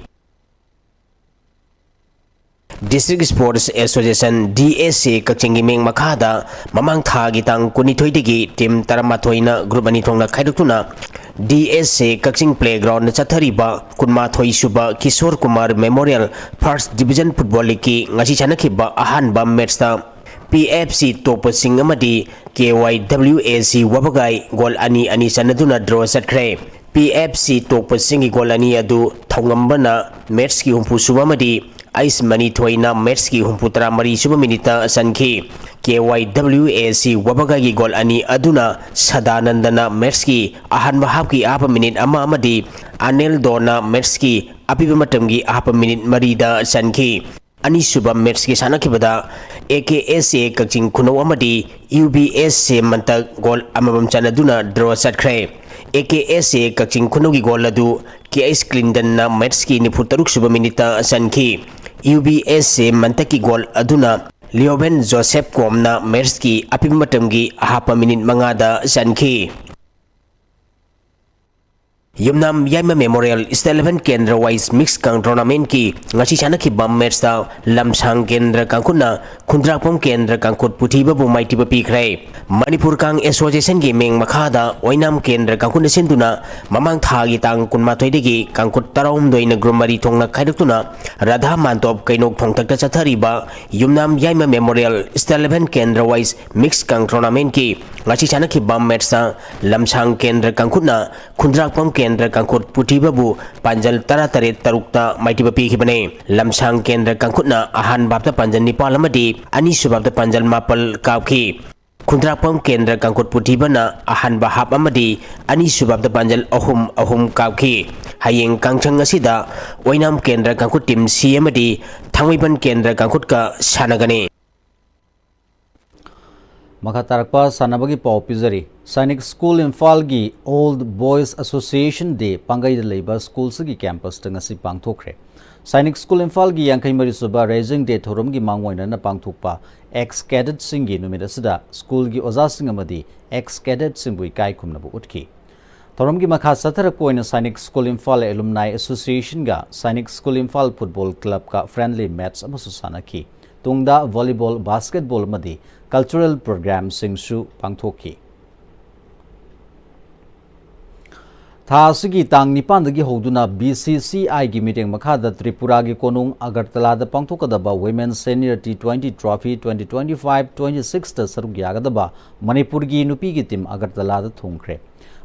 District sports association, D S A, ꯀꯛꯆꯤꯡꯒꯤ ꯃꯤꯡ ꯃꯈꯥꯗ ꯃꯃꯥꯡ ꯊꯥꯒꯤ ꯇꯥꯡ ꯀꯨꯟꯅꯤꯊꯣꯏꯗꯒꯤ ꯇꯤꯝ ꯇꯔꯥꯃꯥꯊꯣꯏꯅ ꯒ꯭ꯔꯨꯞ ꯑꯅꯤ ꯊꯣꯛꯅ ꯈꯥꯏꯗꯣꯛꯇꯨꯅ ꯗꯤ ꯑꯦꯁ ꯑꯦ ꯀꯛꯆꯤꯡ ꯄ꯭ꯂꯦꯒ꯭ꯔꯥꯎꯟꯗ ꯆꯠꯊꯔꯤꯕ ꯀꯨꯟꯃꯥꯊꯣꯏ ꯁꯨꯕ Kishor Kumar memorial first division football ꯂꯤꯒꯀꯤ ꯉꯁꯤ ꯁꯥꯟꯅꯈꯤꯕ ꯑꯍꯥꯟꯕ ꯃꯦꯠꯆꯇ ꯄꯤ ꯑꯦꯐ ꯁꯤ ꯇꯣꯞꯄꯁꯤꯡ ꯑꯃꯗꯤ ꯀꯦ ꯋꯥꯏ ꯗꯕ꯭ꯂꯤꯎ ꯑꯦ ꯁꯤ ꯋꯥꯕꯒꯥꯏ ꯒꯣꯜ ꯑꯅꯤ ꯑꯅꯤ ꯆꯟꯅꯗꯨꯅ ꯗ꯭ꯔꯣ ꯆꯠꯈ꯭ꯔꯦ꯫ ꯄꯤ ꯑꯦꯐ ꯁꯤ ꯇꯣꯛꯄꯁꯤꯡꯒꯤ ꯒꯣꯜ ꯑꯅꯤ ꯑꯗꯨ ꯊꯧꯉꯝꯕꯅ ꯃꯦꯠꯁꯀꯤ ꯍꯨꯝꯐꯨ ꯁꯨꯕ ꯑꯃꯗꯤ ꯑꯩꯁ ꯃꯅꯤꯊꯣꯏꯅ ꯃꯦꯠꯁꯀꯤ ꯍꯨꯝꯐꯨ ꯇꯔꯥ ꯃꯔꯤ ꯁꯨꯕ ꯃꯤꯅꯤꯠꯇ ꯆꯟꯈꯤ꯫ ꯀꯦ ꯋꯥꯏ ꯗꯕ꯭ꯂꯤꯎ ꯑꯦ ꯁꯤ ꯋꯥꯕꯒꯥꯏꯒꯤ ꯒꯣꯜ ꯑꯅꯤ ꯑꯗꯨꯅ ꯁꯗꯥꯅꯟꯗꯅ ꯃꯦꯠꯁꯀꯤ ꯑꯍꯥꯟꯕ ꯍꯥꯞꯀꯤ ꯑꯍꯥꯞꯄ ꯃꯤꯅꯤꯠ ꯑꯃ ꯑꯃꯗꯤ ꯑꯅꯦꯜꯗꯣꯅ ꯃꯦꯠꯁꯀꯤ ꯑꯄꯤꯕ ꯃꯇꯝꯒꯤ ꯑꯍꯥꯞꯄ ꯃꯤꯅꯤꯠ ꯃꯔꯤꯗ ꯆꯟꯈꯤ꯫ ꯑꯅꯤꯁꯨꯕ ꯃꯦꯠꯁꯀꯤ ꯁꯥꯟꯅꯈꯤꯕꯗ ꯑꯦ ꯀꯦ ꯑꯦꯁ ꯑꯦ ꯀꯛꯆꯤꯡ ꯈꯨꯅꯧ ꯑꯃꯗꯤ ꯌꯨ ꯕꯤ ꯑꯦꯁ ꯑꯦ ꯃꯟꯇꯛ ꯒꯣꯜ ꯑꯃꯃꯝ ꯆꯟꯅꯗꯨꯅ ꯗ꯭ꯔꯣ ꯆꯠꯈ꯭ꯔꯦ꯫ A K S A Kakching ꯈꯨꯅꯧꯒꯤ goal ꯑꯗꯨ ꯀꯦ ꯑꯩꯆ ꯀ꯭ꯂꯤꯟꯇꯟꯅ ꯃꯦꯠꯁꯀꯤ ꯅꯤꯐꯨ ꯇꯔꯨꯛ ꯁꯨꯕ ꯃꯤꯅꯤꯠꯇ ꯆꯟꯈꯤ꯫ ꯌꯨ ꯕꯤ ꯑꯦꯁ ꯑꯦ ꯃꯟꯇꯛꯀꯤ ꯒꯣꯜ ꯑꯗꯨꯅ ꯂꯤꯑꯣꯕꯦꯟ ꯖꯣꯁꯦꯐ ꯀꯣꯝꯅ ꯃꯦꯠꯁꯀꯤ ꯑꯄꯤꯕ ꯃꯇꯝꯒꯤ ꯑꯍꯥꯞꯄ ꯃꯤꯅꯤꯠ ꯃꯉꯥꯗ ꯆꯟꯈꯤ꯫ ꯌꯨꯝꯅꯥꯝ ꯌꯥꯏꯃ ꯃꯦꯃꯣꯔꯤꯌꯦꯜ ꯁ꯭ꯇꯦꯠ ꯂꯦꯚꯦꯜ ꯀꯦꯟꯗ꯭ꯔ ꯋꯥꯏꯁ ꯃꯤꯛꯁ ꯀꯥꯡ ꯇꯣꯔꯅꯥꯃꯦꯟꯠꯀꯤ ꯉꯁꯤ ꯁꯥꯟꯅꯈꯤꯕ ꯃꯦꯠꯁꯇ ꯂꯝꯁꯥꯡ ꯀꯦꯟꯗ꯭ꯔ ꯀꯥꯡꯈꯨꯠꯅ ꯈꯨꯟꯗ꯭ꯔꯥꯛꯄꯝ ꯀꯦꯟꯗ꯭ꯔ ꯀꯥꯡꯈꯨꯠ ꯄꯨꯊꯤꯕꯕꯨ ꯃꯥꯏꯊꯤꯕ ꯄꯤꯈ꯭ꯔꯦ꯫ ꯃꯅꯤꯄꯨꯔ ꯀꯥꯡ ꯑꯦꯁꯣꯁꯤꯌꯦꯁꯟꯒꯤ ꯃꯤꯡ ꯃꯈꯥꯗ ꯑꯣꯏꯅꯥꯝ ꯀꯦꯟꯗ꯭ꯔ ꯀꯥꯡꯈꯨꯠꯅ ꯁꯤꯟꯗꯨꯅ ꯃꯃꯥꯡ ꯊꯥꯒꯤ ꯇꯥꯡ ꯀꯨꯟꯃꯥꯊꯣꯏꯗꯒꯤ ꯀꯥꯡꯈꯨꯠ ꯇꯔꯥꯍꯨꯝꯗꯣꯏꯅ ꯒ꯭ꯔꯨꯞ ꯃꯔꯤ ꯊꯣꯛꯅ ꯈꯥꯏꯗꯣꯛꯇꯨꯅ ꯔꯥꯙꯥ ꯃꯥꯟꯇꯣꯞ ꯀꯩꯅꯧ ꯊꯣꯡꯊꯛꯇ ꯆꯠꯊꯔꯤꯕ ꯌꯨꯝꯅꯥꯝ ꯌꯥꯏꯃ ꯃꯦꯃꯣꯔꯤꯌꯦꯜ ꯁ꯭ꯇꯦꯠ ꯂꯦꯚꯦꯜ ꯀꯦꯟꯗ꯭ꯔ ꯋꯥꯏꯁ ꯃꯤꯛꯁ ꯀꯥꯡ ꯇꯣꯔꯅꯥꯃꯦꯟꯠꯀꯤ ꯉꯁꯤ ꯁꯥꯟꯅꯈꯤꯕ ꯃꯦꯠꯁꯇ ꯂꯝꯁꯥꯡ ꯀꯦꯟꯗ꯭ꯔ ꯀꯥꯡꯈꯨꯠꯅ ꯈꯨꯟꯗ꯭ꯔꯥꯛꯄꯝ ꯀꯦꯟꯗ꯭ꯔ ꯀꯥꯡꯈꯨꯠ ꯄꯨꯊꯤꯕꯕꯨ ꯄꯥꯟꯖꯜ ꯇꯔꯥꯇꯔꯦꯠ ꯇꯔꯨꯛꯇ ꯃꯥꯏꯊꯤꯕ ꯄꯤꯈꯤꯕꯅꯤ꯫ ꯂꯝꯁꯥꯡ ꯀꯦꯟꯗ꯭ꯔ ꯀꯥꯡꯈꯨꯠꯅ ꯑꯍꯥꯟꯕ ꯍꯥꯞꯇ ꯄꯥꯟꯖꯜ ꯅꯤꯄꯥꯜ ꯑꯃꯗꯤ ꯑꯅꯤꯁꯨꯕ ꯍꯥꯞꯇ ꯄꯥꯟꯖꯜ ꯃꯥꯄꯜ ꯀꯥꯎꯈꯤ꯫ ꯈꯨꯟꯗ꯭ꯔꯥꯛꯄꯝ ꯀꯦꯟꯗ꯭ꯔ ꯀꯥꯡꯈꯨꯠ ꯄꯨꯊꯤꯕꯅ ꯑꯍꯥꯟꯕ ꯍꯥꯞ ꯑꯃꯗꯤ ꯑꯅꯤꯁꯨꯕ ꯍꯥꯞꯇ ꯄꯥꯟꯖꯜ ꯑꯍꯨꯝ ꯑꯍꯨꯝ ꯀꯥꯎꯈꯤ꯫ ꯍꯌꯦꯡ ꯀꯥꯡꯁꯪ ꯑꯁꯤꯗ ꯑꯣꯏꯅꯥꯝ ꯀꯦꯟꯗ꯭ꯔ ꯀꯥꯡꯈꯨꯠ ꯇꯤꯝ ꯁꯤ ꯑꯃꯗꯤ ꯊꯥꯡꯃꯩꯕꯟ ꯀꯦꯟꯗ꯭ꯔ ꯀꯥꯡꯈꯨꯠꯀ ꯁꯥꯟꯅꯒꯅꯤ꯫ ꯃꯈꯥ ꯇꯥꯔꯛꯄ ꯁꯥꯟꯅꯕꯒꯤ ꯄꯥꯎ ꯄꯤꯖꯔꯤ꯫ ꯁꯥꯏꯅꯤꯛ ꯁ꯭ꯀꯨꯜ ꯏꯝꯐꯥꯜꯒꯤ ꯑꯣꯜ ꯕꯣꯏꯁ ꯑꯦꯁꯣꯁꯤꯌꯦꯁꯟ ꯗꯦ ꯄꯥꯡꯒꯩꯗ ꯂꯩꯕ ꯁ꯭ꯀꯨꯜꯁꯤꯒꯤ ꯀꯦꯝꯄꯁꯇ ꯉꯁꯤ ꯄꯥꯡꯊꯣꯛꯈ꯭ꯔꯦ꯫ ꯁꯥꯏꯅꯤꯛ ꯁ꯭ꯀꯨꯜ ꯏꯝꯐꯥꯜꯒꯤ ꯌꯥꯡꯈꯩ ꯃꯔꯤ ꯁꯨꯕ ꯔꯦꯖꯤꯡ ꯗꯦ ꯊꯧꯔꯝꯒꯤ ꯃꯥꯡꯑꯣꯏꯅꯅ ꯄꯥꯡꯊꯣꯛꯄ ꯑꯦꯛꯁ ꯀꯦꯗꯦꯠꯁꯤꯡꯒꯤ ꯅꯨꯃꯤꯠ ꯑꯁꯤꯗ ꯁ꯭ꯀꯨꯜꯒꯤ ꯑꯣꯖꯥꯁꯤꯡ ꯑꯃꯗꯤ ꯑꯦꯛꯁ ꯀꯦꯗꯦꯠꯁꯤꯡꯕꯨ ꯏꯀꯥꯏ ꯈꯨꯝꯅꯕ ꯎꯠꯈꯤ꯫ ꯊꯧꯔꯝꯒꯤ ꯃꯈꯥ ꯆꯠꯊꯔꯛꯄ ꯑꯣꯏꯅ ꯁꯥꯏꯅꯤꯛ ꯁ꯭ꯀꯨꯜ ꯏꯝꯐꯥꯜ ꯑꯦꯂꯨꯝꯅꯥꯏ ꯑꯦꯁꯣꯁꯤꯌꯦꯁꯟꯒ ꯁꯥꯏꯅꯤꯛ ꯁ꯭ꯀꯨꯜ ꯏꯝꯐꯥꯜ ꯐꯨꯠꯕꯣꯜ ꯀ꯭ꯂꯕꯀ ꯐ꯭ꯔꯦꯟꯗꯂꯤ ꯃꯦꯠꯆ ꯑꯃꯁꯨ ꯁꯥꯟꯅꯈꯤ꯫ ꯇꯨꯡꯗ ꯚꯣꯂꯤꯕꯣꯜ, ꯕꯥꯁꯀꯦꯠꯕꯣꯜ ꯑꯃꯗꯤ ꯀꯜꯆꯔꯦꯜ ꯄ꯭ꯔꯣꯒ꯭ꯔꯥꯝꯁꯤꯡꯁꯨ ꯄꯥꯡꯊꯣꯛꯈꯤ꯫ ꯊꯥ ꯑꯁꯤꯒꯤ ꯇꯥꯡ ꯅꯤꯄꯥꯟꯗꯒꯤ ꯍꯧꯗꯨꯅ B C C I ꯒꯤ ꯃꯤꯠꯌꯦꯡ ꯃꯈꯥꯗ ꯇ꯭ꯔꯤꯄꯨꯔꯥꯒꯤ ꯀꯣꯅꯨꯡ ꯑꯒꯔꯇꯂꯥꯗ ꯄꯥꯡꯊꯣꯛꯀꯗꯕ Women Senior T twenty Trophy twenty twenty-five twenty-sixꯇ ꯁꯔꯨꯛ ꯌꯥꯒꯗꯕ ꯃꯅꯤꯄꯨꯔꯒꯤ ꯅꯨꯄꯤꯒꯤ ꯇꯤꯝ ꯑꯒꯔꯇꯂꯥꯗ ꯊꯨꯡꯈ꯭ꯔꯦ꯫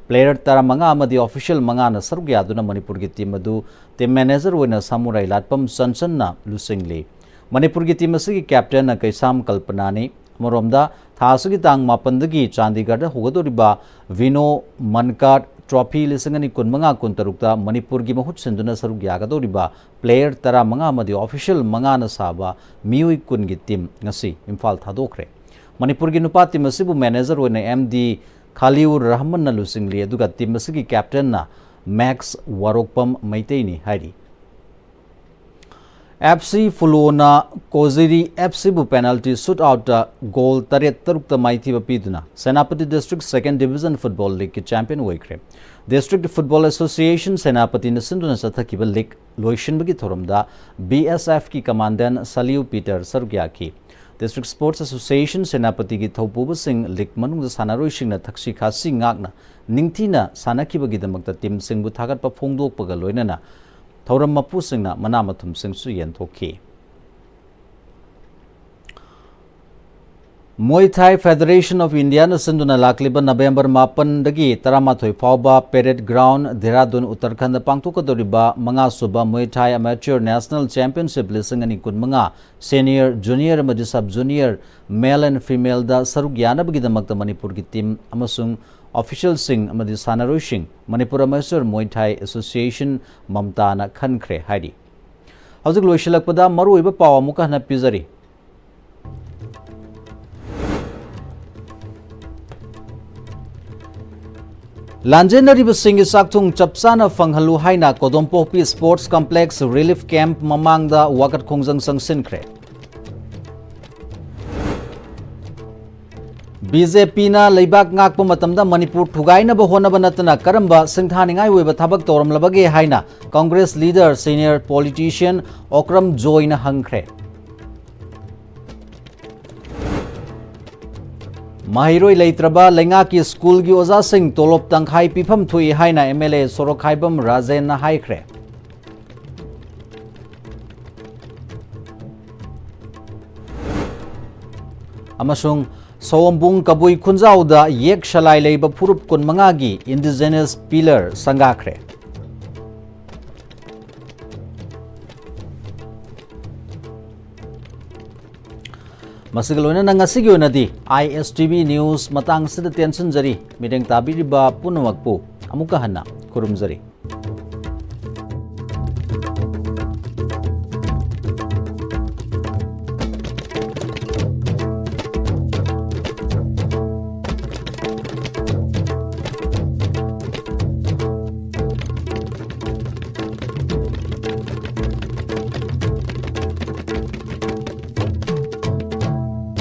Player ꯇꯔꯥꯃꯉꯥ ꯑꯃꯗꯤ official ꯃꯉꯥꯅ ꯁꯔꯨꯛ ꯌꯥꯗꯨꯅ ꯃꯅꯤꯄꯨꯔꯒꯤ ꯇꯤꯝ ꯑꯗꯨ team manager ꯑꯣꯏꯅ ꯁꯥꯃꯨꯔꯥꯏ ꯂꯥꯠꯄꯝ ꯆꯟꯆꯟꯅ ꯂꯨꯆꯤꯡꯂꯤ꯫ ꯃꯅꯤꯄꯨꯔꯒꯤ ꯇꯤꯝ ꯑꯁꯤꯒꯤ captainꯅ ꯀꯩꯁꯥꯝ ꯀꯜꯄꯅꯥꯅꯤ꯫ ꯑꯃꯔꯣꯝꯗ, ꯊꯥ ꯑꯁꯤꯒꯤ ꯇꯥꯡ ꯃꯥꯄꯟꯗꯒꯤ ꯆꯥꯟꯗꯤꯒꯔꯗ ꯍꯧꯒꯗꯧꯔꯤꯕ ꯚꯤꯅꯣ ꯃꯟꯀꯥꯔꯠ ꯇ꯭ꯔꯣꯐꯤ ꯂꯤꯁꯤꯡ ꯑꯅꯤ ꯀꯨꯟꯃꯉꯥ ꯀꯨꯟꯇꯔꯨꯛꯇ ꯃꯅꯤꯄꯨꯔꯒꯤ ꯃꯍꯨꯠ ꯁꯤꯟꯗꯨꯅ ꯁꯔꯨꯛ ꯌꯥꯒꯗꯧꯔꯤꯕ player ꯇꯔꯥꯃꯉꯥ ꯑꯃꯗꯤ official ꯃꯉꯥꯅ ꯁꯥꯕ ꯃꯤꯑꯣꯏ ꯀꯨꯟꯒꯤ ꯇꯤꯝ ꯉꯁꯤ ꯏꯝꯐꯥꯜ ꯊꯥꯗꯣꯛꯈ꯭ꯔꯦ꯫ ꯃꯅꯤꯄꯨꯔꯒꯤ ꯅꯨꯄꯥ ꯇꯤꯝ ꯑꯁꯤꯕꯨ manager ꯑꯣꯏꯅ M D ꯈꯥꯂꯤꯎꯔ ꯔꯍꯃꯟꯅ ꯂꯨꯆꯤꯡꯂꯤ, ꯑꯗꯨꯒ ꯇꯤꯝ ꯑꯁꯤꯒꯤ captainꯅ ꯃꯦꯛꯁ ꯋꯥꯔꯣꯛꯄꯝ ꯃꯩꯇꯩꯅꯤ ꯍꯥꯏꯔꯤ꯫ F C ꯐꯨꯂꯣꯅ ꯀꯣꯖꯤꯔꯤ F Cꯕꯨ penalty shootoutꯇ goal ꯇꯔꯦꯠ ꯇꯔꯨꯛꯇ ꯃꯥꯏꯊꯤꯕ ꯄꯤꯗꯨꯅ Senapati District Second Division Football Leagueꯀꯤ champion ꯑꯣꯏꯈ꯭ꯔꯦ꯫ District Football Association ꯁꯦꯅꯥꯄꯇꯤꯅ ꯁꯤꯟꯗꯨꯅ ꯆꯠꯊꯈꯤꯕ league ꯂꯣꯏꯁꯤꯟꯕꯒꯤ ꯊꯧꯔꯝꯗ B S Fꯀꯤ commandant ꯁꯂꯤꯎ ꯄꯤꯇꯔ ꯁꯔꯨꯛ ꯌꯥꯈꯤ꯫ District Sports Association ꯁꯦꯅꯥꯄꯇꯤꯒꯤ ꯊꯧꯄꯨꯕꯁꯤꯡ league ꯃꯅꯨꯡꯗ ꯁꯥꯟꯅꯔꯣꯏꯁꯤꯡꯅ ꯊꯛꯁꯤ ꯈꯥꯁꯤ ꯉꯥꯛꯅ ꯅꯤꯡꯊꯤꯅ ꯁꯥꯟꯅꯈꯤꯕꯒꯤꯗꯃꯛꯇ ꯇꯤꯝꯁꯤꯡꯕꯨ ꯊꯥꯒꯠꯄ ꯐꯣꯡꯗꯣꯛꯄꯒ ꯂꯣꯏꯅꯅ ꯊꯧꯔꯝ ꯃꯄꯨꯁꯤꯡꯅ ꯃꯅꯥ ꯃꯊꯨꯝꯁꯤꯡꯁꯨ ꯌꯦꯟꯊꯣꯛꯈꯤ꯫ Muay Thai Federation of Indiaꯅ ꯁꯤꯟꯗꯨꯅ ꯂꯥꯛꯂꯤꯕ November ꯃꯥꯄꯟꯗꯒꯤ ꯇꯔꯥꯃꯥꯊꯣꯏ ꯐꯥꯎꯕ Parade Ground, Dehradun, Uttarakhand ꯄꯥꯡꯊꯣꯛꯀꯗꯧꯔꯤꯕ ꯃꯉꯥꯁꯨꯕ Muay Thai Amateur National Championship ꯂꯤꯁꯤꯡ ꯑꯅꯤ ꯀꯨꯟꯃꯉꯥ senior, junior ꯑꯃꯗꯤ sub junior, male and femaleꯗ ꯁꯔꯨꯛ ꯌꯥꯅꯕꯒꯤꯗꯃꯛꯇ ꯃꯅꯤꯄꯨꯔꯒꯤ ꯇꯤꯝ ꯑꯃꯁꯨꯡ officialꯁꯤꯡ ꯑꯃꯗꯤ ꯁꯥꯟꯅꯔꯣꯏꯁꯤꯡ Manipur Amateur Muay Thai Association, ꯃꯝꯇꯥꯅ ꯈꯟꯈ꯭ꯔꯦ ꯍꯥꯏꯔꯤ꯫ ꯍꯧꯖꯤꯛ ꯂꯣꯏꯁꯤꯜꯂꯛꯄꯗ ꯃꯔꯨꯑꯣꯏꯕ ꯄꯥꯎ ꯑꯃꯨꯛꯀ ꯍꯟꯅ ꯄꯤꯖꯔꯤ꯫ ꯂꯥꯟꯖꯦꯟꯅꯔꯤꯕꯁꯤꯡꯒꯤ ꯆꯥꯛꯊꯨꯡ ꯆꯞ ꯆꯥꯅ ꯐꯪꯍꯜꯂꯨ ꯍꯥꯏꯅ ꯀꯣꯗꯣꯝꯄꯣꯛꯄꯤ Sports Complex Relief Camp ꯃꯃꯥꯡꯗ ꯋꯥꯀꯠ ꯈꯣꯡꯖꯪ ꯆꯪꯁꯤꯟꯈ꯭ꯔꯦ꯫ BJPꯅ ꯂꯩꯕꯥꯛ ꯉꯥꯛꯄ ꯃꯇꯝꯗ ꯃꯅꯤꯄꯨꯔ ꯊꯨꯒꯥꯏꯅꯕ ꯍꯣꯠꯅꯕ ꯅꯠꯇꯅ ꯀꯔꯝꯕ ꯁꯤꯡꯊꯥꯅꯤꯡꯉꯥꯏ ꯑꯣꯏꯕ ꯊꯕꯛ ꯇꯧꯔꯝꯂꯕꯒꯦ ꯍꯥꯏꯅ Congress leader senior politician Okram ꯖꯣꯏꯅ ꯍꯪꯈ꯭ꯔꯦ꯫ ꯃꯍꯩꯔꯣꯏ ꯂꯩꯇ꯭ꯔꯕ ꯂꯩꯉꯥꯛꯀꯤ ꯁ꯭ꯀꯨꯜꯒꯤ ꯑꯣꯖꯥꯁꯤꯡ ꯇꯣꯂꯣꯞ ꯇꯪꯈꯥꯏ ꯄꯤꯐꯝ ꯊꯣꯛꯏ ꯍꯥꯏꯅ MLA ꯁꯣꯔꯣꯛꯈꯥꯏꯕꯝ ꯔꯥꯖꯦꯟꯅ ꯍꯥꯏꯈ꯭ꯔꯦ꯫ ꯑꯃꯁꯨꯡ ꯁꯑꯣꯝꯕꯨꯡ ꯀꯕꯨꯏ ꯈꯨꯟꯖꯥꯎꯗ ꯌꯦꯛ ꯁꯂꯥꯏ ꯂꯩꯕ ꯐꯨꯔꯨꯞ ꯀꯨꯟꯃꯉꯥꯒꯤ indigenous pillar ꯁꯪꯒꯥꯈ꯭ꯔꯦ꯫ ꯃꯁꯤꯒ ꯂꯣꯏꯅꯅ ꯉꯁꯤꯒꯤ ꯑꯣꯏꯅꯗꯤ ISTV news ꯃꯇꯥꯡꯁꯤꯗ ꯇꯦꯟꯁꯤꯟꯖꯔꯤ꯫ ꯃꯤꯠꯌꯦꯡ ꯇꯥꯕꯤꯔꯤꯕ ꯄꯨꯝꯅꯃꯛꯄꯨ ꯑꯃꯨꯛꯀ ꯍꯟꯅ ꯈꯨꯔꯨꯝꯖꯔꯤ꯫